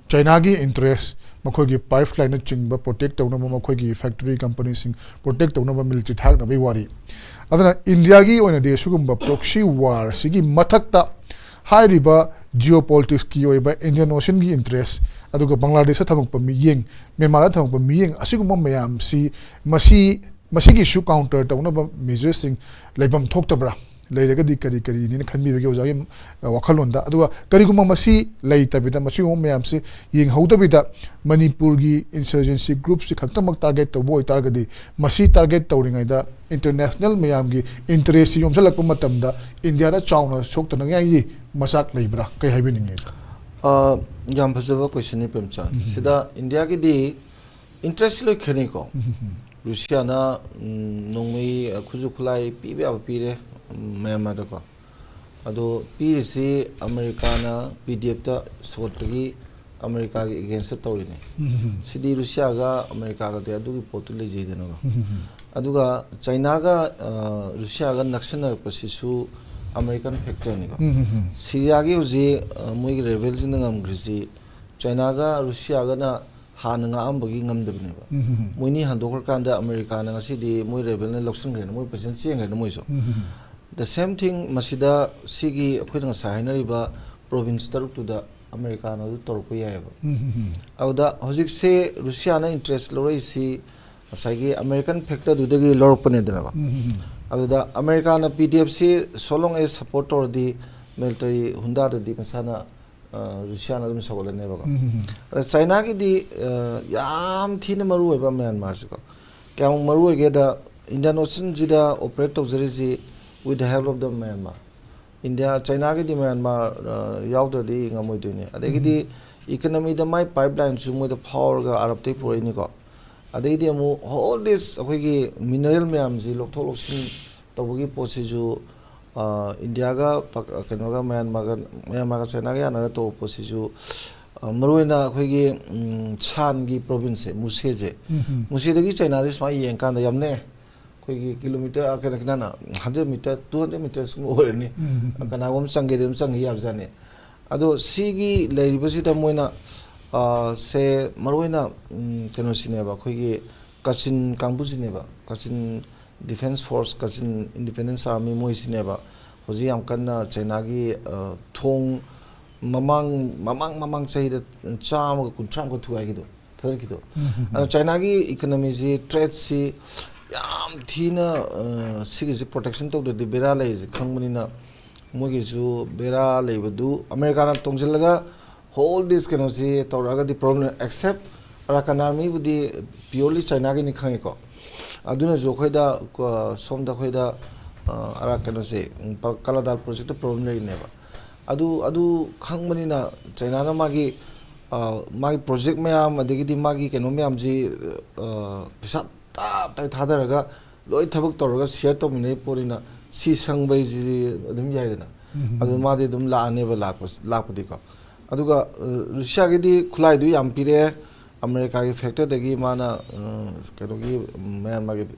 ꯆꯥꯏꯅꯥꯒꯤ interest, ꯃꯈꯣꯏꯒꯤ pipeline ꯅꯆꯤꯡꯕ protect ꯇꯧꯅꯕ, ꯃꯈꯣꯏꯒꯤ factory company ꯁꯤꯡ protect ꯇꯧꯅꯕ military ꯊꯥꯔꯛꯅꯕꯒꯤ ꯋꯥꯔꯤ꯫ ꯑꯗꯨꯅ ꯏꯟꯗꯤꯌꯥꯒꯤ ꯑꯣꯏꯅꯗꯤ ꯑꯁꯤꯒꯨꯝꯕ proxy war ꯁꯤꯒꯤ ꯃꯊꯛꯇ ꯍꯥꯏꯔꯤꯕ geopolitics ꯀꯤ ꯑꯣꯏꯕ Indian Ocean ꯒꯤ interest, ꯑꯗꯨꯒ ꯕꯪꯒ꯭ꯂꯥꯗꯦꯁꯇ ꯊꯝꯃꯛꯄ ꯃꯤꯠꯌꯦꯡ, ꯃ꯭ꯌꯥꯟꯃꯥꯔꯗ ꯊꯝꯃꯛꯄ ꯃꯤꯠꯌꯦꯡ, ꯑꯁꯤꯒꯨꯝꯕ ꯃꯌꯥꯝꯁꯤ ꯃꯁꯤ, ꯃꯁꯤꯒꯤꯁꯨ counter ꯇꯧꯅꯕ measures ꯁꯤꯡ ꯂꯩꯐꯝ ꯊꯣꯛꯇꯕ꯭ꯔꯥ? ꯂꯩꯔꯒꯗꯤ ꯀꯔꯤ ꯀꯔꯤꯅꯤꯅ ꯈꯟꯕꯤꯕꯒꯦ ꯑꯣꯖꯥꯒꯤ, ꯑ, ꯋꯥꯈꯜꯂꯣꯟꯗ? ꯑꯗꯨꯒ ꯀꯔꯤꯒꯨꯝꯕ ꯃꯁꯤ ꯂꯩꯇꯕꯤꯗ, ꯃꯁꯤꯒꯨꯝꯕ ꯃꯌꯥꯝꯁꯤ ꯌꯦꯡꯍꯧꯗꯕꯤꯗ, ꯃꯅꯤꯄꯨꯔꯒꯤ insurgency groupꯁꯤ ꯈꯛꯇꯃꯛ target ꯇꯧꯕ ꯑꯣꯏꯇꯥꯔꯒꯗꯤ, ꯃꯁꯤ target ꯇꯧꯔꯤꯉꯩꯗ international ꯃꯌꯥꯝꯒꯤ interestꯁꯤ ꯌꯣꯝꯁꯤꯜꯂꯛꯄ ꯃꯇꯝꯗ ꯏꯟꯗꯤꯌꯥꯗ ꯆꯥꯎꯅ ꯁꯣꯛꯇꯅꯉꯥꯏꯒꯤ ꯃꯆꯥꯛ ꯂꯩꯕ꯭ꯔꯥ? ꯀꯩ ꯍꯥꯏꯕꯤꯅꯤꯡꯉꯤ? ꯑ, ꯌꯥꯝ ꯐꯖꯕ questionꯅꯤ, ꯄ꯭ꯔꯦꯝꯆꯥꯟ꯫ ꯎꯝ꯫ ꯁꯤꯗ ꯏꯟꯗꯤꯌꯥꯒꯤꯗꯤ interest ꯂꯣꯏ ꯈꯦꯠꯅꯩꯀꯣ꯫ ꯎꯝ, ꯎꯝ, ꯎꯝ꯫ ꯔꯨꯁꯤꯌꯥꯅ, ꯎꯝ, ꯅꯣꯡꯃꯩ, ꯑ, ꯈꯨꯠꯁꯨ ꯈꯨꯠꯂꯥꯏ ꯄꯤꯕ ꯌꯥꯕ ꯄꯤꯔꯦ, ꯎꯝ, ꯃ꯭ꯌꯥꯟꯃꯥꯔꯗꯀꯣ꯫ ꯑꯗꯣ ꯄꯤꯔꯤꯁꯤ ꯑꯃꯦꯔꯤꯀꯥꯅ ꯄꯤ ꯗꯤ ꯑꯦꯐꯇ ꯁꯣꯠꯇꯒꯤ ꯑꯃꯦꯔꯤꯀꯥꯒꯤ againstꯇ ꯇꯧꯔꯤꯅꯦ꯫ ꯎꯝ, ꯎꯝ, ꯎꯝ꯫ ꯁꯤꯗꯤ ꯔꯨꯁꯤꯌꯥꯒ ꯑꯃꯦꯔꯤꯀꯥꯒꯗꯤ ꯑꯗꯨꯒꯤ ꯄꯣꯠꯇꯨ ꯂꯩꯖꯩꯗꯅꯀꯣ꯫ ꯎꯝ, ꯎꯝ, ꯎꯝ꯫ ꯑꯗꯨꯒ ꯆꯩꯅꯥꯒ, ꯑ, ꯔꯨꯁꯤꯌꯥꯒ ꯅꯛꯁꯟꯅꯔꯛꯄꯁꯤꯁꯨ American factorꯅꯤꯀꯣ꯫ ꯎꯝ, ꯎꯝ, ꯎꯝ꯫ ꯁꯤꯔꯤꯌꯥꯒꯤ ꯍꯧꯖꯤꯛ, ꯑ, ꯃꯣꯏꯒꯤ rebelꯁꯤꯡꯅ ꯉꯝꯈ꯭ꯔꯤꯁꯤ ꯆꯩꯅꯥꯒ ꯔꯨꯁꯤꯌꯥꯒꯅ ꯍꯥꯟꯅ ꯉꯥꯛꯑꯝꯕꯒꯤ ꯉꯝꯗꯕꯅꯦꯕ꯫ ꯎꯝ, ꯎꯝ, ꯎꯝ꯫ ꯃꯣꯏꯅꯤ ꯍꯟꯗꯣꯛꯈ꯭ꯔꯀꯥꯟꯗ ꯑꯃꯦꯔꯤꯀꯥꯅ ꯉꯁꯤꯗꯤ ꯃꯣꯏ rebelꯅ ꯂꯧꯁꯤꯟꯈ꯭ꯔꯦꯅ, ꯃꯣꯏ position ꯆꯦꯟꯈ꯭ꯔꯦꯅ ꯃꯣꯏꯁꯨ꯫ ꯎꯝ, um, um. The same thing, ꯃꯁꯤꯗ ꯁꯤꯒꯤ ꯑꯩꯈꯣꯏꯅ ꯉꯁꯥꯏ ꯍꯥꯏꯅꯔꯤꯕ province ꯇꯔꯨꯛꯇꯨꯗ ꯑꯃꯦꯔꯤꯀꯥꯅ ꯑꯗꯨ ꯇꯧꯔꯛꯄ ꯌꯥꯏꯑꯕ꯫ ꯎꯝ, ꯎꯝ, ꯎꯝ꯫ ꯑꯗꯨꯗ ꯍꯧꯖꯤꯛꯁꯦ ꯔꯨꯁꯤꯌꯥꯅ interest ꯂꯧꯔꯛꯏꯁꯤ ꯉꯁꯥꯏꯒꯤ American factorꯗꯨꯗꯒꯤ ꯂꯧꯔꯛꯄꯅꯦꯗꯅꯀꯣ꯫ ꯎꯝ, ꯎꯝ, ꯎꯝ꯫ ꯑꯗꯨꯗ ꯑꯃꯦꯔꯤꯀꯥꯅ ꯄꯤ ꯗꯤ ꯑꯦꯐꯁꯤ so long as support ꯇꯧꯔꯗꯤ military ꯍꯨꯟꯗꯥꯗꯗꯤ ꯃꯁꯥꯅ ꯑ, ꯔꯨꯁꯤꯌꯥꯅ ꯑꯗꯨꯝ ꯁꯧꯒꯠꯂꯅꯦꯕꯀꯣ꯫ ꯎꯝ, ꯎꯝ, ꯎꯝ꯫ ꯑꯗ ꯆꯥꯏꯅꯥꯒꯤꯗꯤ, ꯑ, ꯌꯥꯝ ꯊꯤꯅ ꯃꯔꯨ ꯑꯣꯏꯕ ꯃ꯭ꯌꯥꯟꯃꯥꯔꯁꯤꯀꯣ꯫ ꯀꯌꯥꯃꯨꯛ ꯃꯔꯨ ꯑꯣꯏꯒꯦꯗ, Indian Oceanꯁꯤꯗ operate ꯇꯧꯖꯔꯤꯁꯤ with the help of the Myanmar꯫ India, ꯆꯥꯏꯅꯥꯒꯤꯗꯤ ꯃ꯭ꯌꯥꯟꯃꯥꯔ, ꯑ, ꯌꯥꯎꯗ꯭ꯔꯗꯤ ꯉꯝꯃꯣꯏꯗꯣꯏꯅꯤ꯫ ꯑꯗꯒꯤꯗꯤ ꯎꯝ꯫ Economyꯗ ꯃꯥꯏ pipelineꯁꯨ ꯃꯣꯏꯗ ꯐꯥꯎꯔꯒ ꯑꯔꯕꯇꯩ ꯄꯨꯔꯛꯏꯅꯤꯀꯣ꯫ ꯑꯗꯩꯗꯤ ꯑꯃꯨꯛ all this ꯑꯩꯈꯣꯏꯒꯤ mineral ꯃꯌꯥꯝꯁꯤ ꯂꯧꯊꯣꯛ ꯂꯧꯁꯤꯟ ꯇꯧꯕꯒꯤ ꯄꯣꯠꯁꯤꯁꯨ, ꯑ, ꯏꯟꯗꯤꯌꯥꯒ ꯄꯥꯛ-, ꯀꯩꯅꯣꯒ ꯃ꯭ꯌꯥꯟꯃꯥꯔꯒ, ꯃ꯭ꯌꯥꯟꯃꯥꯔꯒ ꯆꯥꯏꯅꯥꯒ ꯌꯥꯅꯔ ꯇꯧꯕ ꯄꯣꯠꯁꯤꯁꯨ, ꯑ, ꯃꯔꯨꯑꯣꯏꯅ ꯑꯩꯈꯣꯏꯒꯤ, ꯎꯝ, ꯁꯥꯟꯒꯤ provinceꯁꯦ, ꯃꯨꯁꯦꯁꯦ, ꯎꯝ, ꯎꯝ꯫ ꯃꯨꯁꯦꯗꯒꯤ ꯆꯥꯏꯅꯥꯁꯦ ꯁꯨꯃꯥꯏꯅ ꯌꯦꯡꯀꯥꯟꯗ ꯌꯥꯝ ꯅꯛꯑꯦ꯫ ꯑꯩꯈꯣꯏꯒꯤ kilometre, ꯑ, ꯀꯩꯅꯣ, ꯈꯤꯇꯪ hundred meter, two hundred metersꯀꯨꯝꯕ ꯑꯣꯏꯔꯅꯤ꯫ ꯎꯝ, ꯎꯝ, ꯎꯝ꯫ ꯀꯅꯥꯒꯨꯝꯕ ꯆꯪꯒꯦꯗꯤ ꯑꯗꯨꯝ ꯆꯪꯈꯤ ꯌꯥꯕꯖꯥꯠꯅꯤ꯫ ꯑꯗꯣ ꯁꯤꯒꯤ ꯂꯩꯔꯤꯕꯁꯤꯗ ꯃꯣꯏꯅ, ꯑ, ꯁꯦ ꯃꯔꯨꯑꯣꯏꯅ, ꯎꯝ, ꯀꯩꯅꯣꯁꯤꯅꯦꯕ, ꯑꯩꯈꯣꯏꯒꯤ ꯀꯥꯆꯤꯟ ꯀꯥꯡꯕꯨꯁꯤꯅꯦꯕ, ꯀꯥꯆꯤꯟ Defence Force, Kachin Independence Army ꯃꯣꯏꯁꯤꯅꯦꯕ ꯍꯧꯖꯤꯛ ꯌꯥꯝ ꯀꯟꯅ ꯆꯩꯅꯥꯒꯤ, ꯑ, ꯊꯣꯡ ꯃꯃꯥꯡ, ꯃꯃꯥꯡ, ꯃꯃꯥꯡ ꯆꯍꯤꯗ ꯆꯥꯝꯃꯒ ꯀꯨꯟꯊ꯭ꯔꯥ ꯑꯃꯨꯛ ꯊꯨꯒꯥꯏꯈꯤꯗꯣ, ꯊꯥꯗꯠꯈꯤꯗꯣ꯫ ꯎꯝ, ꯎꯝ, ꯎꯝ꯫ ꯑꯗꯣ ꯆꯩꯅꯥꯒꯤ economyꯁꯤ, tradeꯁꯤ ꯌꯥꯝ ꯊꯤꯅ, ꯑ, ꯁꯤꯒꯤꯁꯤ ꯄ꯭ꯔꯣꯇꯦꯛꯁꯟ ꯇꯧꯗ꯭ꯔꯗꯤ ꯕꯦꯔꯥ ꯂꯩꯔꯤꯁꯦ ꯈꯪꯕꯅꯤꯅ, ꯃꯣꯏꯒꯤꯁꯨ ꯕꯦꯔꯥ ꯂꯩꯕꯗꯨ ꯑꯃꯦꯔꯤꯀꯥꯅ ꯇꯣꯡꯁꯤꯜꯂꯒ ꯍꯣꯜ ꯗꯤꯁ ꯀꯩꯅꯣꯁꯤ ꯇꯧꯔꯛꯑꯒꯗꯤ ꯄ꯭ꯔꯣꯕ꯭ꯂꯦꯝ, ꯑꯦꯛꯁꯦꯞ ꯑꯔꯥꯀꯥꯟ ꯑꯥꯔꯃꯤꯕꯨꯗꯤ ꯄꯤꯌꯣꯔꯂꯤ ꯆꯥꯏꯅꯥꯒꯤꯅꯤ ꯈꯪꯉꯤꯀꯣ꯫ ꯑꯗꯨꯅꯁꯨ ꯑꯩꯈꯣꯏꯗ, ꯑ, ꯁꯣꯝꯗ ꯑꯩꯈꯣꯏꯗ, ꯑ, ꯑꯔꯥ-, ꯀꯩꯅꯣꯁꯦ, ꯎꯝ, ꯄ-, ꯀꯂꯥꯗꯥꯜ ꯄ꯭ꯔꯣꯖꯦꯛꯇ ꯄ꯭ꯔꯣꯕ꯭ꯂꯦꯝ ꯂꯩꯔꯤꯅꯦꯕ꯫ ꯑꯗꯨ, ꯑꯗꯨ ꯈꯪꯕꯅꯤꯅ ꯆꯥꯏꯅꯥꯅ ꯃꯥꯒꯤ, ꯑ, ꯃꯥꯒꯤ ꯄ꯭ꯔꯣꯖꯦꯛ ꯃꯌꯥꯝ, ꯑꯗꯒꯤꯗꯤ ꯃꯥꯒꯤ ꯀꯩꯅꯣ ꯃꯌꯥꯝꯁꯤ, ꯑ, ꯄꯩꯁꯥ ꯇꯞ ꯇꯥꯏ ꯊꯥꯗꯔꯒ ꯂꯣꯏ ꯊꯕꯛ ꯇꯧꯔꯒ ꯁꯤꯌꯔ ꯇꯧꯃꯤꯟꯅꯔꯤ ꯄꯣꯠꯅꯤꯅ ꯁꯤ ꯁꯪꯕꯩꯁꯤꯗꯤ ꯑꯗꯨꯝ ꯌꯥꯏꯗꯅ꯫ ꯎꯝ꯫ ꯑꯗꯨ ꯃꯥꯗꯤ ꯑꯗꯨꯝ ꯂꯥꯛꯑꯅꯦꯕ ꯂꯥꯛꯄ-, ꯂꯥꯛꯄꯗꯤꯀꯣ꯫ ꯑꯗꯨꯒ, ꯑ, ꯔꯨꯁꯤꯌꯥꯒꯤꯗꯤ ꯈꯨꯠꯂꯥꯏꯗꯨ ꯌꯥꯝ ꯄꯤꯔꯛꯑꯦ꯫ ꯑꯃꯦꯔꯤꯀꯥꯒꯤ ꯐꯦꯛꯇꯔꯗꯒꯤ ꯃꯥꯅ, ꯑ, ꯀꯩꯅꯣꯒꯤ, ꯃꯌꯥꯟꯃꯥꯔꯒꯤ,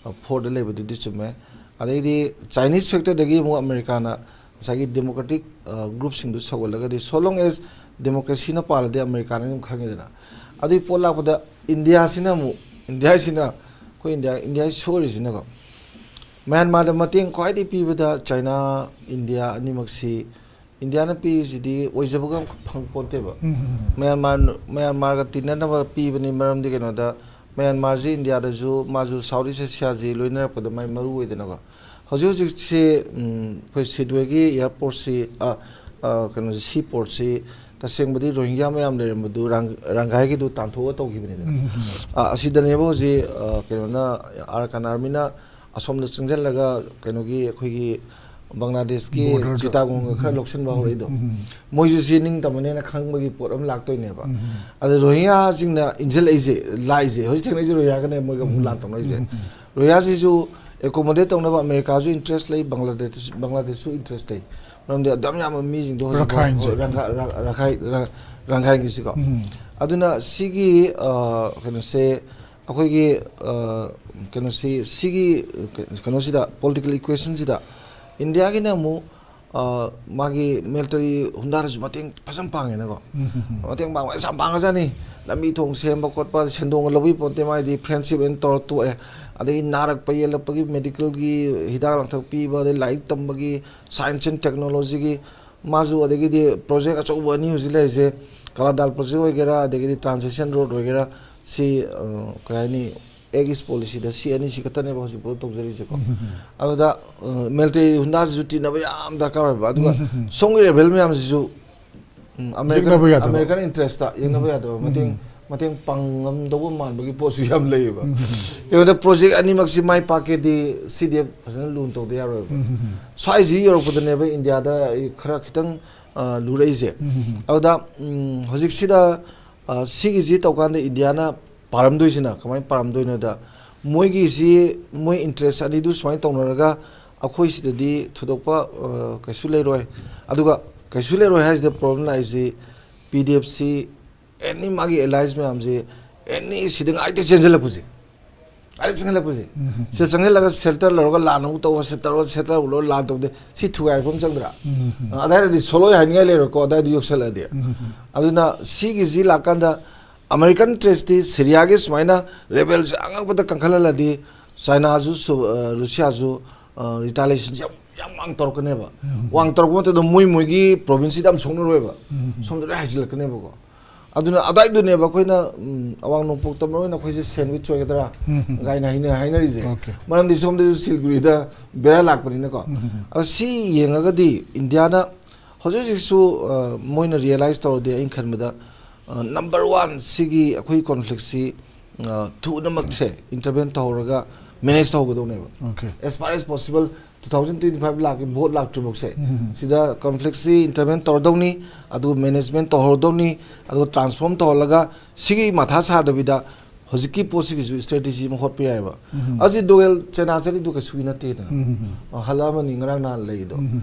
ꯑ, ꯐꯣꯔꯗ ꯂꯩꯕꯗꯨꯗꯤ ꯆꯨꯝꯃꯦ꯫ ꯑꯗꯩꯗꯤ ꯆꯥꯏꯅꯤꯁ ꯐꯦꯛꯇꯔꯗꯒꯤ ꯑꯃꯨꯛ ꯑꯃꯦꯔꯤꯀꯥꯅ ꯉꯁꯥꯏꯒꯤ ꯗꯦꯃꯣꯀ꯭ꯔꯦꯇꯤꯛ, ꯑ, ꯒ꯭ꯔꯨꯞꯁꯤꯡꯗꯨ ꯁꯧꯒꯠꯂꯒꯗꯤ, so long as ꯗꯦꯃꯣꯀ꯭ꯔꯦꯁꯤꯅ ꯄꯥꯜꯂꯗꯤ ꯑꯃꯦꯔꯤꯀꯥꯅ ꯑꯗꯨꯝ ꯈꯪꯉꯦꯗꯅ꯫ ꯑꯗꯨꯒꯤ ꯄꯣꯠ ꯂꯥꯛꯄꯗ ꯏꯟꯗꯤꯌꯥꯁꯤꯅ ꯑꯃꯨꯛ, ꯏꯟꯗꯤꯌꯥꯁꯤꯅ, ꯑꯩꯈꯣꯏ ꯏꯟꯗꯤꯌꯥ, ꯏꯟꯗꯤꯌꯥꯒꯤ ꯁꯣꯏꯔꯤꯁꯤꯅꯀꯣ, ꯃ꯭ꯌꯥꯟꯃꯥꯔꯗ ꯃꯇꯦꯡ ꯈ꯭ꯋꯥꯏꯗꯒꯤ ꯄꯤꯕꯗ ꯆꯥꯏꯅꯥ, ꯏꯟꯗꯤꯌꯥ ꯑꯅꯤꯃꯛꯁꯤ, ꯏꯟꯗꯤꯌꯥꯅ ꯄꯤꯔꯤꯁꯤꯗꯤ ꯑꯣꯏꯖꯕꯒ ꯑꯃ ꯐꯪ ꯄꯣꯟꯇꯦꯕ꯫ ꯎꯝ, ꯎꯝ, ꯎꯝ꯫ ꯃ꯭ꯌꯥꯟꯃꯥꯔ, ꯃ꯭ꯌꯥꯟꯃꯥꯔꯒ ꯇꯤꯟꯅꯅꯕ ꯄꯤꯕꯅꯤ, ꯃꯔꯝꯗꯤ ꯀꯩꯅꯣꯗ, ꯃ꯭ꯌꯥꯟꯃꯥꯔꯁꯤ ꯏꯟꯗꯤꯌꯥꯗꯁꯨ ꯃꯥꯁꯨ ꯁꯥꯎꯠ ꯏꯁ ꯑꯦꯁꯤꯌꯥꯁꯤ ꯂꯣꯏꯅꯔꯛꯄꯗ ꯃꯥꯏ ꯃꯔꯨ ꯑꯣꯏꯗꯅꯀꯣ꯫ ꯍꯧꯖꯤꯛ ꯍꯧꯖꯤꯛꯁꯤ, ꯎꯝ, ꯑꯩꯈꯣꯏ ꯁꯤꯗꯋꯦꯒꯤ ꯑꯦꯌꯥꯔꯄꯣꯔꯠꯁꯤ, ꯑ, ꯑ, ꯀꯩꯅꯣꯁꯤ, ꯁꯤ ꯄꯣꯔꯠꯁꯤ ꯇꯁꯦꯡꯕꯗꯤ ꯔꯣꯍꯤꯡꯒ꯭ꯌꯥ ꯃꯌꯥꯝ ꯂꯩꯔꯝꯕꯗꯨ ꯔꯥꯡ-, ꯔꯥꯡꯒꯥꯏꯒꯤꯗꯨ ꯇꯥꯟꯊꯣꯛꯑ ꯇꯧꯈꯤꯕꯅꯤꯗꯅ꯫ ꯎꯝ, ꯎꯝ, ꯎꯝ꯫ ꯑ, ꯑꯁꯤꯗꯅꯦꯕ ꯍꯧꯖꯤꯛ, ꯑ, ꯀꯩꯅꯣꯅ, ꯑꯥꯔꯀꯥꯟ ꯑꯥꯔꯃꯤꯅ ꯑꯁꯣꯝꯗ ꯆꯪꯁꯤꯜꯂꯒ ꯀꯩꯅꯣꯒꯤ ꯑꯩꯈꯣꯏꯒꯤ ꯕꯪꯒ꯭ꯂꯥꯗꯦꯁꯀꯤ border ꯗ꯫ ꯆꯤꯇꯥꯒꯣꯡꯒ ꯈꯔ ꯎꯝ, ꯎꯝ, ꯂꯧꯁꯤꯟꯕ ꯎꯝ, ꯍꯧꯔꯛꯏꯗꯣ꯫ ꯎꯝ, ꯎꯝ꯫ ꯃꯣꯏꯁꯨ ꯁꯤ ꯅꯤꯡꯇꯝꯕꯅꯦꯅ ꯈꯪꯕꯒꯤ ꯄꯣꯠ ꯑꯃ ꯂꯥꯛꯇꯣꯏꯅꯦꯕ꯫ ꯎꯝ, ꯎꯝ꯫ ꯑꯗ ꯔꯣꯍꯤꯡꯒ꯭ꯌꯥꯁꯤꯡꯅ ꯏꯟꯁꯤꯜꯂꯛꯏꯁꯦ, ꯂꯥꯛꯏꯁꯦ, ꯍꯧꯖꯤꯛ ꯊꯦꯡꯅꯩꯁꯦ ꯔꯣꯍꯤꯡꯒ꯭ꯌꯥꯒꯅꯦ ꯃꯣꯏꯒ ꯑꯃꯨꯛ ꯎꯝ, ꯂꯥꯟ ꯇꯧꯅꯔꯤꯁꯦ꯫ ꯎꯝ, ꯎꯝ꯫ ꯔꯣꯍꯤꯡꯒ꯭ꯌꯥꯁꯤꯁꯨ ꯑꯦꯀꯣꯃꯣꯗꯦꯠ ꯇꯧꯅꯕ ꯑꯃꯦꯔꯤꯀꯥꯁꯨ ꯏꯟꯇꯔꯦꯁ ꯂꯩ, ꯕꯪꯒ꯭ꯂꯥꯗꯦꯁ, ꯕꯪꯒ꯭ꯂꯥꯗꯦꯁꯁꯨ ꯏꯟꯇꯔꯦꯁ ꯂꯩ꯫ ꯃꯔꯝꯗꯤ ꯑꯗꯨꯝ ꯌꯥꯝꯕ ꯃꯤꯁꯤꯡꯗꯣ ꯍꯧꯖꯤꯛ ꯔꯈꯥꯏꯟꯁꯦ꯫ ꯔꯪꯈꯥ-, ꯔ-, ꯔꯈꯥꯏ-, ꯔ-, ꯔꯪꯈꯥꯏꯟꯒꯤꯁꯤꯀꯣ꯫ ꯎꯝ꯫ ꯑꯗꯨꯅ ꯁꯤꯒꯤ, ꯑ, ꯀꯩꯅꯣꯁꯦ, ꯑꯩꯈꯣꯏꯒꯤ, ꯑ, ꯀꯩꯅꯣꯁꯤ, ꯁꯤꯒꯤ, ꯑ, ꯀꯩꯅꯣꯁꯤꯗ, ꯄꯣꯂꯤꯇꯤꯀꯦꯜ ꯏꯀ꯭ꯋꯦꯁꯟꯁꯤꯗ ꯏꯟꯗꯤꯌꯥꯒꯤꯅ ꯑꯃꯨꯛ, ꯑ, ꯃꯥꯒꯤ ꯃꯤꯂꯤꯇꯔꯤ ꯍꯨꯟꯗꯥꯔꯁꯨ ꯃꯇꯦꯡ ꯐꯖꯅ ꯄꯥꯡꯉꯦꯅꯀꯣ꯫ ꯎꯝ, ꯎꯝ, ꯎꯝ꯫ ꯃꯇꯦꯡ ꯄꯥꯡꯕ ꯑꯁ ꯌꯥꯝ ꯄꯥꯡꯉꯖꯥꯠꯅꯤ꯫ ꯂꯝꯕꯤ ꯊꯣꯡ ꯁꯦꯝꯕ ꯈꯣꯠꯄ, ꯁꯦꯟꯗꯣꯡꯒ ꯂꯧꯕꯤ ꯄꯣꯟꯇꯦ, ꯃꯥꯏꯗꯤ ꯐ꯭ꯔꯦꯟꯁꯤꯞ ꯑꯣꯏꯅ ꯇꯧꯔ ꯇꯣꯛꯑꯦ꯫ ꯑꯗꯒꯤ ꯅꯥꯔꯛꯄ ꯌꯦꯛꯂꯛꯄꯒꯤ ꯃꯦꯗꯤꯀꯦꯜꯒꯤ ꯍꯤꯗꯥꯛ ꯂꯥꯡꯊꯛ ꯄꯤꯕ, ꯑꯗꯩ ꯂꯥꯏꯔꯤꯛ ꯇꯝꯕꯒꯤ, ꯁꯥꯏꯟꯁ ꯑꯦꯟ ꯇꯦꯛꯅꯣꯂꯣꯖꯤꯒꯤ, ꯃꯥꯁꯨ, ꯑꯗꯒꯤꯗꯤ ꯄ꯭ꯔꯣꯖꯦꯛ ꯑꯆꯧꯕ ꯑꯅꯤ ꯍꯧꯖꯤꯛ ꯂꯩꯔꯤꯁꯦ, ꯀꯂꯥꯗꯥꯜ ꯄ꯭ꯔꯣꯖꯦꯛ ꯑꯣꯏꯒꯦꯔꯥ, ꯑꯗꯒꯤꯗꯤ ꯇ꯭ꯔꯥꯟꯁ ꯑꯦꯁꯤꯌꯥꯟ ꯔꯣꯗ ꯑꯣꯏꯒꯦꯔꯥ, ꯁꯤ, ꯑ, ꯀꯩ ꯍꯥꯏꯅꯤ, ꯑꯦꯛꯁ ꯄꯣꯂꯤꯁꯤꯗ ꯁꯤ ꯑꯅꯤꯁꯤ ꯈꯛꯇꯅꯦꯕ ꯍꯧꯖꯤꯛ ꯄꯨꯂꯞ ꯇꯧꯖꯔꯤꯁꯦꯀꯣ꯫ ꯑꯗꯨꯗ ꯃꯤꯂꯤꯇꯔꯤ ꯍꯨꯟꯗꯥꯁꯤꯁꯨ ꯇꯤꯟꯅꯕ ꯌꯥꯝ ꯗꯔꯀꯥꯔ ꯑꯣꯏꯕ꯫ ꯑꯗꯨꯒ ꯁꯣꯝꯒꯤ ꯔꯦꯕꯦꯜ ꯃꯌꯥꯝꯁꯤꯁꯨ ꯎꯝ, ꯑꯃꯦꯔꯤꯀꯟ ꯌꯦꯛꯅꯕ ꯌꯥꯗꯕ꯫ ꯑꯃꯦꯔꯤꯀꯟ ꯏꯟꯇꯔꯦꯁꯇ ꯌꯦꯡꯅꯕ ꯌꯥꯗꯕ, ꯃꯇꯦꯡ ꯃꯇꯦꯡ ꯄꯥꯡꯉꯝꯗꯧꯕ ꯃꯥꯟꯕꯒꯤ ꯄꯣꯠꯁꯨ ꯌꯥꯝ ꯂꯩꯌꯦꯕ꯫ ꯀꯩꯒꯤꯅꯣꯗ ꯄ꯭ꯔꯣꯖꯦꯛ ꯑꯅꯤꯃꯛꯁꯤ ꯃꯥꯏ ꯄꯥꯛꯀꯦꯗꯤ ꯁꯤ ꯗꯤ ꯑꯦꯐ ꯐꯖꯅ ꯂꯨꯅ ꯇꯧꯗ ꯌꯥꯔꯣꯏꯕ꯫ ꯁ꯭ꯋꯥꯏꯁꯤ ꯌꯧꯔꯛꯄꯗꯅꯦꯕ ꯏꯟꯗꯤꯌꯥꯗ ꯑꯩ ꯈꯔ ꯈꯤꯇꯪ ꯑ, ꯂꯨꯔꯛꯏꯁꯦ꯫ ꯑꯗꯨꯗ ꯎꯝ, ꯍꯧꯖꯤꯛꯁꯤꯗ ꯑ, ꯁꯤꯒꯤꯁꯤ ꯇꯧꯀꯥꯟꯗ ꯏꯟꯗꯤꯌꯥꯅ ꯄꯥꯔꯝꯗꯣꯏꯁꯤꯅ ꯀꯃꯥꯏꯅ ꯄꯥꯔꯝꯗꯣꯏꯅꯣꯗ, ꯃꯣꯏꯒꯤꯁꯤ ꯃꯣꯏ ꯏꯟꯇꯔꯦꯁ ꯑꯅꯤꯗꯨ ꯁꯨꯃꯥꯏꯅ ꯇꯧꯅꯔꯒ ꯑꯩꯈꯣꯏ ꯁꯤꯗꯗꯤ ꯊꯣꯏꯗꯣꯛꯄ ꯑ, ꯀꯩꯁꯨ ꯂꯩꯔꯣꯏ꯫ ꯑꯗꯨꯒ ꯀꯩꯁꯨ ꯂꯩꯔꯣꯏ ꯍꯥꯏꯁꯤꯗ ꯄ꯭ꯔꯣꯕ꯭ꯂꯦꯝ ꯂꯥꯛꯏꯁꯤ ꯄꯤ ꯗꯤ ꯑꯦꯐ ꯁꯤ ꯑꯦꯅꯤ ꯃꯥꯒꯤ ꯑꯦꯂꯥꯏꯟꯁ ꯃꯌꯥꯝꯁꯤ ꯑꯦꯅꯤ ꯁꯤꯗ ꯉꯥꯏꯇ ꯆꯦꯟꯁꯤꯜꯂꯛꯄꯁꯦ꯫ ꯉꯥꯏꯇ ꯆꯦꯟꯁꯤꯜꯂꯛꯄꯁꯦ꯫ ꯁꯤꯗ ꯆꯪꯁꯤꯜꯂꯒ ꯁꯦꯜꯇꯔ ꯂꯧꯔꯒ ꯂꯥꯟ ꯑꯃꯨꯛ ꯇꯧꯕ, ꯁꯦꯜꯇꯔ ꯁꯦꯜꯇꯔ ꯑꯃꯨꯛ ꯂꯧꯔ ꯂꯥꯟ ꯇꯧꯕꯗꯤ ꯁꯤ ꯊꯨꯒꯥꯏꯔꯛꯄ ꯑꯃ ꯆꯪꯗ꯭ꯔꯥ? ꯑ, ꯑꯗꯥꯏꯗꯗꯤ ꯁꯣꯂꯣꯏ ꯍꯥꯏꯅꯤꯡꯉꯥꯏ ꯂꯩꯔꯣꯏꯀꯣ, ꯑꯗꯥꯏꯗ ꯌꯧꯁꯜꯂꯛꯑꯗꯤ꯫ ꯑꯗꯨꯅ ꯁꯤꯒꯤꯁꯤ ꯂꯥꯛꯀꯥꯟꯗ ꯑꯃꯦꯔꯤꯀꯟ ꯏꯟꯇꯔꯦꯁꯇꯤ ꯁꯤꯔꯤꯌꯥꯒꯤ ꯁꯨꯃꯥꯏꯅ ꯔꯦꯕꯦꯜꯁꯦ ꯑꯉꯛꯄꯗ ꯀꯟꯈꯠꯍꯜꯂꯗꯤ ꯆꯥꯏꯅꯥꯁꯨ ꯁꯨ-, ꯑ, ꯔꯨꯁꯤꯌꯥꯁꯨ, ꯑ, ꯔꯤꯇꯥꯂꯤꯌꯦꯁꯟꯁꯦ ꯌꯥꯝ, ꯌꯥꯝ ꯋꯥꯡ ꯇꯧꯔꯛꯀꯅꯦꯕ꯫ ꯋꯥꯡ ꯇꯧꯔꯛꯄ ꯃꯇꯝꯗ ꯃꯣꯏ ꯃꯣꯏꯒꯤ ꯄ꯭ꯔꯣꯚꯤꯟꯁꯁꯤꯗ ꯌꯥꯝ ꯁꯣꯛꯅꯔꯣꯏꯕ꯫ ꯁꯣꯝꯗ ꯂꯣꯏ ꯍꯥꯏꯖꯤꯜꯂꯛꯀꯅꯦꯕꯀꯣ꯫ ꯑꯗꯨꯅ ꯑꯗꯥꯏꯗꯨꯅꯦꯕ ꯑꯩꯈꯣꯏꯅ, ꯎꯝ, ꯑꯋꯥꯡ ꯅꯣꯡꯄꯣꯛꯇ ꯃꯔꯨ ꯑꯣꯏꯅ ꯑꯩꯈꯣꯏꯁꯦ ꯁꯦꯟꯋꯤꯆ ꯑꯣꯏꯒꯗ꯭ꯔꯥ ꯀꯥꯏꯅ ꯍꯥꯏꯅ-, ꯍꯥꯏꯅꯔꯤꯁꯦ꯫ Okay. ꯃꯔꯝꯗꯤ ꯁꯣꯝꯗꯁꯨ ꯁꯤꯜꯒꯨꯔꯤꯗ ꯕꯦꯔꯥ ꯂꯥꯛꯄꯅꯤꯅꯀꯣ꯫ ꯑꯗꯣ ꯁꯤ ꯌꯦꯡꯉꯒꯗꯤ ꯏꯟꯗꯤꯌꯥꯅ ꯍꯧꯖꯤꯛ ꯍꯧꯖꯤꯛꯁꯨ, ꯑ, ꯃꯣꯏꯅ ꯔꯤꯌꯦꯂꯥꯏꯁ ꯇꯧꯔꯗꯤ ꯑꯩꯅ ꯈꯟꯕꯗ, ꯑ, ꯅꯝꯕꯔ ꯋꯥꯟ ꯁꯤꯒꯤ ꯑꯩꯈꯣꯏ ꯀꯣꯟꯐ꯭ꯂꯤꯛꯁꯤ, ꯑ, ꯊꯨꯅꯃꯛꯁꯦ ꯏꯟꯇꯔꯚꯦꯟ ꯇꯧꯍꯧꯔꯒ ꯃꯦꯅꯦꯖ ꯇꯧꯍꯧꯒꯗꯧꯅꯦꯕ꯫ Okay. As far as possible, two thousand twenty five ꯂꯥꯛꯀꯤ ꯚꯣꯠ ꯂꯥꯛꯇ꯭ꯔꯤꯐꯥꯎꯁꯦ ꯁꯤꯗ ꯀꯣꯟꯐ꯭ꯂꯤꯛꯁꯤ ꯏꯟꯇꯔꯚꯦꯟ ꯇꯧꯔꯗꯧꯅꯤ, ꯑꯗꯨꯒ ꯃꯦꯅꯦꯖꯃꯦꯟ ꯇꯧꯍꯧꯔꯗꯧꯅꯤ, ꯑꯗꯨꯒ ꯇ꯭ꯔꯥꯟꯁꯐꯣꯔꯝ ꯇꯧꯍꯜꯂꯒ ꯁꯤꯒꯤ ꯃꯊꯥ ꯁꯥꯗꯕꯤꯗ ꯍꯧꯖꯤꯛꯀꯤ ꯄꯣꯠꯁꯤꯒꯤꯁꯨ ꯏꯁꯇ꯭ꯔꯦꯇꯦꯖꯤ ꯑꯃ ꯍꯣꯠꯄ ꯌꯥꯏꯑꯕ꯫ ꯍꯧꯖꯤꯛ ꯗꯣꯋꯦꯜ ꯆꯩꯅꯥ ꯆꯠꯂꯤꯗꯨ ꯀꯩꯁꯨꯒꯤ ꯅꯠꯇꯦꯗꯅ꯫ ꯑ, ꯍꯜꯂꯛꯑꯃꯅꯤ, ꯉꯔꯥꯡ ꯅꯍꯥꯟ ꯂꯩꯔꯤꯗꯣ꯫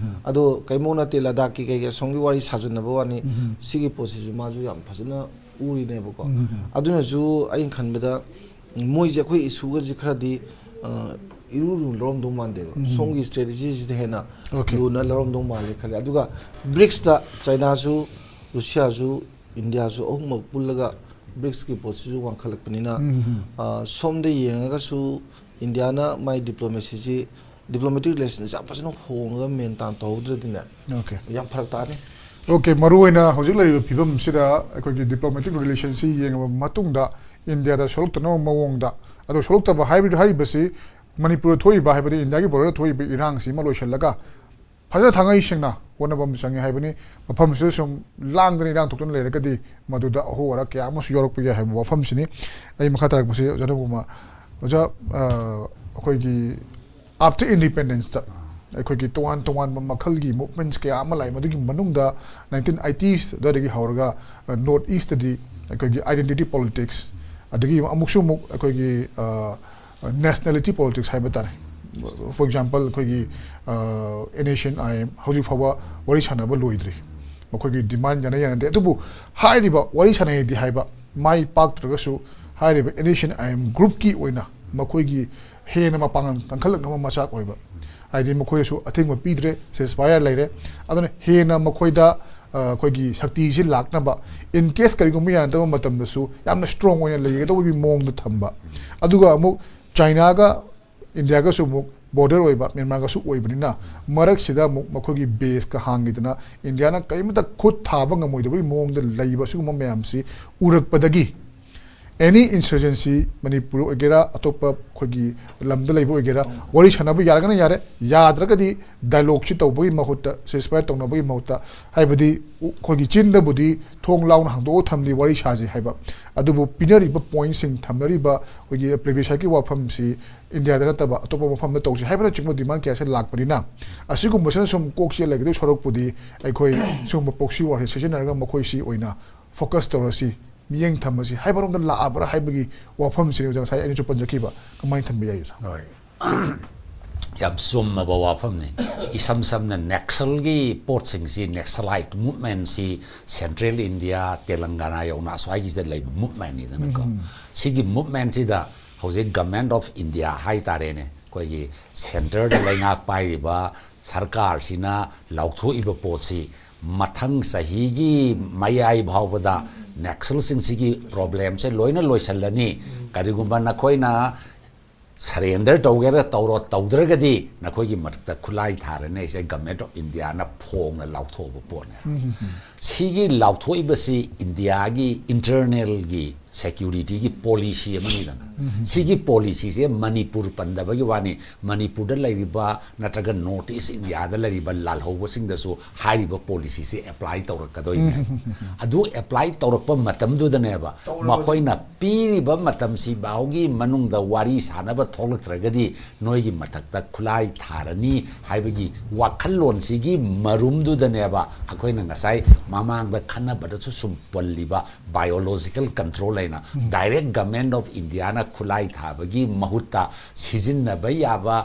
ꯑꯗꯣ ꯀꯩꯃꯧ ꯅꯠꯇꯦ, ꯂꯗꯥꯛꯀꯤ ꯀꯩꯀꯩ ꯑꯁꯣꯝꯒꯤ ꯋꯥꯔꯤ ꯁꯥꯖꯟꯅꯕ ꯋꯥꯅꯤ꯫ ꯁꯤꯒꯤ ꯄꯣꯠꯁꯤꯁꯨ ꯃꯥꯁꯨ ꯌꯥꯝ ꯐꯖꯅ ꯎꯔꯤꯅꯦꯕꯀꯣ꯫ ꯑꯗꯨꯅꯁꯨ ꯑꯩꯅ ꯈꯟꯕꯗ ꯃꯣꯏꯁꯦ ꯑꯩꯈꯣꯏ ꯏꯁꯨꯒꯁꯦ ꯈꯔꯗꯤ, ꯑ, ꯏꯔꯨ ꯂꯨꯅ ꯂꯧꯔꯝꯗꯧ ꯃꯥꯟꯗꯦꯕ꯫ ꯁꯣꯝꯒꯤ ꯏꯁꯇ꯭ꯔꯦꯇꯦꯖꯤꯁꯤꯗ ꯍꯦꯟꯅ Okay. ꯂꯨꯅ ꯂꯧꯔꯝꯗꯧ ꯃꯥꯜꯂꯦ ꯈꯜꯂꯦ꯫ ꯑꯗꯨꯒ ꯕ꯭ꯔꯤꯛꯁꯇ ꯆꯩꯅꯥꯁꯨ, ꯔꯨꯁꯤꯌꯥꯁꯨ, ꯏꯟꯗꯤꯌꯥꯁꯨ ꯑꯍꯨꯝꯃꯛ ꯄꯨꯜꯂꯒ ꯕ꯭ꯔꯤꯛꯁꯀꯤ ꯄꯣꯠꯁꯤꯁꯨ ꯋꯥꯡꯈꯠꯂꯛꯄꯅꯤꯅ, ꯑ, ꯁꯣꯝꯗ ꯌꯦꯡꯉꯒꯁꯨ ꯏꯟꯗꯤꯌꯥꯅ ꯃꯥꯏ ꯗꯤꯄ꯭ꯂꯣꯃꯦꯁꯤꯁꯤ, ꯗꯤꯄ꯭ꯂꯣꯃꯦꯇꯤꯛ ꯔꯤꯂꯦꯁꯟꯁꯤ ꯌꯥꯝ ꯐꯖꯅ ꯍꯣꯡꯉꯒ ꯃꯦꯟꯇꯥꯟ ꯇꯧꯍꯧꯗ꯭ꯔꯗꯤꯅꯦ, Okay. ꯌꯥꯝ ꯐꯔꯛ ꯇꯥꯅꯤ꯫ Okay, ꯃꯔꯨꯑꯣꯏꯅ ꯍꯧꯖꯤꯛ ꯂꯩꯔꯤꯕ ꯐꯤꯕꯝꯁꯤꯗ ꯑꯩꯈꯣꯏꯒꯤ ꯗꯤꯄ꯭ꯂꯣꯃꯦꯇꯤꯛ ꯔꯤꯂꯦꯁꯟꯁꯤ ꯌꯦꯡꯉꯕ ꯃꯇꯨꯡꯗ ꯏꯟꯗꯤꯌꯥꯗ ꯁꯣꯛꯂꯛꯇꯅꯕ ꯃꯑꯣꯡꯗ ꯑꯗꯣ ꯁꯣꯛꯂꯛꯇꯕ ꯍꯥꯏꯕ ꯍꯥꯏꯔꯤꯕꯁꯤ ꯃꯅꯤꯄꯨꯔꯗ ꯊꯣꯛꯏꯕ, ꯍꯥꯏꯕꯗꯤ ꯏꯟꯗꯤꯌꯥꯒꯤ ꯕꯣꯔꯗꯔꯗ ꯊꯣꯛꯏꯕ ꯏꯔꯥꯡꯁꯤ ꯑꯃ ꯂꯣꯏꯁꯤꯜꯂꯒ ꯐꯖꯅ ꯊꯥꯡꯉꯩ ꯁꯦꯡꯅ ꯍꯣꯠꯅꯕ ꯑꯃ ꯆꯪꯉꯤ ꯍꯥꯏꯕꯅꯤ꯫ ꯃꯐꯝꯁꯤꯗ ꯁꯨꯝ ꯂꯥꯡꯗꯅ ꯏꯔꯥꯡ ꯊꯣꯛꯇꯅ ꯂꯩꯔꯒꯗꯤ ꯃꯗꯨꯗ ꯑꯍꯣ ꯑꯔꯥ ꯀꯌꯥ ꯑꯃꯁꯨ ꯌꯥꯎꯔꯛꯄ ꯌꯥꯏ ꯍꯥꯏꯕ ꯋꯥꯐꯝꯁꯤꯅꯤ꯫ ꯑꯩ ꯃꯈꯥ ꯇꯥꯔꯛꯄꯁꯤ ꯑꯣꯖꯥ ꯅꯣꯡꯃ, ꯑꯣꯖꯥ, ꯑ, ꯑꯩꯈꯣꯏꯒꯤ after independence ꯇ ꯑꯩꯈꯣꯏꯒꯤ ꯇꯣꯉꯥꯟ ꯇꯣꯉꯥꯟꯕ ꯃꯈꯜꯒꯤ movements ꯀꯌꯥ ꯑꯃ ꯂꯥꯛꯏ꯫ ꯃꯗꯨꯒꯤ ꯃꯅꯨꯡꯗ nineteen eighties ꯑꯗꯨꯋꯥꯏꯗꯒꯤ ꯍꯧꯔꯒ, ꯑ, North East ꯇꯗꯤ ꯑꯩꯈꯣꯏꯒꯤ identity politics, ꯑꯗꯒꯤ ꯑꯃꯨꯛꯁꯨ ꯑꯃꯨꯛ ꯑꯩꯈꯣꯏꯒꯤ, ꯑ, nationality politics ꯍꯥꯏꯕ ꯇꯥꯔꯦ꯫ For example, ꯑꯩꯈꯣꯏꯒꯤ, ꯑ, NSCN IM ꯍꯧꯖꯤꯛ ꯐꯥꯎꯕ ꯋꯥꯔꯤ ꯁꯥꯟꯅꯕ ꯂꯣꯏꯗ꯭ꯔꯤ꯫ ꯃꯈꯣꯏꯒꯤ demand ꯌꯥꯅ ꯌꯥꯅꯗꯦ꯫ ꯑꯗꯨꯕꯨ ꯍꯥꯏꯔꯤꯕ ꯋꯥꯔꯤ ꯁꯥꯟꯅꯩꯗꯤ ꯍꯥꯏꯕ, ꯃꯥꯏ ꯄꯥꯛꯇ꯭ꯔꯒꯁꯨ ꯍꯥꯏꯔꯤꯕ NSCN IM group ꯀꯤ ꯑꯣꯏꯅ ꯃꯈꯣꯏꯒꯤ ꯍꯦꯟꯅ ꯃꯄꯥꯡꯒꯜ ꯀꯟꯈꯠꯂꯛꯅꯕ ꯃꯆꯥꯛ ꯑꯣꯏꯕ, ꯍꯥꯏꯗꯤ ꯃꯈꯣꯏꯗꯁꯨ ꯑꯊꯤꯡꯕ ꯄꯤꯗ꯭ꯔꯦ, ceasefire ꯂꯩꯔꯦ꯫ ꯑꯗꯨꯅ ꯍꯦꯟꯅ ꯃꯈꯣꯏꯗ, ꯑ, ꯑꯩꯈꯣꯏꯒꯤ ꯁꯛꯇꯤꯁꯤ ꯂꯥꯛꯅꯕ, in case ꯀꯔꯤꯒꯨꯝꯕ ꯌꯥꯅꯗꯕ ꯃꯇꯝꯗꯁꯨ ꯌꯥꯝꯅ strong ꯑꯣꯏꯅ ꯂꯩꯒꯗꯧꯕꯒꯤ ꯃꯑꯣꯡꯗ ꯊꯝꯕ꯫ ꯑꯗꯨꯒ ꯑꯃꯨꯛ ꯆꯥꯏꯅꯥꯒ ꯏꯟꯗꯤꯌꯥꯒꯁꯨ ꯑꯃꯨꯛ border ꯑꯣꯏꯕ, ꯃ꯭ꯌꯥꯟꯃꯥꯔꯒꯁꯨ ꯑꯣꯏꯕꯅꯤꯅ, ꯃꯔꯛꯁꯤꯗ ꯑꯃꯨꯛ ꯃꯈꯣꯏꯒꯤ base ꯀ ꯍꯥꯡꯈꯤꯗꯅ ꯏꯟꯗꯤꯌꯥꯅ ꯀꯔꯤꯃꯠꯇ ꯈꯨꯠ ꯊꯥꯕ ꯉꯝꯃꯣꯏꯗꯕꯒꯤ ꯃꯑꯣꯡꯗ ꯂꯩꯕ ꯑꯁꯤꯒꯨꯝꯕ ꯃꯌꯥꯝꯁꯤ ꯎꯔꯛꯄꯗꯒꯤ, any insurgency, ꯃꯅꯤꯄꯨꯔ ꯑꯣꯏꯒꯦꯔꯥ, ꯑꯇꯣꯞꯄ ꯑꯩꯈꯣꯏꯒꯤ ꯂꯝꯗ ꯂꯩꯕ ꯑꯣꯏꯒꯦꯔꯥ, ꯋꯥꯔꯤ ꯁꯥꯟꯅꯕ ꯌꯥꯔꯒꯅ ꯌꯥꯔꯦ, ꯌꯥꯗ꯭ꯔꯒꯗꯤ dialogue ꯁꯤ ꯇꯧꯕꯒꯤ ꯃꯍꯨꯠꯇ, ceasefire ꯇꯧꯅꯕꯒꯤ ꯃꯍꯨꯠꯇ, ꯍꯥꯏꯕꯗꯤ ꯎ-, ꯑꯩꯈꯣꯏꯒꯤ ꯆꯤꯟꯗꯕꯨꯗꯤ ꯊꯣꯡ ꯂꯥꯎꯅ ꯍꯥꯡꯗꯣꯛꯑ ꯊꯝꯂꯤ, ꯋꯥꯔꯤ ꯁꯥꯁꯤ ꯍꯥꯏꯕ, ꯑꯗꯨꯕꯨ ꯄꯤꯅꯔꯤꯕ point ꯁꯤꯡ, ꯊꯝꯅꯔꯤꯕ ꯑꯩꯈꯣꯏꯒꯤ previous ꯀꯤ ꯋꯥꯐꯝꯁꯤ ꯏꯟꯗꯤꯌꯥꯗ ꯅꯠꯇꯕ ꯑꯇꯣꯞꯄ ꯃꯐꯝꯗ ꯇꯧꯁꯤ ꯍꯥꯏꯕꯅꯆꯤꯡꯕ demand ꯀꯌꯥꯁꯦ ꯂꯥꯛꯄꯅꯤꯅ, ꯑꯁꯤꯒꯨꯝꯕꯁꯤꯅ ꯁꯨꯝ ꯀꯣꯛ ꯆꯦꯜꯂꯒꯗꯧ ꯁꯔꯨꯛꯄꯨꯗꯤ ꯑꯩꯈꯣꯏ ꯁꯤꯒꯨꯝꯕ proxy war ꯁꯦ ꯁꯤꯖꯤꯟꯅꯔꯒ ꯃꯈꯣꯏꯁꯤ ꯑꯣꯏꯅ focus ꯇꯧꯔꯁꯤ, ꯃꯤꯠꯌꯦꯡ ꯊꯝꯃꯁꯤ ꯍꯥꯏꯕꯔꯣꯝꯗ ꯂꯥꯛꯑꯕ꯭ꯔꯥ ꯍꯥꯏꯕꯒꯤ ꯋꯥꯐꯝꯁꯤꯅꯤ ꯑꯣꯖꯥ ꯉꯁꯥꯏ ꯑꯩꯅꯁꯨ ꯄꯟꯖꯈꯤꯕ꯫ ꯀꯃꯥꯏꯅ ꯊꯝꯕ ꯌꯥꯏ ꯑꯣꯖꯥ? ꯍꯣꯏ꯫ ꯌꯥꯝ ꯆꯨꯝꯃꯕ ꯋꯥꯐꯝꯅꯤ꯫ ꯏꯁꯝ ꯁꯝꯅ Naxal ꯒꯤ ꯄꯣꯠꯁꯤꯡꯁꯤ, Naxalite movement ꯁꯤ Central India, ꯇꯦꯂꯪꯒꯥꯅꯥ ꯌꯧꯅ ꯑꯁ꯭ꯋꯥꯏꯒꯤꯁꯤꯗ ꯂꯩꯕ movement ꯅꯤꯗꯅꯀꯣ꯫ ꯎꯝ꯫ ꯁꯤꯒꯤ movement ꯁꯤꯗ ꯍꯧꯖꯤꯛ Government of India ꯍꯥꯏ ꯇꯥꯔꯦꯅꯦ, ꯑꯩꯈꯣꯏꯒꯤ centre ꯗ ꯂꯩꯉꯥꯛ ꯄꯥꯏꯔꯤꯕ ꯁꯔꯀꯥꯔꯁꯤꯅ ꯂꯥꯎꯊꯣꯛꯏꯕ ꯄꯣꯠꯁꯤ ꯃꯊꯪ ꯆꯍꯤꯒꯤ ꯃꯌꯥꯏ ꯐꯥꯎꯕꯗ Naxal ꯁꯤꯡꯁꯤꯒꯤ problem ꯁꯦ ꯂꯣꯏꯅ ꯂꯣꯏꯁꯤꯜꯂꯅꯤ꯫ ꯀꯔꯤꯒꯨꯝꯕ ꯅꯈꯣꯏꯅ surrender ꯇꯧꯒꯦꯔꯥ ꯇꯧꯔꯣ, ꯇꯧꯗ꯭ꯔꯒꯗꯤ ꯅꯈꯣꯏꯒꯤ ꯃꯊꯛꯇ ꯈꯨꯠꯂꯥꯏ ꯊꯥꯔꯅꯤ ꯍꯥꯏꯁꯦ Government of India ꯅ ꯐꯣꯡꯅ ꯂꯥꯎꯊꯣꯛꯑꯕ ꯄꯣꯠꯅꯦ꯫ ꯎꯝ, ꯎꯝ, ꯎꯝ꯫ ꯁꯤꯒꯤ ꯂꯥꯎꯊꯣꯛꯏꯕꯁꯤ ꯏꯟꯗꯤꯌꯥꯒꯤ internal ꯒꯤ ꯁꯦꯀ꯭ꯌꯨꯔꯤꯇꯤꯒꯤ ꯄꯣꯂꯤꯁꯤ ꯑꯃꯅꯤꯗꯅ꯫ ꯁꯤꯒꯤ ꯄꯣꯂꯤꯁꯤꯁꯦ ꯃꯅꯤꯄꯨꯔ ꯄꯟꯗꯕꯒꯤ ꯋꯥꯅꯤ, ꯃꯅꯤꯄꯨꯔꯗ ꯂꯩꯔꯤꯕ ꯅꯠꯇ꯭ꯔꯒ ꯅꯣꯔꯠ ꯏꯁ ꯏꯟꯗꯤꯌꯥꯗ ꯂꯩꯔꯤꯕ ꯂꯥꯜꯍꯧꯕꯁꯤꯡꯗꯁꯨ ꯍꯥꯏꯔꯤꯕ ꯄꯣꯂꯤꯁꯤꯁꯦ ꯑꯦꯄ꯭ꯂꯥꯏ ꯇꯧꯔꯛꯀꯗꯣꯏꯅꯦ꯫ ꯑꯗꯨ ꯑꯦꯄ꯭ꯂꯥꯏ ꯇꯧꯔꯛꯄ ꯃꯇꯝꯗꯨꯗꯅꯦꯕ ꯃꯈꯣꯏꯅ ꯄꯤꯔꯤꯕ ꯃꯇꯝꯁꯤ ꯐꯥꯎꯒꯤ ꯃꯅꯨꯡꯗ ꯋꯥꯔꯤ ꯁꯥꯟꯅꯕ ꯊꯣꯛꯂꯛꯇ꯭ꯔꯒꯗꯤ ꯅꯣꯏꯒꯤ ꯃꯊꯛꯇ ꯈꯨꯠꯂꯥꯏ ꯊꯥꯔꯅꯤ ꯍꯥꯏꯕꯒꯤ ꯋꯥꯈꯜꯂꯣꯟꯁꯤꯒꯤ ꯃꯔꯨꯝꯗꯨꯗꯅꯦꯕ ꯑꯩꯈꯣꯏꯅ ꯉꯁꯥꯏ ꯃꯃꯥꯡꯗ ꯈꯟꯅꯕꯗꯁꯨ ꯁꯨꯝ ꯄꯜꯂꯤꯕ ꯕꯥꯏꯑꯣꯂꯣꯖꯤꯀꯦꯜ ꯀꯟꯇ꯭ꯔꯣꯜ ꯍꯥꯏꯅ ꯗꯥꯏꯔꯦꯛ ꯒꯃꯦꯟ ꯑꯣꯐ ꯏꯟꯗꯤꯌꯥꯅ ꯈꯨꯠꯂꯥꯏ ꯊꯥꯕꯒꯤ ꯃꯍꯨꯠꯇ ꯁꯤꯖꯤꯟꯅꯕ ꯌꯥꯕ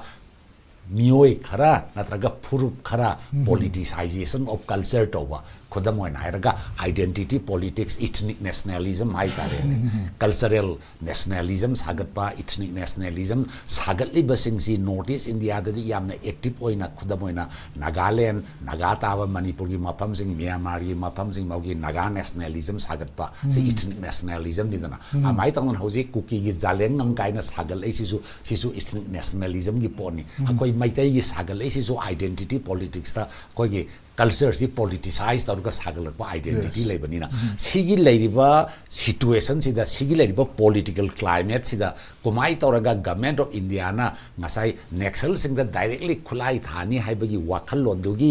ꯃꯤꯑꯣꯏ ꯈꯔ ꯅꯠꯇ꯭ꯔꯒ ꯐꯨꯔꯨꯞ ꯈꯔ, politicization of culture ꯇꯧꯕ, ꯈꯨꯗꯝ ꯑꯣꯏꯅ ꯍꯥꯏꯔꯒ identity politics, ethnic nationalism ꯍꯥꯏꯇꯥꯔꯦꯅꯦ, cultural nationalism ꯁꯥꯒꯠꯄ, ethnic nationalism ꯁꯥꯒꯠꯂꯤꯕꯁꯤꯡꯁꯤ ꯅꯣꯔꯠ ꯏꯁ ꯏꯟꯗꯤꯌꯥꯗꯗꯤ ꯌꯥꯝꯅ ꯑꯦꯛꯇꯤꯚ ꯑꯣꯏꯅ, ꯈꯨꯗꯝ ꯑꯣꯏꯅ ꯅꯥꯒꯥꯂꯦꯟ, ꯅꯥꯒꯥ ꯇꯥꯕ ꯃꯅꯤꯄꯨꯔꯒꯤ ꯃꯐꯝꯁꯤꯡ, ꯃ꯭ꯌꯥꯟꯃꯥꯔꯒꯤ ꯃꯐꯝꯁꯤꯡ, ꯃꯧꯒꯤ ꯅꯥꯒꯥ ꯅꯦꯁꯅꯦꯂꯤꯖꯝ ꯁꯥꯒꯠꯄ, ꯁꯤ ꯏꯊꯅꯤꯛ ꯅꯦꯁꯅꯦꯂꯤꯖꯝꯅꯤꯗꯅ꯫ ꯑꯗꯨꯃꯥꯏꯅ ꯇꯧꯗꯅ ꯍꯧꯖꯤꯛ ꯀꯨꯀꯤꯒꯤ ꯖꯥꯂꯦꯡꯉꯝ ꯀꯥꯏꯅ ꯁꯥꯒꯠꯂꯛꯏꯁꯤꯁꯨ, ꯁꯤꯁꯨ ꯏꯊꯅꯤꯛ ꯅꯦꯁꯅꯦꯂꯤꯖꯝꯒꯤ ꯄꯣꯠꯅꯤ꯫ ꯑꯩꯈꯣꯏ ꯃꯩꯇꯩꯒꯤ ꯁꯥꯒꯠꯂꯛꯏꯁꯤꯁꯨ identity politicsꯇ ꯑꯩꯈꯣꯏꯒꯤ cultureꯁꯤ politicise ꯇꯧꯔꯒ ꯁꯥꯒꯠꯂꯛꯄ identity ꯂꯩꯕꯅꯤꯅ꯫ ꯁꯤꯒꯤ ꯂꯩꯔꯤꯕ situationꯁꯤꯗ, ꯁꯤꯒꯤ ꯂꯩꯔꯤꯕ political climateꯁꯤꯗ ꯀꯃꯥꯏꯅ ꯇꯧꯔꯒ ꯒꯃꯦꯟ ꯑꯣꯐ ꯏꯟꯗꯤꯌꯥꯅ ꯉꯁꯥꯏ ꯅꯦꯛꯁꯜꯁꯤꯡꯗ directly ꯈꯨꯠꯂꯥꯏ ꯊꯥꯅꯤ ꯍꯥꯏꯕꯒꯤ ꯋꯥꯈꯜꯂꯣꯟꯗꯨꯒꯤ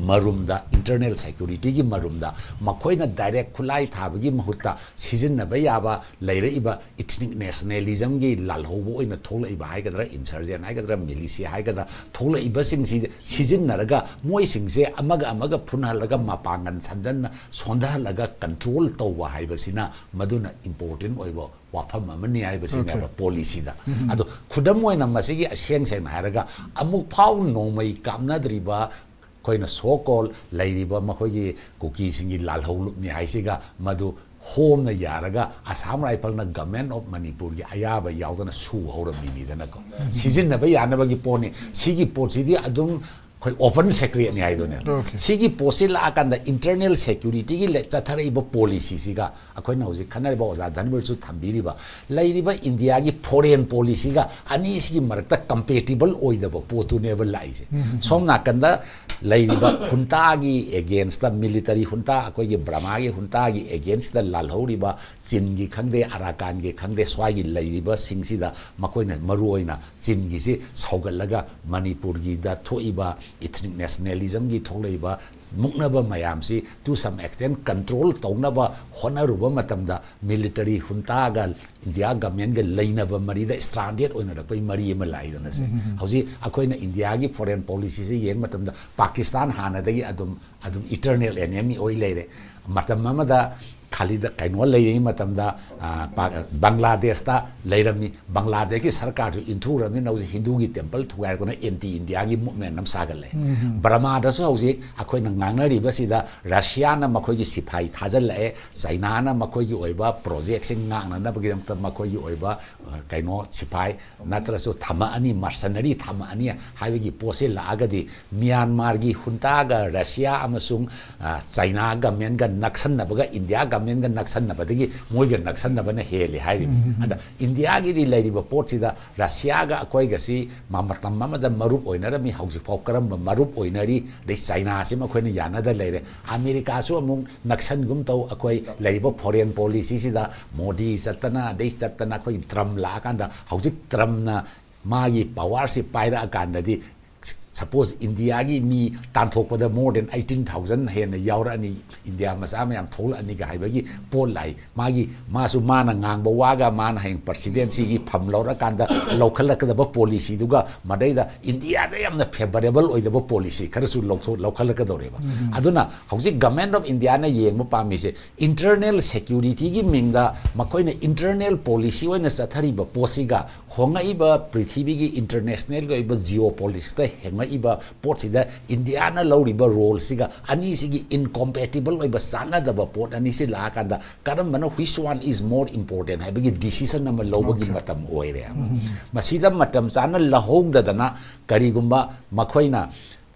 ꯃꯔꯨꯝꯗ, internal securityꯒꯤ ꯃꯔꯨꯝꯗ ꯃꯈꯣꯏꯅ ꯗꯥꯏꯔꯦꯛ ꯈꯨꯠꯂꯥꯏ ꯊꯥꯕꯒꯤ ꯃꯍꯨꯠꯇ ꯁꯤꯖꯤꯟꯅꯕ ꯌꯥꯕ ꯂꯩꯔꯛꯏꯕ ethnic nationalismꯒꯤ ꯂꯥꯜꯍꯧꯕ ꯑꯣꯏꯅ ꯊꯣꯛꯂꯛꯏꯕ ꯍꯥꯏꯒꯗ꯭ꯔꯥ, insurgent ꯍꯥꯏꯒꯗ꯭ꯔꯥ, militia ꯍꯥꯏꯒꯗ꯭ꯔꯥ, ꯊꯣꯛꯂꯛꯏꯕꯁꯤꯡꯁꯤ ꯁꯤꯖꯤꯟꯅꯔꯒ ꯃꯣꯏꯁꯤꯡꯁꯦ ꯑꯃꯒ ꯑꯃꯒ ꯐꯨꯅꯍꯜꯂꯒ ꯃꯄꯥꯡꯒꯜ ꯁꯟꯖꯟꯅ ꯁꯣꯟꯊꯍꯜꯂꯒ control ꯇꯧꯕ ꯍꯥꯏꯕꯁꯤꯅ ꯃꯗꯨꯅ important ꯑꯣꯏꯕ ꯋꯥꯐꯝ ꯑꯃꯅꯤ ꯍꯥꯏꯕꯁꯤꯅꯦꯕ꯫ Okay. Policyꯗ꯫ ꯑꯗꯣ ꯈꯨꯗꯝ ꯑꯣꯏꯅ ꯃꯁꯤꯒꯤ ꯑꯁꯦꯡ ꯁꯦꯡꯅ ꯍꯥꯏꯔꯒ ꯑꯃꯨꯛ ꯐꯥꯎ ꯅꯣꯡꯃꯩ ꯀꯥꯞꯅꯗ꯭ꯔꯤꯕ ꯑꯩꯈꯣꯏꯅ so called ꯂꯩꯔꯤꯕ ꯃꯈꯣꯏꯒꯤ ꯀꯨꯀꯤꯁꯤꯡꯒꯤ ꯂꯥꯜꯍꯧꯂꯨꯞꯅꯤ ꯍꯥꯏꯁꯤꯒ ꯃꯗꯨ ꯍꯣꯝꯅ ꯌꯥꯔꯒ ꯑꯁꯥꯝ ꯔꯥꯏꯐꯜꯅ ꯒꯃꯦꯟ ꯑꯣꯐ ꯃꯅꯤꯄꯨꯔꯒꯤ ꯑꯌꯥꯕ ꯌꯥꯎꯗꯅ ꯁꯨ ꯍꯧꯔꯝꯃꯤꯅꯤꯗꯅꯀꯣ꯫ ꯁꯤꯖꯤꯟꯅꯕ ꯌꯥꯅꯕꯒꯤ ꯄꯣꯠꯅꯤ꯫ ꯁꯤꯒꯤ ꯄꯣꯠꯁꯤꯗꯤ ꯑꯗꯨꯝ ꯑꯩꯈꯣꯏ open secretꯅꯤ ꯍꯥꯏꯗꯨꯅꯦ꯫ ꯁꯤꯒꯤ ꯄꯣꯠꯁꯤ ꯂꯥꯛꯑꯀꯥꯟꯗ internal securityꯒꯤ ꯆꯠꯊꯔꯛꯏꯕ policyꯁꯤꯒ ꯑꯩꯈꯣꯏꯅ ꯍꯧꯖꯤꯛ ꯈꯟꯅꯔꯤꯕ ꯑꯣꯖꯥ ꯙꯟꯕꯤꯔꯁꯨ ꯊꯝꯕꯤꯔꯤꯕ ꯂꯩꯔꯤꯕ Indiaꯒꯤ foreign policyꯒ ꯑꯅꯤꯁꯤꯒꯤ ꯃꯔꯛꯇ compatible ꯑꯣꯏꯗꯕ ꯄꯣꯠꯇꯨꯅꯦꯕ ꯂꯥꯛꯏꯁꯦ꯫ ꯁꯣꯝ ꯅꯥꯀꯟꯗ ꯂꯩꯔꯤꯕ juntaꯒꯤ againstꯇ, military junta, ꯑꯩꯈꯣꯏꯒꯤ Burmaꯒꯤ juntaꯒꯤ againstꯇ ꯂꯥꯜꯍꯧꯔꯤꯕ ꯆꯤꯟꯒꯤ ꯈꯪꯗꯦ, ꯑꯔꯥꯀꯥꯟꯒꯤ ꯈꯪꯗꯦ, ꯁ꯭ꯋꯥꯏꯒꯤ ꯂꯩꯔꯤꯕꯁꯤꯡꯁꯤꯗ ꯃꯈꯣꯏꯅ ꯃꯔꯨ ꯑꯣꯏꯅ ꯆꯤꯟꯒꯤꯁꯤ ꯁꯧꯒꯠꯂꯒ ꯃꯅꯤꯄꯨꯔꯒꯤꯗ ꯊꯣꯛꯏꯕ ethnic nationalismꯒꯤ ꯊꯣꯛꯂꯛꯏꯕ ꯃꯨꯛꯅꯕ ꯃꯌꯥꯝꯁꯤ to some extent control ꯇꯧꯅꯕ ꯍꯣꯠꯅꯔꯨꯕ ꯃꯇꯝꯗ military juntaꯒ India governmentꯒ ꯂꯩꯅꯕ ꯃꯔꯤꯗ stranded ꯑꯣꯏꯅꯔꯛꯄꯒꯤ ꯃꯔꯤ ꯑꯃ ꯂꯥꯛꯏꯗꯅ ꯁꯦ꯫ ꯍꯧꯖꯤꯛ ꯑꯩꯈꯣꯏꯅ Indiaꯒꯤ foreign policyꯁꯦ ꯌꯦꯡꯕ ꯃꯇꯝꯗ ꯄꯥꯀꯤꯁꯇꯥꯟ ꯍꯥꯟꯅꯗꯒꯤ ꯑꯗꯨꯝ ꯑꯗꯨꯝ eternal enemy ꯑꯣꯏ ꯂꯩꯔꯦ꯫ ꯃꯇꯝ ꯑꯃꯗ ꯈꯥꯂꯤꯗ ꯀꯩꯅꯣ ꯂꯩꯔꯤꯉꯩ ꯃꯇꯝꯗ, ꯑ, ꯄꯥ-, ꯕꯪꯒ꯭ꯂꯥꯗꯦꯁꯇ ꯂꯩꯔꯝꯃꯤ꯫ ꯕꯪꯒ꯭ꯂꯥꯗꯦꯁꯀꯤ ꯁꯔꯀꯥꯔꯁꯨ ꯏꯟꯊꯨꯔꯕꯅꯤꯅ ꯍꯧꯖꯤꯛ ꯍꯤꯟꯗꯨꯒꯤ temple ꯊꯨꯒꯥꯏꯔꯛꯇꯅ anti Indiaꯒꯤ movement ꯑꯃ ꯁꯥꯒꯠꯂꯦ꯫ ꯕꯔꯃꯥꯗꯁꯨ ꯍꯧꯖꯤꯛ ꯑꯩꯈꯣꯏꯅ ꯉꯥꯡꯅꯔꯤꯕꯁꯤꯗ ꯔꯁꯤꯌꯥꯅ ꯃꯈꯣꯏꯒꯤ ꯁꯤꯐꯥꯏ ꯊꯥꯖꯤꯜꯂꯛꯑꯦ, ꯆꯩꯅꯥꯅ ꯃꯈꯣꯏꯒꯤ ꯑꯣꯏꯕ projectꯁꯤꯡ ꯉꯥꯛꯅꯅꯕꯒꯤꯗꯃꯛꯇ ꯃꯈꯣꯏꯒꯤ ꯑꯣꯏꯕ, ꯑ, ꯀꯩꯅꯣ ꯁꯤꯐꯥꯏ ꯅꯠꯇ꯭ꯔꯁꯨ ꯊꯝꯃꯛꯑꯅꯤ, mercenary ꯊꯝꯃꯛꯑꯅꯤ ꯍꯥꯏꯕꯒꯤ ꯄꯣꯠꯁꯦ ꯂꯥꯛꯑꯒꯗꯤ ꯃ꯭ꯌꯥꯟꯃꯥꯔꯒꯤ juntaꯒ ꯔꯁꯤꯌꯥ ꯑꯃꯁꯨꯡ, ꯑ, ꯆꯩꯅꯥ governmentꯒ ꯅꯛꯁꯟꯅꯕꯒ India governmentꯒ ꯅꯛꯁꯟꯅꯕꯗꯒꯤ ꯃꯣꯏꯒ ꯅꯛꯁꯟꯅꯕꯅ ꯍꯦꯜꯂꯤ ꯍꯥꯏꯔꯤꯕꯅꯤ꯫ ꯑꯗ Indiaꯒꯤꯗꯤ ꯂꯩꯔꯤꯕ ꯄꯣꯠꯁꯤꯗ ꯔꯁꯤꯌꯥꯒ ꯑꯩꯈꯣꯏꯒꯁꯤ ꯃ-, ꯃꯇꯝ ꯑꯃꯗ ꯃꯔꯨꯞ ꯑꯣꯏꯅꯔꯝꯃꯤ, ꯍꯧꯖꯤꯛꯐꯥꯎ ꯀꯔꯝꯕ ꯃꯔꯨꯞ ꯑꯣꯏꯅꯔꯤ? ꯑꯗꯩ ꯆꯩꯅꯥꯁꯤꯃ ꯑꯩꯈꯣꯏꯅ ꯌꯥꯅꯗ ꯂꯩꯔꯦ꯫ ꯑꯃꯦꯔꯤꯀꯥꯁꯨ ꯑꯃꯨꯛ ꯅꯛꯁꯟꯒꯨꯝ ꯇꯧ꯫ ꯑꯩꯈꯣꯏ ꯂꯩꯔꯤꯕ foreign policyꯁꯤꯗ ꯃꯣꯗꯤ ꯆꯠꯇꯅ, ꯑꯗꯩ ꯆꯠꯇꯅ ꯑꯩꯈꯣꯏ ꯇ꯭ꯔꯝꯞ ꯂꯥꯛꯑꯀꯥꯟꯗ, ꯍꯧꯖꯤꯛ ꯇ꯭ꯔꯝꯞꯅ ꯃꯥꯒꯤ powerꯁꯤ ꯄꯥꯏꯔꯛꯑꯀꯥꯟꯗꯗꯤ, suppose Indiaꯒꯤ ꯃꯤ ꯇꯥꯟꯊꯣꯛꯄꯗ more than eighteen thousand ꯍꯦꯟꯅ ꯌꯥꯎꯔꯛꯑꯅꯤ, India ꯃꯆꯥ ꯃꯌꯥꯝ ꯊꯣꯛꯂꯛꯑꯅꯤꯒ ꯍꯥꯏꯕꯒꯤ ꯄꯣꯠ ꯂꯥꯛꯏ꯫ ꯃꯥꯒꯤ, ꯃꯥꯁꯨ ꯃꯥꯅ ꯉꯥꯡꯕ ꯋꯥꯒ ꯃꯥꯅ ꯍꯌꯦꯡ presidencyꯒꯤ ꯐꯝ ꯂꯧꯔꯀꯥꯟꯗ ꯂꯧꯈꯠꯂꯛꯀꯗꯕ policyꯗꯨꯒ ꯃꯗꯩꯗ Indiaꯗ ꯌꯥꯝꯅ favorable ꯑꯣꯏꯗꯕ policy ꯈꯔꯁꯨ ꯂꯧꯊꯣꯛ-, ꯂꯧꯈꯠꯂꯛꯀꯗꯧꯔꯦꯕ꯫ ꯑꯗꯨꯅ ꯍꯧꯖꯤꯛ Government of Indiaꯅ ꯌꯦꯡꯕ ꯄꯥꯝꯃꯤꯁꯦ internal securityꯒꯤ ꯃꯤꯡꯗ ꯃꯈꯣꯏꯅ internal policy ꯑꯣꯏꯅ ꯆꯠꯊꯔꯤꯕ ꯄꯣꯠꯁꯤꯒ ꯍꯣꯡꯉꯛꯏꯕ ꯄ꯭ꯔꯤꯊꯤꯕꯤꯒꯤ internationalꯒꯤ ꯑꯣꯏꯕ geopoliticsꯇ ꯍꯦꯡꯉꯛꯏꯕ ꯄꯣꯠꯁꯤꯗ Indiaꯅ ꯂꯧꯔꯤꯕ roleꯁꯤꯒ ꯑꯅꯤꯁꯤꯒꯤ incompatible ꯑꯣꯏꯕ ꯆꯥꯟꯅꯗꯕ ꯄꯣꯠ ꯑꯅꯤꯁꯤ ꯂꯥꯛꯑꯀꯥꯟꯗ ꯀꯔꯝꯕꯅ, which one is more important ꯍꯥꯏꯕꯒꯤ decision ꯑꯃ ꯂꯧꯕꯒꯤ ꯃꯇꯝ ꯑꯣꯏꯔꯦ꯫ ꯃꯁꯤꯗ ꯃꯇꯝ ꯆꯥꯅ ꯂꯧꯍꯧꯗꯗꯅ ꯀꯔꯤꯒꯨꯝꯕ ꯃꯈꯣꯏꯅ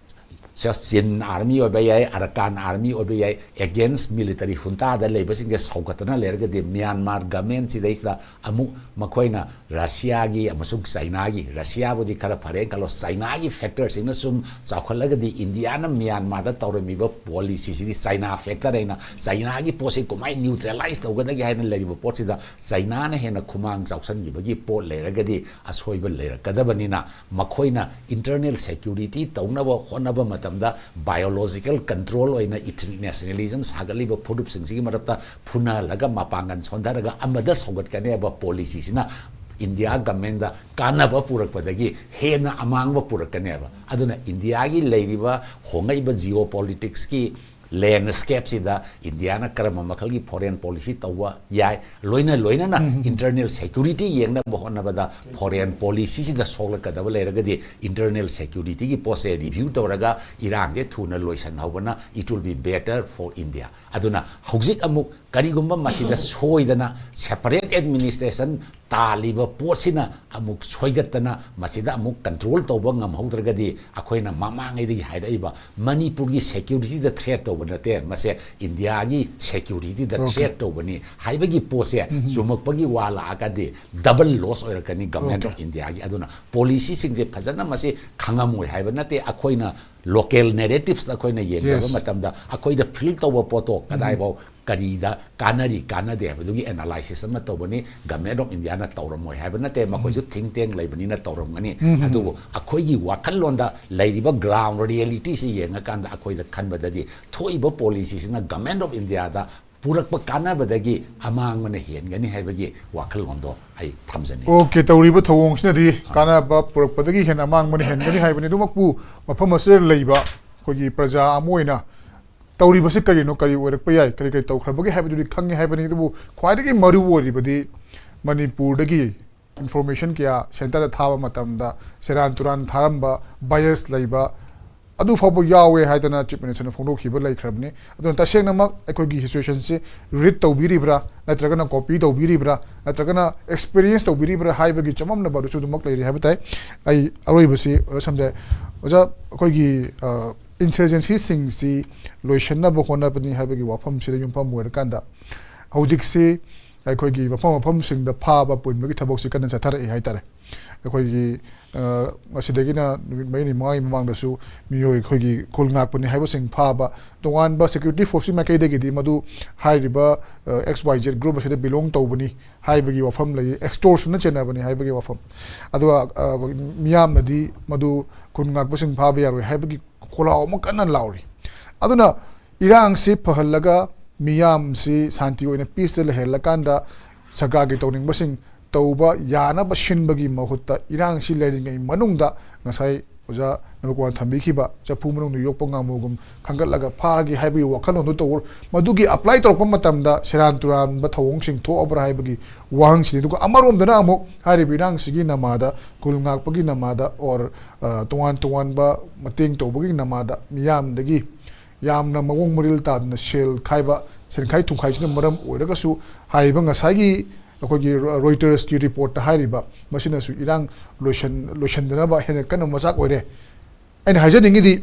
ꯆꯤꯟ ꯑꯥꯔꯃꯤ ꯑꯣꯏꯕ ꯌꯥꯏ, ꯑꯔꯀꯥꯟ ꯑꯥꯔꯃꯤ ꯑꯣꯏꯕ ꯌꯥꯏ, ꯑꯦꯒꯦꯟꯁ ꯃꯤꯂꯤꯇꯔꯤ ꯍꯨꯟꯇꯥꯗ ꯂꯩꯕꯁꯤꯡꯁꯦ ꯁꯧꯒꯠꯇꯅ ꯂꯩꯔꯒꯗꯤ ꯃ꯭ꯌꯥꯟꯃꯥꯔ ꯒꯃꯦꯟꯁꯤꯗꯩꯁꯤꯗ ꯑꯃꯨꯛ ꯃꯈꯣꯏꯅ ꯔꯁꯤꯌꯥꯒꯤ ꯑꯃꯁꯨꯡ ꯆꯩꯅꯥꯒꯤ, ꯔꯁꯤꯌꯥꯕꯨꯗꯤ ꯈꯔ ꯐꯔꯦ ꯈꯜꯂꯣ, ꯆꯩꯅꯥꯒꯤ ꯐꯦꯛꯇꯔꯁꯤꯡꯅ ꯁꯨꯝ ꯆꯥꯎꯈꯠꯂꯒꯗꯤ ꯏꯟꯗꯤꯌꯥꯅ ꯃ꯭ꯌꯥꯟꯃꯥꯔꯗ ꯇꯧꯔꯝꯃꯤꯕ ꯄꯣꯂꯤꯁꯤꯁꯤꯗꯤ ꯆꯩꯅꯥ ꯐꯦꯛꯇꯔ ꯍꯥꯏꯅ ꯆꯩꯅꯥꯒꯤ ꯄꯣꯠꯁꯤ ꯀꯃꯥꯏꯅ ꯅ꯭ꯌꯨꯇ꯭ꯔꯦꯂꯥꯏꯁ ꯇꯧꯒꯗꯒꯦ ꯍꯥꯏꯅ ꯂꯩꯔꯤꯕ ꯄꯣꯠꯁꯤꯗ ꯆꯩꯅꯥꯅ ꯍꯦꯟꯅ ꯈꯨꯃꯥꯡ ꯆꯥꯎꯁꯟꯈꯤꯕꯒꯤ ꯄꯣꯠ ꯂꯩꯔꯒꯗꯤ ꯑꯁꯣꯏꯕ ꯂꯩꯔꯛꯀꯗꯕꯅꯤꯅ ꯃꯈꯣꯏꯅ ꯏꯟꯇꯔꯅꯦꯜ ꯁꯦꯀ꯭ꯌꯨꯔꯤꯇꯤ ꯇꯧꯅꯕ ꯍꯣꯠꯅꯕ ꯃꯇꯝꯗ ꯕꯥꯏꯑꯣꯂꯣꯖꯤꯀꯦꯜ ꯀꯟꯇ꯭ꯔꯣꯜ ꯑꯣꯏꯅ ꯏꯊꯅꯤꯛ ꯅꯦꯁꯅꯦꯂꯤꯖꯝ ꯁꯥꯒꯠꯂꯤꯕ ꯐꯨꯔꯨꯞꯁꯤꯡꯁꯤꯒꯤ ꯃꯔꯛꯇ ꯐꯨꯅꯍꯜꯂꯒ ꯃꯄꯥꯡꯒꯜ ꯁꯣꯟꯊꯔꯒ ꯑꯃꯗ ꯁꯧꯒꯠꯀꯅꯤ ꯍꯥꯏꯕ ꯄꯣꯂꯤꯁꯤꯁꯤꯅ ꯏꯟꯗꯤꯌꯥ ꯒꯃꯦꯟꯗ ꯀꯥꯟꯅꯕ ꯄꯨꯔꯛꯄꯗꯒꯤ ꯍꯦꯟꯅ ꯑꯃꯥꯡꯕ ꯄꯨꯔꯛꯀꯅꯦꯕ꯫ ꯑꯗꯨꯅ ꯏꯟꯗꯤꯌꯥꯒꯤ ꯂꯩꯔꯤꯕ ꯍꯣꯡꯂꯛꯏꯕ ꯖꯤꯑꯣ ꯄꯣꯂꯤꯇꯤꯛꯁꯀꯤ ꯂꯦꯟꯁ꯭ꯀꯦꯞꯁꯤꯗ ꯏꯟꯗꯤꯌꯥꯅ ꯀꯔꯝꯕ ꯃꯈꯜꯒꯤ ꯐꯣꯔꯦꯟ ꯄꯣꯂꯤꯁꯤ ꯇꯧꯕ ꯌꯥꯏ, ꯂꯣꯏꯅ ꯂꯣꯏꯅꯅ ꯏꯟꯇꯔꯅꯦꯜ ꯁꯦꯀ꯭ꯌꯨꯔꯤꯇꯤ ꯌꯦꯡꯅꯕ ꯍꯣꯠꯅꯕꯗ ꯐꯣꯔꯦꯟ ꯄꯣꯂꯤꯁꯤꯁꯤꯗ ꯁꯣꯛꯂꯛꯀꯗꯕ ꯂꯩꯔꯒꯗꯤ ꯏꯟꯇꯔꯅꯦꯜ ꯁꯦꯀ꯭ꯌꯨꯔꯤꯇꯤꯒꯤ ꯄꯣꯠꯁꯦ ꯔꯤꯚ꯭ꯌꯨ ꯇꯧꯔꯒ ꯏꯔꯥꯡꯁꯦ ꯊꯨꯅ ꯂꯣꯏꯁꯤꯟꯍꯧꯕꯅ it will be better for India꯫ ꯑꯗꯨꯅ ꯍꯧꯖꯤꯛ ꯑꯃꯨꯛ ꯀꯔꯤꯒꯨꯝꯕ ꯃꯁꯤꯗ ꯁꯣꯏꯗꯅ ꯁꯦꯄꯔꯦꯠ ꯑꯦꯗꯃꯤꯅꯤꯁꯇ꯭ꯔꯦꯁꯟ ꯇꯥꯜꯂꯤꯕ ꯄꯣꯠꯁꯤꯅ ꯑꯃꯨꯛ ꯁꯣꯏꯒꯠꯇꯅ ꯃꯁꯤꯗ ꯑꯃꯨꯛ ꯀꯟꯇ꯭ꯔꯣꯜ ꯇꯧꯕ ꯉꯝꯍꯧꯗ꯭ꯔꯒꯗꯤ ꯑꯩꯈꯣꯏꯅ ꯃꯃꯥꯡꯉꯩꯗꯒꯤ ꯍꯥꯏꯔꯛꯏꯕ ꯃꯅꯤꯄꯨꯔꯒꯤ ꯁꯦꯀ꯭ꯌꯨꯔꯤꯇꯤꯗ ꯊ꯭ꯔꯦꯠ ꯇꯧꯕ ꯅꯠꯇꯦ, ꯃꯁꯦ ꯏꯟꯗꯤꯌꯥꯒꯤ ꯁꯦꯀ꯭ꯌꯨꯔꯤꯇꯤꯗ Okay. ꯊ꯭ꯔꯦꯠ ꯇꯧꯕꯅꯤ ꯍꯥꯏꯕꯒꯤ ꯄꯣꯠꯁꯦ ꯎꯝ. ꯆꯨꯝꯃꯛꯄꯒꯤ ꯋꯥ ꯂꯥꯛꯑꯒꯗꯤ ꯗꯕꯜ ꯂꯣꯁ ꯑꯣꯏꯔꯛꯀꯅꯤ ꯒꯃꯦꯟ Okay. ꯑꯣꯐ ꯏꯟꯗꯤꯌꯥꯒꯤ꯫ ꯑꯗꯨꯅ ꯄꯣꯂꯤꯁꯤꯁꯤꯡꯁꯦ ꯐꯖꯅ ꯃꯁꯤ ꯈꯪꯉꯝꯃꯣꯏ ꯍꯥꯏꯕ ꯅꯠꯇꯦ, ꯑꯩꯈꯣꯏꯅ ꯂꯣꯀꯦꯜ ꯅꯦꯔꯦꯇꯤꯞꯁꯇ ꯑꯩꯈꯣꯏꯅ ꯌꯦꯡꯖꯕ Yes. ꯃꯇꯝꯗ ꯑꯩꯈꯣꯏꯗ ꯐꯤꯜ ꯇꯧꯕ ꯄꯣꯠꯇꯣ ꯀꯗꯥꯏꯐꯥꯎ ꯀꯔꯤꯗ ꯀꯥꯟꯅꯔꯤ ꯀꯥꯟꯅꯗꯦ ꯍꯥꯏꯕꯗꯨꯒꯤ ꯑꯦꯅꯥꯂꯥꯏꯁꯤꯁ ꯑꯃ ꯇꯧꯕꯅꯤ꯫ ꯒꯃꯦꯟ ꯑꯣꯐ ꯏꯟꯗꯤꯌꯥꯅ ꯇꯧꯔꯝꯃꯣꯏ ꯍꯥꯏꯕ ꯅꯠꯇꯦ, ꯃꯈꯣꯏꯁꯨ ꯊꯤꯡ ꯇꯦꯡ ꯂꯩꯕꯅꯤꯅ ꯇꯧꯔꯝꯒꯅꯤ꯫ ꯎꯝ. ꯑꯗꯨꯕꯨ ꯑꯩꯈꯣꯏꯒꯤ ꯋꯥꯈꯜꯂꯣꯟꯗ ꯂꯩꯔꯤꯕ ꯒ꯭ꯔꯥꯎꯟ ꯔꯤꯌꯦꯂꯤꯇꯤꯁꯤ ꯌꯦꯡꯉꯀꯥꯟꯗ ꯑꯩꯈꯣꯏꯗ ꯈꯟꯕꯗꯗꯤ ꯊꯣꯛꯏꯕ ꯄꯣꯂꯤꯁꯤꯁꯤꯅ ꯒꯃꯦꯟ ꯑꯣꯐ ꯏꯟꯗꯤꯌꯥꯗ ꯄꯨꯔꯛꯄ ꯀꯥꯟꯅꯕꯗꯒꯤ ꯑꯃꯥꯡꯕꯅ ꯍꯦꯟꯒꯅꯤ ꯍꯥꯏꯕꯒꯤ ꯋꯥꯈꯜꯂꯣꯟꯗꯣ ꯑꯩ ꯊꯝꯖꯅꯤꯡꯏ꯫ Okay, ꯇꯧꯔꯤꯕ ꯊꯧꯑꯣꯡꯁꯤꯅꯗꯤ ꯀꯥꯟꯅꯕ ꯄꯨꯔꯛꯄꯗꯒꯤ ꯍꯦꯟꯅ ꯑꯃꯥꯡꯕꯅ ꯍꯦꯟꯒꯅꯤ ꯍꯥꯏꯕꯅꯤ꯫ ꯑꯗꯨꯃꯛꯄꯨ ꯃꯐꯝ ꯑꯁꯤꯗ ꯂꯩꯕ ꯑꯩꯈꯣꯏꯒꯤ ꯄ꯭ꯔꯖꯥ ꯑꯃ ꯑꯣꯏꯅ ꯇꯧꯔꯤꯕꯁꯤ ꯀꯔꯤꯅꯣ, ꯀꯔꯤ ꯑꯣꯏꯔꯛꯄ ꯌꯥꯏ, ꯀꯔꯤ ꯀꯔꯤ ꯇꯧꯈ꯭ꯔꯕꯒꯦ ꯍꯥꯏꯕꯗꯨꯗꯤ ꯈꯪꯉꯦ ꯍꯥꯏꯕꯅꯤ꯫ ꯑꯗꯨꯕꯨ ꯈ꯭ꯋꯥꯏꯗꯒꯤ ꯃꯔꯨ ꯑꯣꯏꯔꯤꯕꯗꯤ ꯃꯅꯤꯄꯨꯔꯗꯒꯤ ꯏꯟꯐꯣꯔꯃꯦꯁꯟ ꯀꯌꯥ ꯁꯦꯟꯇꯔꯗ ꯊꯥꯕ ꯃꯇꯝꯗ ꯁꯦꯔꯥꯟ ꯇꯨꯔꯥꯟ ꯊꯥꯔꯝꯕ, ꯕꯥꯏꯑꯁ ꯂꯩꯕ, ꯑꯗꯨ ꯐꯥꯎꯕ ꯌꯥꯎꯋꯦ ꯍꯥꯏꯗꯅ ꯆꯤꯐ ꯃꯤꯅꯤꯁꯇꯔꯅ ꯐꯣꯡꯗꯣꯛꯈꯤꯕ ꯂꯩꯈ꯭ꯔꯕꯅꯤ꯫ ꯑꯗꯨꯅ ꯇꯁꯦꯡꯅꯃꯛ ꯑꯩꯈꯣꯏꯒꯤ ꯁꯤꯆꯨꯋꯦꯁꯟꯁꯤ ꯔꯤꯗ ꯇꯧꯕꯤꯔꯤꯕ꯭ꯔꯥ, ꯅꯠꯇ꯭ꯔꯒꯅ ꯀꯣꯄꯤ ꯇꯧꯕꯤꯔꯤꯕ꯭ꯔꯥ, ꯅꯠꯇ꯭ꯔꯒꯅ ꯑꯦꯛꯁꯄꯤꯔꯤꯌꯦꯟꯁ ꯇꯧꯕꯤꯔꯤꯕ꯭ꯔꯥ ꯍꯥꯏꯕꯒꯤ ꯆꯃꯝꯅꯕ ꯑꯗꯨꯁꯨ ꯑꯗꯨꯃꯛ ꯂꯩꯔꯤ ꯍꯥꯏꯕ ꯇꯥꯏ꯫ ꯑꯩ ꯑꯔꯣꯏꯕꯁꯤ, ꯑꯣꯖꯥ ꯁꯝꯖꯥꯏ, ꯑꯣꯖꯥ, ꯑꯩꯈꯣꯏꯒꯤ, ꯑ, ꯏꯟꯁꯔꯖꯦꯟꯁꯤꯁꯤꯡꯁꯤ ꯂꯣꯏꯁꯤꯟꯅꯕ ꯍꯣꯠꯅꯕꯅꯤ ꯍꯥꯏꯕꯒꯤ ꯋꯥꯐꯝꯁꯤꯗ ꯌꯨꯝꯐꯝ ꯑꯣꯏꯔꯀꯥꯟꯗ, ꯍꯧꯖꯤꯛꯁꯤ ꯑꯩꯈꯣꯏꯒꯤ ꯃꯐꯝ ꯃꯐꯝꯁꯤꯡꯗ ꯐꯥꯕ ꯄꯨꯟꯕꯒꯤ ꯊꯕꯛꯁꯤ ꯀꯟꯅ ꯆꯠꯊꯔꯛꯏ ꯍꯥꯏꯇꯥꯔꯦ꯫ ꯑꯩꯈꯣꯏꯒꯤ, ꯑ, ꯃꯁꯤꯗꯒꯤꯅ ꯅꯨꯃꯤꯠ ꯃꯔꯤꯅꯤ ꯃꯉꯥꯒꯤ ꯃꯃꯥꯡꯗꯁꯨ ꯃꯤꯑꯣꯏ ꯑꯩꯈꯣꯏꯒꯤ ꯈꯨꯜ ꯉꯥꯛꯄꯅꯤ ꯍꯥꯏꯕꯁꯤꯡ ꯐꯥꯕ, ꯇꯣꯉꯥꯟꯕ ꯁꯦꯀ꯭ꯌꯨꯔꯤꯇꯤ ꯐꯣꯔꯁꯀꯤ ꯃꯥꯏꯀꯩꯗꯒꯤꯗꯤ ꯃꯗꯨ ꯍꯥꯏꯔꯤꯕ, ꯑ, X Y Z group ꯑꯁꯤꯗ belong ꯇꯧꯕꯅꯤ ꯍꯥꯏꯕꯒꯤ ꯋꯥꯐꯝ ꯂꯩ, extortionꯅ ꯆꯦꯟꯅꯕꯅꯤ ꯍꯥꯏꯕꯒꯤ ꯋꯥꯐꯝ꯫ ꯑꯗꯨꯒ, ꯑ, ꯃꯤꯌꯥꯝꯅꯗꯤ ꯃꯗꯨ ꯈꯨꯟ ꯉꯥꯛꯄꯁꯤꯡ ꯐꯥꯕ ꯌꯥꯔꯣꯏ ꯍꯥꯏꯕꯒꯤ ꯈꯣꯜꯂꯥꯎ ꯑꯃ ꯀꯟꯅ ꯂꯥꯎꯔꯤ꯫ ꯑꯗꯨꯅ ꯏꯔꯥꯡꯁꯤ ꯐꯍꯜꯂꯒ ꯃꯤꯌꯥꯝꯁꯤ ꯁꯥꯟꯇꯤ ꯑꯣꯏꯅ peaceꯇ ꯂꯩꯍꯜꯂꯀꯥꯟꯗ ꯁꯔꯀꯥꯔꯒꯤ ꯇꯧꯅꯤꯡꯕꯁꯤꯡ ꯇꯧꯕ ꯌꯥꯅꯕ ꯁꯤꯟꯕꯒꯤ ꯃꯍꯨꯠꯇ, ꯏꯔꯥꯡꯁꯤ ꯂꯩꯔꯤꯉꯩ ꯃꯅꯨꯡꯗ ꯉꯁꯥꯏ ꯑꯣꯖꯥ ꯅꯕꯀꯨꯃꯥꯔ ꯊꯝꯕꯤꯈꯤꯕ ꯆꯐꯨ ꯃꯅꯨꯡꯗ ꯌꯣꯛꯄ ꯉꯥꯃꯨꯒꯨꯝ ꯈꯟꯒꯠꯂꯒ ꯐꯥꯔꯒꯦ ꯍꯥꯏꯕꯒꯤ ꯋꯥꯈꯜꯂꯣꯟꯗꯨ ꯇꯧ-, ꯃꯗꯨꯒꯤ apply ꯇꯧꯔꯛꯄ ꯃꯇꯝꯗ ꯁꯦꯔꯥꯟ ꯇꯨꯔꯥꯟꯕ ꯊꯧꯑꯣꯡꯁꯤꯡ ꯊꯣꯛꯑꯕ꯭ꯔꯥ ꯍꯥꯏꯕꯒꯤ ꯋꯥꯍꯪꯁꯤꯅꯤ꯫ ꯑꯗꯨꯒ ꯑꯃꯔꯣꯝꯗꯅ ꯑꯃꯨꯛ ꯍꯥꯏꯔꯤꯕ ꯏꯔꯥꯡꯁꯤꯒꯤ ꯅꯃꯥꯗ, ꯈꯨꯜ ꯉꯥꯛꯄꯒꯤ ꯅꯃꯥꯗ, or, ꯑ, ꯇꯣꯉꯥꯟ ꯇꯣꯉꯥꯟꯕ ꯃꯇꯦꯡ ꯇꯧꯕꯒꯤ ꯅꯃꯥꯗ ꯃꯤꯌꯥꯝꯗꯒꯤ ꯌꯥꯝꯅ ꯃꯑꯣꯡ ꯃꯔꯤꯜ ꯇꯥꯗꯅ ꯁꯦꯜ ꯈꯥꯏꯕ, ꯁꯦꯟꯈꯥꯏ ꯊꯨꯝꯈꯥꯏꯁꯤꯅ ꯃꯔꯝ ꯑꯣꯏꯔꯒꯁꯨ, ꯍꯥꯏꯔꯤꯕ ꯉꯁꯥꯏꯒꯤ ꯑꯩꯈꯣꯏꯒꯤ ꯔꯣ-, Reutersꯀꯤ reportꯇ ꯍꯥꯏꯔꯤꯕ ꯃꯁꯤꯅꯁꯨ ꯏꯔꯥꯡ ꯂꯣꯏꯁꯟ-, ꯂꯣꯏꯁꯟꯗꯅꯕ ꯍꯦꯟꯅ ꯀꯟꯅ ꯃꯆꯥꯛ ꯑꯣꯏꯔꯦ꯫ ꯑꯩꯅ ꯍꯥꯏꯖꯅꯤꯡꯉꯤꯗꯤ,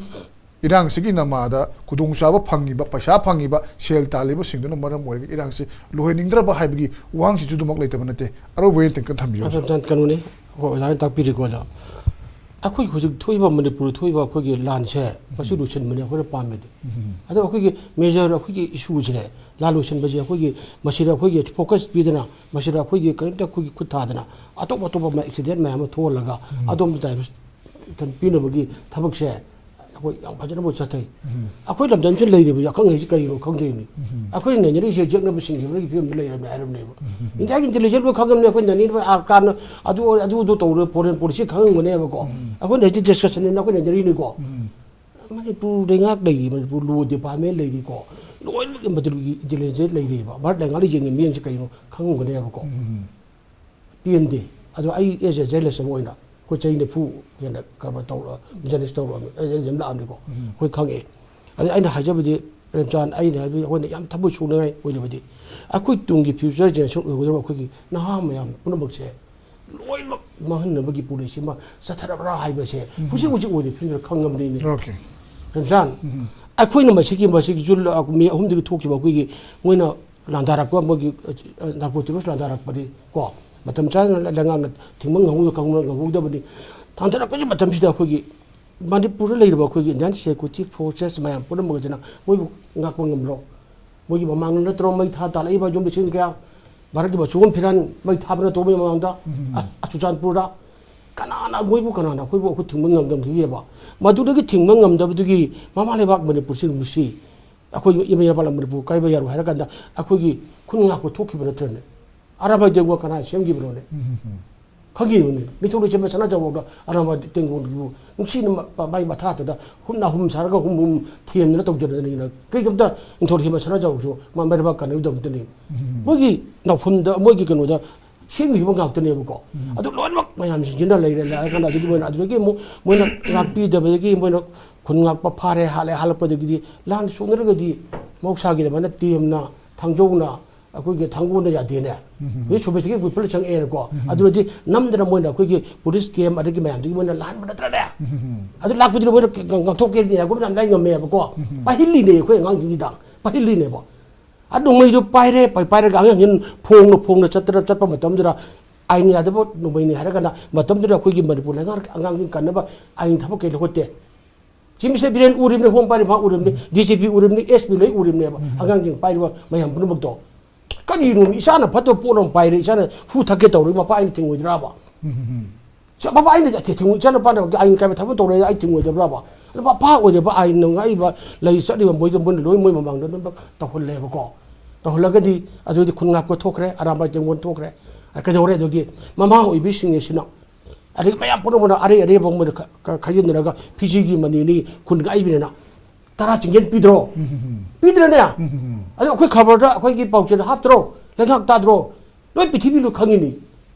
ꯏꯔꯥꯡꯁꯤꯒꯤ ꯅꯃꯥꯗ ꯈꯨꯗꯣꯡꯆꯥꯕ ꯐꯪꯉꯤꯕ, ꯄꯩꯁꯥ ꯐꯪꯉꯤꯕ, ꯁꯦꯜ ꯇꯥꯜꯂꯤꯕꯁꯤꯡꯗꯨꯅ ꯃꯔꯝ ꯑꯣꯏꯔꯒ ꯏꯔꯥꯡꯁꯤ ꯂꯣꯏꯍꯟꯅꯤꯡꯗ꯭ꯔꯕ ꯍꯥꯏꯕꯒꯤ ꯋꯥꯍꯪꯁꯤꯁꯨ ꯑꯗꯨꯃꯛ ꯂꯩꯇꯕ ꯅꯠꯇꯦ꯫ ꯑꯔꯣꯏꯕ ꯑꯣꯏꯅ ꯇꯦꯟꯀꯟ ꯊꯝꯕꯤꯌꯨ꯫ ꯑꯗꯨꯝ ꯀꯩꯅꯣꯅꯤ, ꯑꯩꯈꯣꯏ ꯑꯣꯖꯥꯅ ꯇꯥꯛꯄꯤꯔꯤꯀꯣ ꯑꯣꯖꯥ꯫ ꯑꯩꯈꯣꯏ ꯍꯧꯖꯤꯛ ꯊꯣꯛꯏꯕ ꯃꯅꯤꯄꯨꯔꯗ ꯊꯣꯛꯏꯕ ꯑꯩꯈꯣꯏꯒꯤ ꯂꯥꯟꯁꯦ, ꯃꯁꯤ ꯂꯣꯏꯁꯤꯟꯕꯅꯦ ꯑꯩꯈꯣꯏꯅ ꯄꯥꯝꯃꯤꯗꯤ꯫ ꯑꯗꯣ ꯑꯩꯈꯣꯏꯒꯤ major ꯑꯩꯈꯣꯏꯒꯤ issueꯁꯦ, ꯂꯥꯟ ꯂꯣꯏꯁꯤꯟꯕꯁꯦ ꯑꯩꯈꯣꯏꯒꯤ ꯃꯁꯤꯗ ꯑꯩꯈꯣꯏꯒꯤ focus ꯄꯤꯗꯅ, ꯃꯁꯤꯗ ꯑꯩꯈꯣꯏꯒꯤ ꯀꯔꯤꯝꯇ ꯑꯩꯈꯣꯏꯒꯤ ꯈꯨꯠ ꯊꯥꯗꯅ, ꯑꯇꯣꯞ ꯑꯇꯣꯞꯄ accident ꯃꯌꯥꯝ ꯑꯃ ꯊꯣꯛꯍꯜꯂꯒ ꯑꯗꯣꯝꯗ diversion ꯄꯤꯅꯕꯒꯤ ꯊꯕꯛꯁꯦ ꯑꯩꯈꯣꯏ ꯌꯥꯝ ꯐꯖꯅꯕꯨ ꯆꯠꯊꯩ꯫ ꯑꯩꯈꯣꯏ ꯂꯝꯗꯝꯁꯤꯗ ꯂꯩꯔꯤꯕ ꯑꯈꯪ ꯑꯍꯩꯁꯤ ꯀꯔꯤꯅꯣ ꯈꯪꯗꯣꯏꯅꯤ꯫ ꯑꯩꯈꯣꯏꯅ ꯅꯩꯅꯔꯤꯁꯦ ꯌꯦꯛꯅꯕ ꯁꯤꯡꯈꯤꯕꯒꯤ ꯐꯤꯕꯝꯗ ꯂꯩꯔꯕꯅꯦ ꯍꯥꯏꯔꯕꯅꯦꯕ꯫ ꯏꯟꯗꯤꯌꯥꯒꯤ intelligence ꯂꯣꯏ ꯈꯪꯉꯕꯅꯦ, ꯑꯩꯈꯣꯏ ꯅꯩꯅꯔꯤꯕ ꯑꯥꯔꯀꯥꯟꯅ ꯑꯗꯨ ꯑꯗꯨꯗꯣ ꯇꯧꯔꯦ, foreign policy ꯈꯪꯉꯝꯒꯅꯦꯕꯀꯣ꯫ ꯑꯩꯈꯣꯏꯅ ꯍꯧꯖꯤꯛ discussionꯅꯦꯅ ꯑꯩꯈꯣꯏ ꯅꯩꯅꯔꯤꯅꯤꯀꯣ꯫ ꯃꯅꯤꯄꯨꯔ ꯂꯩꯉꯥꯛ ꯂꯩꯔꯤ, ꯃꯅꯤꯄꯨꯔ law department ꯂꯩꯔꯤꯀꯣ, ꯂꯣꯏꯅꯃꯛꯀꯤ ꯃꯗꯨꯒꯤ intelligence ꯂꯩꯔꯤꯕ꯫ ꯚꯥꯔꯠ ꯂꯩꯉꯥꯛꯅ ꯌꯦꯡꯉꯤ ꯃꯤꯠꯌꯦꯡꯁꯦ ꯀꯩꯅꯣ ꯈꯪꯉꯝꯒꯅꯦꯕꯀꯣ꯫ ꯄꯦꯟꯗꯦ꯫ ꯑꯗꯣ ꯑꯩ as a journalist ꯑꯃ ꯑꯣꯏꯅ ꯑꯩꯈꯣꯏ ꯆꯍꯤ ꯅꯤꯐꯨ ꯍꯦꯟꯅ ꯀꯔꯕꯥꯔ ꯇꯧꯔ-, journalist ꯇꯧꯔꯛꯑꯕꯅꯤ, ꯑꯩ journalist ꯑꯃ ꯂꯥꯛꯑꯕꯅꯤꯀꯣ꯫ ꯑꯩꯈꯣꯏ ꯈꯪꯉꯛꯑꯦ꯫ ꯑꯗꯩ ꯑꯩꯅ ꯍꯥꯏꯖꯕꯗꯤ, ꯄ꯭ꯔꯦꯝꯆꯥꯟ, ꯑꯩꯅ ꯍꯥꯏꯕꯗꯤ ꯑꯩꯈꯣꯏꯅ ꯌꯥꯝ ꯊꯃꯣꯏ ꯁꯣꯛꯅꯤꯡꯉꯥꯏ ꯑꯣꯏꯔꯕꯗꯤ, ꯑꯩꯈꯣꯏ ꯇꯨꯡꯒꯤ future generation ꯑꯣꯏꯒꯗꯧꯔꯤꯕ ꯑꯩꯈꯣꯏꯒꯤ ꯅꯍꯥ ꯃꯌꯥꯝ ꯄꯨꯝꯅꯃꯛꯁꯦ ꯂꯣꯏꯅꯃꯛ ꯃꯥꯡꯍꯟꯅꯕꯒꯤ policy ꯑꯃ ꯆꯠꯊꯔꯕ꯭ꯔꯥ ꯍꯥꯏꯕꯁꯦ ꯍꯧꯖꯤꯛ ꯍꯧꯖꯤꯛ ꯑꯣꯏꯅ ꯐꯤꯕꯝꯗ ꯈꯪꯉꯕꯅꯤꯅꯦ꯫ Okay꯫ ꯔꯝꯖꯥꯟ, ꯑꯩꯈꯣꯏꯅ ꯃꯁꯤꯒꯤ, ꯃꯁꯤꯒꯤ ꯖꯨꯟ, ꯑ, ꯃꯦ ꯑꯍꯨꯝꯗꯒꯤ ꯊꯣꯛꯈꯤꯕ ꯑꯩꯈꯣꯏꯒꯤ ꯃꯣꯏꯅ ꯂꯥꯟꯗꯥꯔꯛꯄ, ꯃꯣꯏꯒꯤ, ꯑ, ꯅꯥꯔꯀꯣꯇꯤꯛꯁ ꯂꯥꯟꯗꯥꯔꯛꯄꯅꯤ ꯀꯣ꯫ ꯃꯇꯝ ꯆꯥꯅ ꯂꯩꯉꯥꯛꯅ ꯊꯤꯡꯕ ꯉꯝꯍꯧ-, ꯉꯝꯍꯧꯗꯕꯅꯤ꯫ ꯊꯥꯡꯗꯔꯛꯄꯒꯤ ꯃꯇꯝꯁꯤꯗ ꯑꯩꯈꯣꯏꯒꯤ ꯃꯅꯤꯄꯨꯔꯗ ꯂꯩꯔꯤꯕ ꯑꯩꯈꯣꯏꯒꯤ Indian Security Forces ꯃꯌꯥꯝ ꯄꯨꯝꯅꯃꯛ ꯑꯁꯤꯅ ꯃꯣꯏꯕꯨ ꯉꯥꯛꯄ ꯉꯝꯕ꯭ꯔꯣ? ꯃꯣꯏꯒꯤ ꯃꯃꯥꯡꯗ ꯅꯠꯇ꯭ꯔꯣ ꯃꯩ ꯊꯥ ꯇꯥꯜꯂꯛꯏꯕ ꯌꯨꯝ ꯂꯤꯁꯤꯡ ꯀꯌꯥ? ꯚꯥꯔꯠꯀꯤ ꯃꯆꯨ ꯑꯃ ꯐꯤꯔꯥꯟ ꯃꯩ ꯊꯥꯕ ꯅꯠꯇ꯭ꯔꯣ ꯃꯣꯏ ꯃꯃꯥꯡꯗ? ꯑ, ꯑ, ꯆꯨꯔꯆꯥꯟꯄꯨꯔꯗ ꯀꯅꯥꯅ ꯃꯣꯏꯕꯨ, ꯀꯅꯥꯅ ꯑꯩꯈꯣꯏꯕꯨ, ꯑꯩꯈꯣꯏ ꯊꯤꯡꯕ ꯉꯝꯈꯤꯒꯦꯕ? ꯃꯗꯨꯗꯒꯤ ꯊꯤꯡꯕ ꯉꯝꯗꯕꯗꯨꯒꯤ ꯃꯃꯥ ꯂꯩꯕꯥꯛ ꯃꯅꯤꯄꯨꯔꯁꯤ ꯅꯨꯡꯁꯤ꯫ ꯑꯩꯈꯣꯏ ꯏꯃꯥ ꯏꯄꯥ ꯃꯅꯤꯄꯨꯔ ꯀꯥꯏꯕ ꯌꯥꯔꯣꯏ ꯍꯥꯏꯔ ꯀꯥꯟꯗ ꯑꯩꯈꯣꯏꯒꯤ ꯈꯨꯟ ꯉꯥꯛꯄ ꯊꯣꯛꯈꯤꯕ ꯅꯠꯇ꯭ꯔꯅꯦ? ꯑꯔꯥꯕꯥꯏ ꯇꯦꯡꯒꯣꯜ ꯀꯅꯥ ꯁꯦꯝꯈꯤꯕꯅꯣꯅꯦ? ꯈꯪꯉꯤꯕꯅꯤ꯫ ꯅꯤꯡꯊꯧ ꯂꯩꯁꯦꯝꯕ ꯁꯅꯥꯖꯥꯎꯕꯗ ꯑꯔꯥꯕꯥꯏ ꯇꯦꯡꯒꯣꯜꯒꯤꯕꯨ ꯅꯨꯡꯁꯤꯅ ꯃ-, ꯃ-, ꯃꯥꯏ ꯃꯊꯥꯇꯨꯗ ꯍꯨꯝ ꯑꯍꯨꯝ ꯁꯥꯔꯒ ꯍꯨꯝ ꯍꯨꯝ ꯊꯦꯝꯗꯅ ꯇꯧꯖꯗꯅ ꯀꯩꯒꯨꯝꯇ ꯅꯤꯡꯊꯧ ꯂꯩꯁꯦꯝꯕ ꯁꯅꯥꯖꯥꯎꯕꯁꯨ ꯃ-, ꯃꯥꯏ ꯂꯩꯕꯥꯛ ꯀꯟꯅꯕꯒꯤꯗꯃꯛꯇꯅꯤ꯫ ꯃꯣꯏꯒꯤ ꯅꯥꯎꯐꯝꯗ, ꯃꯣꯏꯒꯤ ꯀꯩꯅꯣꯗ ꯁꯦꯝꯈꯤꯕ ꯉꯥꯛꯇꯅꯦꯕꯀꯣ꯫ ꯑꯗꯨ ꯂꯣꯏꯅꯃꯛ ꯃꯌꯥꯝꯁꯤꯡꯁꯤꯅ ꯂꯩꯔꯦ, ꯂꯩꯔꯀꯥꯟꯗ ꯑꯗꯨꯒꯤ ꯃꯣꯏꯅ, ꯑꯗꯨꯗꯒꯤ ꯑꯃꯨꯛ ꯃꯣꯏꯅ ꯉꯥꯛꯄꯤꯗꯕꯗꯒꯤ ꯃꯣꯏꯅ ꯈꯨꯟ ꯉꯥꯛꯄ ꯐꯥꯔꯦ, ꯍꯥꯠꯂꯦ, ꯍꯥꯠꯂꯛꯄꯗꯒꯤꯗꯤ ꯂꯥꯟ ꯁꯣꯛꯅꯔꯒꯗꯤ ꯃꯍꯧꯁꯥꯒꯤ ꯑꯗꯨꯃꯥꯏꯅ ꯇꯦꯝꯅ, ꯊꯥꯡꯖꯧꯅ, ꯑꯩꯈꯣꯏꯒꯤ ꯊꯥꯡꯒꯣꯜꯅ ꯌꯥꯗꯦꯅꯦ꯫ ꯍꯧꯖꯤꯛ ꯁꯣꯚꯤꯌꯦꯠꯀꯤ ꯋꯤꯄꯟ ꯆꯪꯉꯛꯑꯦꯅꯀꯣ꯫ ꯑꯗꯨꯅꯗꯤ ꯅꯝꯗꯅ ꯃꯣꯏꯅ ꯑꯩꯈꯣꯏꯒꯤ ꯄꯨꯂꯤꯁ ꯀꯦꯝ ꯑꯗꯒꯤ ꯃꯌꯥꯝꯗꯨꯒꯤ ꯃꯣꯏꯅ ꯂꯥꯟꯕ ꯅꯠꯇ꯭ꯔꯅꯦ? ꯑꯗꯨ ꯂꯥꯛꯄꯗꯨꯗꯤ ꯃꯣꯏꯅ ꯉ-, ꯉꯥꯛꯊꯣꯛꯀꯦꯗꯤ ꯌꯥꯏꯀꯣ, ꯃꯌꯥꯝ ꯂꯥꯏ ꯉꯝꯃꯦꯕꯀꯣ꯫ ꯄꯥꯏꯍꯜꯂꯤꯅꯦ ꯑꯩꯈꯣꯏ ꯑꯉꯥꯡꯁꯤꯡꯁꯤꯗ, ꯄꯥꯏꯍꯜꯂꯤꯅꯦꯕ꯫ ꯑꯗꯨ ꯅꯣꯡꯃꯩꯗꯨ ꯄꯥꯏꯔꯦ, ꯄꯥꯏ-, ꯄꯥꯏꯔꯒ ꯑꯉꯥꯡꯁꯤꯡ ꯐꯣꯡꯅ, ꯐꯣꯡꯅ ꯆꯠꯇꯅ, ꯆꯠꯄ ꯃꯇꯝꯗꯨꯗ ꯑꯥꯏꯟ ꯌꯥꯗꯕ ꯅꯣꯡꯃꯩꯅꯤ ꯍꯥꯏꯔꯒꯅ ꯃꯇꯝꯗꯨꯗ ꯑꯩꯈꯣꯏꯒꯤ ꯃꯅꯤꯄꯨꯔ ꯂꯩꯉꯥꯛ ꯑꯉꯥꯡꯁꯤꯡ ꯀꯟꯅꯕ ꯑꯥꯏꯟ ꯊꯕꯛ ꯀꯩ ꯂꯧꯈꯠꯇꯦ꯫ ꯆꯤꯐ ꯃꯤꯅꯤꯁꯇꯔ ꯕꯤꯔꯦꯟ ꯎꯔꯤꯕꯅꯤ, ꯍꯣꯝ ꯄꯥꯏꯔꯤꯕ ꯃꯥ ꯎꯔꯤꯕꯅꯤ, D G P ꯎꯔꯤꯕꯅꯤ, S P ꯂꯣꯏ ꯎꯔꯤꯕꯅꯦꯕ꯫ ꯑꯉꯥꯡꯁꯤꯡ ꯄꯥꯏꯔꯤꯕ ꯃꯌꯥꯝ ꯄꯨꯝꯅꯃꯛꯇꯣ꯫ ꯀꯔꯤꯅꯣ, ꯏꯆꯥꯅ ꯐꯠꯇꯕ ꯄꯣꯠ ꯑꯃ ꯄꯥꯏꯔꯦ, ꯏꯆꯥꯅ ꯍꯨ ꯊꯛꯀꯦ ꯇꯧꯔꯦ, ꯃꯄꯥ ꯑꯩꯅ ꯊꯤꯡꯉꯣꯏꯗ꯭ꯔꯕ? ꯏꯆꯥ-, ꯃꯄꯥ ꯑꯩꯅ ꯊꯤ-, ꯊꯤꯡꯉꯣꯏ-, ꯏꯆꯥꯅꯨꯄꯥꯅ ꯑꯥꯏꯟ ꯀꯥꯏꯕ ꯊꯕꯛ ꯇꯧꯔꯦ, ꯑꯩ ꯊꯤꯡꯉꯣꯏꯗꯕ꯭ꯔꯕ? ꯑꯗꯣ ꯃꯄꯥ ꯑꯣꯏꯔꯤꯕ ꯑꯥꯏꯟꯅ ꯉꯥꯛꯏꯕ ꯂꯩ ꯆꯠꯂꯤꯕ ꯃꯣꯏꯗ ꯃꯣꯏꯅ ꯂꯣꯏ ꯃꯣꯏ ꯃꯃꯥꯡꯗ ꯑꯗꯨꯝ ꯇꯧꯍꯜꯂꯦꯕꯀꯣ꯫ ꯇꯧꯍꯜꯂꯒꯗꯤ ꯑꯗꯨꯗꯤ ꯈꯨꯟ ꯉꯥꯛꯄ ꯊꯣꯛꯈ꯭ꯔꯦ, ꯑꯔꯥꯝꯕꯥꯏ ꯇꯦꯡꯒꯣꯜ ꯊꯣꯛꯈ꯭ꯔꯦ꯫ ꯑ, ꯀꯩꯗꯧꯔꯦ ꯑꯗꯨꯒꯤ? ꯃꯃꯥ ꯑꯣꯏꯕꯤꯁꯤꯡ ꯑꯁꯤꯅ ꯑꯗꯒꯤ ꯃꯌꯥꯝ ꯄꯨꯝꯅꯃꯛꯅ ꯑꯔꯩ ꯑꯔꯩꯕ ꯃꯣꯏꯅ ꯈ-, ꯈ-, ꯈꯥꯏꯖꯤꯟꯅꯔꯒ ꯐꯤꯖꯤꯒꯤ ꯃꯅꯤꯅꯤ, ꯈꯨꯟ ꯉꯥꯛꯏꯕꯅꯤꯅ ꯇꯔꯥ ꯆꯤꯡꯒꯦꯟ ꯄꯤꯗ꯭ꯔꯣ? ꯄꯤꯗ꯭ꯔꯅꯦ? ꯑꯗꯣ ꯑꯩꯈꯣꯏ ꯈꯕꯔꯗ, ꯑꯩꯈꯣꯏꯒꯤ ꯄꯥꯎꯆꯦꯗ ꯍꯥꯞꯇ꯭ꯔꯣ? ꯂꯩꯉꯥꯛ ꯇꯥꯗ꯭ꯔꯣ? ꯂꯣꯏ ꯄ꯭ꯔꯤꯊꯤꯕꯤ ꯂꯣꯏ ꯈꯪꯉꯤꯅꯤ꯫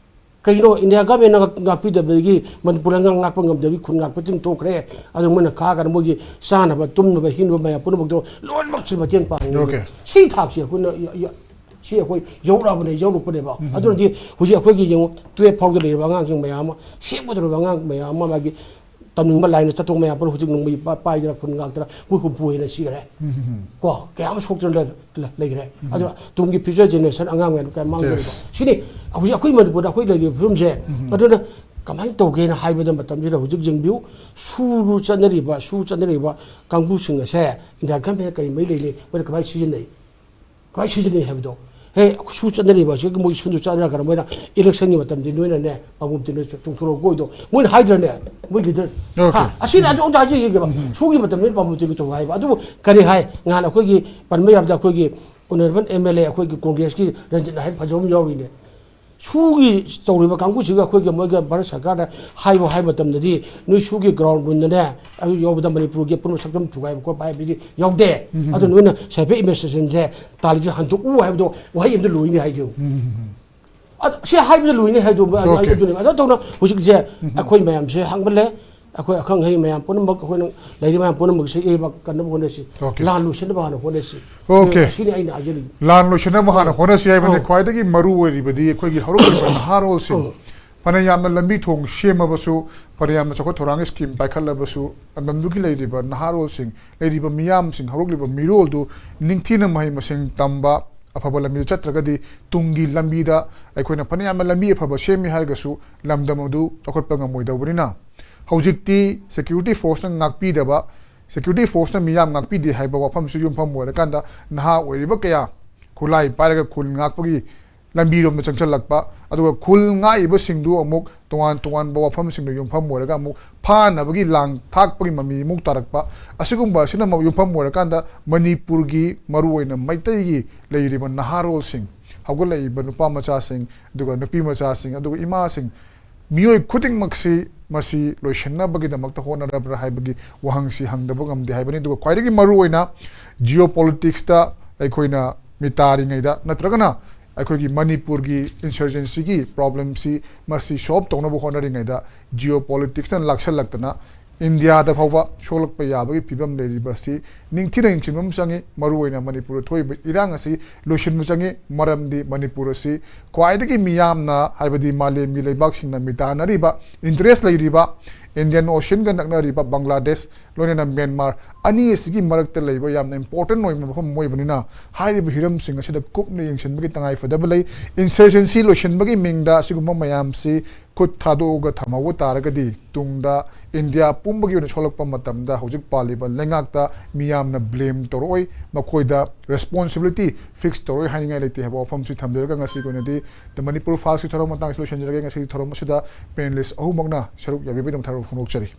ꯀꯩꯅꯣ, ꯏꯟꯗꯤꯌꯥ ꯒꯃꯦꯟꯅ ꯉꯥꯛ-, ꯉꯥꯛꯄꯤꯗꯕꯗꯒꯤ ꯃꯅꯤꯄꯨꯔ ꯂꯩꯉꯥꯛ ꯉꯥꯛꯄ ꯉꯝꯗꯕꯒꯤ ꯈꯨꯟ ꯉꯥꯛꯄꯁꯤꯡ ꯊꯣꯛꯈ꯭ꯔꯦ꯫ ꯑꯗꯨ ꯃꯣꯏꯅ ꯀꯥꯗꯅ ꯃꯣꯏꯒꯤ ꯆꯥꯅꯕ, ꯇꯨꯝꯅꯕ, ꯍꯤꯡꯅꯕ ꯃꯌꯥꯝ ꯄꯨꯝꯅꯃꯛꯇꯣ ꯂꯣꯏꯅꯃꯛꯁꯤ ꯃꯇꯦꯡ ꯄꯥꯡꯉꯤ꯫ ꯑꯣꯀꯦ꯫ ꯁꯤ ꯊꯥꯛꯁꯤ ꯑꯩꯈꯣꯏꯅ ꯌ-, ꯌ-, ꯁꯤ ꯑꯩꯈꯣꯏ ꯌꯧꯔꯛꯑꯕꯅꯦ, ꯌꯧꯔꯛꯄꯅꯦꯕ꯫ ꯑꯗꯨꯅꯗꯤ ꯍꯧꯖꯤꯛ ꯑꯩꯈꯣꯏꯒꯤ ꯌꯦꯡꯉꯨ, ꯇꯨꯌꯦꯜꯐ ꯐꯥꯎꯗ ꯂꯩꯔꯤꯕ ꯑꯉꯥꯡꯁꯤꯡ ꯃꯌꯥꯝ ꯑꯃ, ꯁꯦꯝꯒꯗꯧꯔꯤꯕ ꯑꯉꯥꯡ ꯃꯌꯥꯝ ꯑꯃ, ꯃꯥꯒꯤ ꯇꯝꯅꯤꯡꯕ ꯂꯥꯏꯟꯗ ꯆꯠꯊꯣꯛ ꯃꯌꯥꯝ ꯄꯨꯟꯅ ꯍꯧꯖꯤꯛ ꯅꯣꯡꯃꯩ ꯄꯥꯏꯗꯅ ꯈꯨꯟ ꯉꯥꯛꯇꯅ ꯃꯣꯏ ꯍꯨꯝꯐꯨ ꯍꯦꯟꯅ ꯁꯤꯈ꯭ꯔꯦ꯫ ꯀꯣ, ꯀꯌꯥ ꯑꯃ ꯁꯣꯛꯇꯅ ꯂꯩꯈ꯭ꯔꯦ꯫ ꯑꯗꯨꯅ ꯇꯨꯡꯒꯤ future generation ꯑꯉꯥꯡ ꯃꯌꯥꯝ ꯀꯌꯥ ꯃꯥꯡꯗꯣꯔꯤꯕ꯫ ꯁꯤꯅꯤ ꯍꯧꯖꯤꯛ ꯑꯩꯈꯣꯏ ꯃꯅꯤꯄꯨꯔꯗ ꯑꯩꯈꯣꯏ ꯂꯩꯔꯤꯕ ꯐꯤꯕꯝꯁꯦ꯫ ꯑꯗꯨꯅ ꯀꯃꯥꯏꯅ ꯇꯧꯒꯦꯅ ꯍꯥꯏꯕꯗ ꯃꯇꯝꯁꯤꯗ ꯍꯧꯖꯤꯛ ꯌꯦꯡꯕꯤꯌꯨ, ꯁꯨꯔꯨ ꯆꯠꯅꯔꯤꯕ, ꯁꯨ ꯆꯠꯅꯔꯤꯕ ꯀꯥꯡꯕꯨꯁꯤꯡ ꯑꯁꯦ India government ꯀꯔꯤ ꯃꯔꯤ ꯂꯩꯅꯩ, ꯃꯣꯏꯅ ꯀꯃꯥꯏꯅ ꯁꯤꯖꯤꯟꯅꯩ, ꯀꯃꯥꯏꯅ ꯁꯤꯖꯤꯟꯅꯩ ꯍꯥꯏꯕꯗꯣ꯫ ꯍꯦ, ꯁꯨ ꯆꯠꯅꯔꯤꯕ ꯑꯁꯤꯒꯤ ꯃꯣꯏ ꯁꯨꯗꯨ ꯆꯠꯅꯔꯒ ꯃꯣꯏꯅ electionꯒꯤ ꯃꯇꯝꯗꯤ ꯅꯣꯏꯅꯅꯦ, ꯄꯥꯡꯒꯨꯝ ꯇꯤꯟꯅ ꯆꯣꯡꯊꯣꯔꯛꯑꯣ ꯀꯣꯏꯗꯣ ꯃꯣꯏꯅ ꯍꯥꯏꯗ꯭ꯔꯅꯦ? ꯃꯣꯏ leader꯫ Okay. ꯍꯥ, ꯑꯁꯤꯅ ꯑꯗꯨ ꯑꯝꯇ ꯍꯥꯏꯖꯒꯦꯕ꯫ ꯁꯨꯒꯤ ꯃꯇꯝꯗ ꯄꯥꯡꯒꯨꯝ ꯇꯤꯟꯅ ꯆꯣꯡ ꯍꯥꯏꯕ꯫ ꯑꯗꯨꯕꯨ ꯀꯔꯤ ꯍꯥꯏ? ꯉꯍꯥꯟ ꯑꯩꯈꯣꯏꯒꯤ ꯄꯟꯕ ꯌꯥꯕꯗ ꯑꯩꯈꯣꯏꯒꯤ honourable M L A ꯑꯩꯈꯣꯏꯒꯤ Congressꯀꯤ ꯔꯟꯖꯤꯠ ꯅꯥꯏꯛ ꯐꯖꯕ ꯑꯃ ꯌꯥꯎꯔꯤꯅꯦ꯫ ꯁꯨꯒꯤ ꯇꯧꯔꯤꯕ ꯀꯥꯡꯕꯨꯁꯤꯒ ꯑꯩꯈꯣꯏꯒꯤ ꯃꯣꯏꯒ ꯚꯥꯔꯠ ꯁꯔꯀꯥꯔꯗ ꯍꯥꯏꯕ ꯍꯥꯏ ꯃꯇꯝꯗꯗꯤ ꯅꯣꯏ ꯁꯨꯒꯤ ground ꯔꯨꯟꯗꯅꯦ ꯑꯗꯨ ꯌꯥꯎꯕꯗ ꯃꯅꯤꯄꯨꯔꯒꯤ ꯑꯄꯨꯟꯕ ꯁꯛꯇꯝ ꯊꯨꯒꯥꯏꯕ ꯈꯣꯠꯄ ꯍꯥꯏꯕꯗꯤ ꯌꯥꯎꯗꯦ꯫ ꯑꯗꯨ ꯅꯣꯏꯅ separate administrationꯁꯦ ꯇꯥꯜꯂꯤꯁꯦ ꯍꯟꯗꯣꯛꯎ ꯍꯥꯏꯕꯗꯣ ꯋꯥꯍꯩ ꯑꯃꯗ ꯂꯣꯏꯅꯤ ꯍꯥꯏꯗꯣ꯫ ꯑꯗ ꯁꯤ ꯍꯥꯏꯕꯗ ꯂꯣꯏꯅꯤ ꯍꯥꯏꯗꯣ꯫ Okay. ꯑꯗꯨꯅꯤ꯫ ꯑꯗꯨ ꯇꯧꯅ ꯍꯧꯖꯤꯛꯁꯦ ꯑꯩꯈꯣꯏ ꯃꯌꯥꯝꯁꯦ ꯍꯥꯡꯃꯜꯂꯦ꯫ ꯑꯩꯈꯣꯏ ꯑꯈꯪ ꯑꯍꯩ ꯃꯌꯥꯝ ꯄꯨꯝꯅꯃꯛ, ꯑꯩꯈꯣꯏꯅ ꯂꯩꯔꯤꯕ ꯃꯌꯥꯝ ꯄꯨꯝꯅꯃꯛꯁꯦ ꯏꯔꯩꯕꯥꯛ ꯀꯟꯅꯕ ꯍꯣꯠꯅꯁꯤ꯫ Okay. ꯂꯥꯟ ꯂꯣꯏꯁꯤꯟꯅꯕ ꯍꯥꯟꯅ ꯍꯣꯠꯅꯁꯤ꯫ Okay. ꯁꯤꯅꯤ ꯑꯩꯅ ꯍꯥꯏꯖꯅꯤꯡꯉꯤ꯫ ꯂꯥꯟ ꯂꯣꯏꯁꯤꯟꯅꯕ ꯍꯥꯟꯅ ꯑꯧ꯫ ꯍꯣꯠꯅꯁꯤ ꯍꯥꯏꯕꯅꯤ꯫ ꯑꯧ꯫ ꯈ꯭ꯋꯥꯏꯗꯒꯤ ꯃꯔꯨ ꯑꯣꯏꯔꯤꯕꯗꯤ ꯑꯩꯈꯣꯏꯒꯤ ꯍꯧꯔꯛꯂꯤꯕ ꯅꯍꯥꯔꯣꯜꯁꯤꯡ꯫ ꯑꯧ꯫ ꯐꯅ ꯌꯥꯝꯅ ꯂꯝꯕꯤ ꯊꯣꯡ ꯁꯦꯝꯃꯕꯁꯨ, ꯐꯅ ꯌꯥꯝꯅ ꯆꯥꯎꯈꯠ ꯊꯧꯔꯥꯡꯒꯤ scheme ꯄꯥꯏꯈꯠꯂꯕꯁꯨ, ꯂꯝꯗꯝꯗꯨꯒꯤ ꯂꯩꯔꯤꯕ ꯅꯍꯥꯔꯣꯜꯁꯤꯡ, ꯂꯩꯔꯤꯕ ꯃꯤꯌꯥꯝꯁꯤꯡ, ꯍꯧꯔꯛꯂꯤꯕ ꯃꯤꯔꯣꯜꯗꯨ ꯅꯤꯡꯊꯤꯅ ꯃꯍꯩ ꯃꯁꯤꯡ ꯇꯝꯕ, ꯑꯐꯕ ꯂꯝꯕꯤꯗ ꯆꯠꯇ꯭ꯔꯒꯗꯤ ꯇꯨꯡꯒꯤ ꯂꯝꯕꯤꯗ ꯑꯩꯈꯣꯏꯅ ꯐꯅ ꯌꯥꯝꯅ ꯂꯝꯕꯤ ꯑꯐꯕ ꯁꯦꯝꯃꯤ ꯍꯥꯏꯔꯒꯁꯨ ꯂꯝꯗꯝ ꯑꯗꯨ ꯆꯥꯎꯈꯠꯄ ꯉꯝꯃꯣꯏꯗꯧꯕꯅꯤꯅ, ꯍꯧꯖꯤꯛꯇꯤ security forceꯅ ꯉꯥꯛꯄꯤꯗꯕ, security forceꯅ ꯃꯤꯌꯥꯝ ꯉꯥꯛꯄꯤꯗꯦ ꯍꯥꯏꯕ ꯋꯥꯐꯝꯁꯨ ꯌꯨꯝꯐꯝ ꯑꯣꯏꯔꯀꯥꯟꯗ ꯅꯍꯥ ꯑꯣꯏꯔꯤꯕ ꯀꯌꯥ ꯈꯨꯠꯂꯥꯏ ꯄꯥꯏꯔꯒ ꯈꯨꯜ ꯉꯥꯛꯄꯒꯤ ꯂꯝꯕꯤꯔꯣꯝꯗ ꯆꯪꯁꯤꯜꯂꯛꯄ, ꯑꯗꯨꯒ ꯈꯨꯜ ꯉꯥꯛꯏꯕꯁꯤꯡꯗꯨ ꯑꯃꯨꯛ ꯇꯣꯉꯥꯟ ꯇꯣꯉꯥꯟꯕ ꯋꯥꯐꯝꯁꯤꯡꯗ ꯌꯨꯝꯐꯝ ꯑꯣꯏꯔꯒ ꯑꯃꯨꯛ ꯐꯥꯅꯕꯒꯤ ꯂꯥꯡ ꯊꯥꯛꯄꯒꯤ ꯃꯃꯤ ꯑꯃꯨꯛ ꯇꯥꯔꯛꯄ, ꯑꯁꯤꯒꯨꯝꯕ ꯑꯁꯤꯅ ꯑꯃꯨꯛ ꯌꯨꯝꯐꯝ ꯑꯣꯏꯔꯀꯥꯟꯗ ꯃꯅꯤꯄꯨꯔꯒꯤ, ꯃꯔꯨꯑꯣꯏꯅ ꯃꯩꯇꯩꯒꯤ ꯂꯩꯔꯤꯕ ꯅꯍꯥꯔꯣꯜꯁꯤꯡ, ꯍꯧꯒꯠꯂꯛꯏꯕ ꯅꯨꯄꯥ ꯃꯆꯥꯁꯤꯡ, ꯑꯗꯨꯒ ꯅꯨꯄꯤ ꯃꯆꯥꯁꯤꯡ, ꯑꯗꯨꯒ ꯏꯃꯥꯁꯤꯡ, ꯃꯤꯑꯣꯏ ꯈꯨꯗꯤꯡꯃꯛꯁꯤ ꯃꯁꯤ ꯂꯣꯏꯁꯤꯟꯅꯕꯒꯤꯗꯃꯛꯇ ꯍꯣꯠꯅꯔꯕ꯭ꯔꯥ ꯍꯥꯏꯕꯒꯤ ꯋꯥꯍꯪꯁꯤ ꯍꯪꯗꯕ ꯉꯝꯗꯦ ꯍꯥꯏꯕꯅꯤ꯫ ꯑꯗꯨꯒ ꯈ꯭ꯋꯥꯏꯗꯒꯤ ꯃꯔꯨꯑꯣꯏꯅ geopoliticsꯇ ꯑꯩꯈꯣꯏꯅ ꯃꯤꯇꯥꯔꯤꯉꯩꯗ, ꯅꯠꯇ꯭ꯔꯒꯅ ꯑꯩꯈꯣꯏꯒꯤ ꯃꯅꯤꯄꯨꯔꯒꯤ insurgencyꯒꯤ problemꯁꯤ ꯃꯁꯤ solve ꯇꯧꯅꯕ ꯍꯣꯠꯅꯔꯤꯉꯩꯗ geopoliticsꯅ ꯂꯥꯛꯁꯜꯂꯛꯇꯅ ꯏꯟꯗꯤꯌꯥꯗ ꯐꯥꯎꯕ ꯁꯣꯛꯂꯛꯄ ꯌꯥꯕꯒꯤ ꯐꯤꯕꯝ ꯂꯩꯔꯤꯕꯁꯤ ꯅꯤꯡꯊꯤꯅ ꯌꯦꯡꯁꯤꯟꯕ ꯑꯃ ꯆꯪꯉꯤ꯫ ꯃꯔꯨꯑꯣꯏꯅ ꯃꯅꯤꯄꯨꯔꯗ ꯊꯣꯛꯏꯕ ꯏꯔꯥꯡ ꯑꯁꯤ ꯂꯣꯏꯁꯤꯟꯕ ꯆꯪꯉꯤ꯫ ꯃꯔꯝꯗꯤ ꯃꯅꯤꯄꯨꯔ ꯑꯁꯤ ꯈ꯭ꯋꯥꯏꯗꯒꯤ ꯃꯤꯌꯥꯝꯅ, ꯍꯥꯏꯕꯗꯤ ꯃꯥꯂꯦꯝꯒꯤ ꯂꯩꯕꯥꯛꯁꯤꯡꯅ ꯃꯤꯇꯥꯟꯅꯔꯤꯕ, interest ꯂꯩꯔꯤꯕ, Indian Oceanꯒ ꯅꯛꯅꯔꯤꯕ ꯕꯪꯒ꯭ꯂꯥꯗꯦꯁ ꯂꯣꯏꯅꯅ ꯃ꯭ꯌꯥꯟꯃꯥꯔ ꯑꯅꯤ ꯑꯁꯤꯒꯤ ꯃꯔꯛꯇ ꯂꯩꯕ ꯌꯥꯝꯅ important ꯑꯣꯏꯕ ꯃꯐꯝ ꯑꯃ ꯑꯣꯏꯕꯅꯤꯅ, ꯍꯥꯏꯔꯤꯕ ꯍꯤꯔꯝꯁꯤꯡ ꯑꯁꯤꯗ ꯀꯨꯞꯅ ꯌꯦꯡꯁꯤꯟꯕꯒꯤ ꯇꯉꯥꯏ ꯐꯗꯕ ꯂꯩ꯫ Insurgency ꯂꯣꯏꯁꯤꯟꯕꯒꯤ ꯃꯤꯡꯗ ꯑꯁꯤꯒꯨꯝꯕ ꯃꯌꯥꯝꯁꯤ ꯈꯨꯠ ꯊꯥꯗꯣꯛꯑꯒ ꯊꯝꯍꯧꯕ ꯇꯥꯔꯒꯗꯤ, ꯇꯨꯡꯗ ꯏꯟꯗꯤꯌꯥ ꯄꯨꯝꯕꯒꯤ ꯑꯣꯏꯅ ꯁꯣꯛꯂꯛꯄ ꯃꯇꯝꯗ ꯍꯧꯖꯤꯛ ꯄꯥꯜꯂꯤꯕ ꯂꯩꯉꯥꯛꯇ ꯃꯤꯌꯥꯝꯅ blame ꯇꯧꯔꯛꯑꯣꯏ, ꯃꯈꯣꯏꯗ responsibility fix ꯇꯧꯔꯣꯏ ꯍꯥꯏꯅꯤꯡꯉꯥꯏ ꯂꯩꯇꯦ ꯍꯥꯏꯕ ꯋꯥꯐꯝꯁꯤ ꯊꯝꯖꯔꯒ, ꯉꯁꯤꯒꯤ ꯑꯣꯏꯅꯗꯤ The Manipur Filesꯀꯤ ꯊꯧꯔꯝ ꯃꯇꯥꯡꯁꯤ ꯂꯣꯏꯁꯤꯟꯖꯔꯒꯦ꯫ ꯉꯁꯤꯒꯤ ꯊꯧꯔꯝ ꯑꯁꯤꯗ panelist ꯑꯍꯨꯝꯃꯛꯅ ꯁꯔꯨꯛ ꯌꯥꯕꯤꯕꯒꯤꯗꯃꯛ ꯊꯥꯒꯠꯄ ꯐꯣꯡꯗꯣꯛꯆꯔꯤ꯫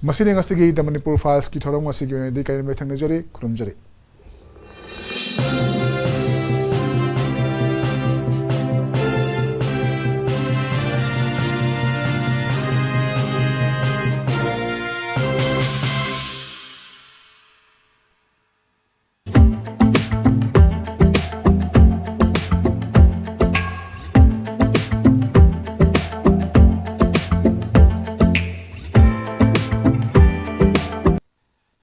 ꯃꯁꯤꯅꯤ ꯉꯁꯤꯒꯤ The Manipur Filesꯀꯤ ꯊꯧꯔꯝ꯫ ꯉꯁꯤꯒꯤ ꯑꯣꯏꯅꯗꯤ ꯀꯥꯏꯔꯦꯝꯕꯤꯗ ꯊꯦꯡꯅꯖꯔꯤ꯫ ꯈꯨꯔꯨꯝꯖꯔꯤ꯫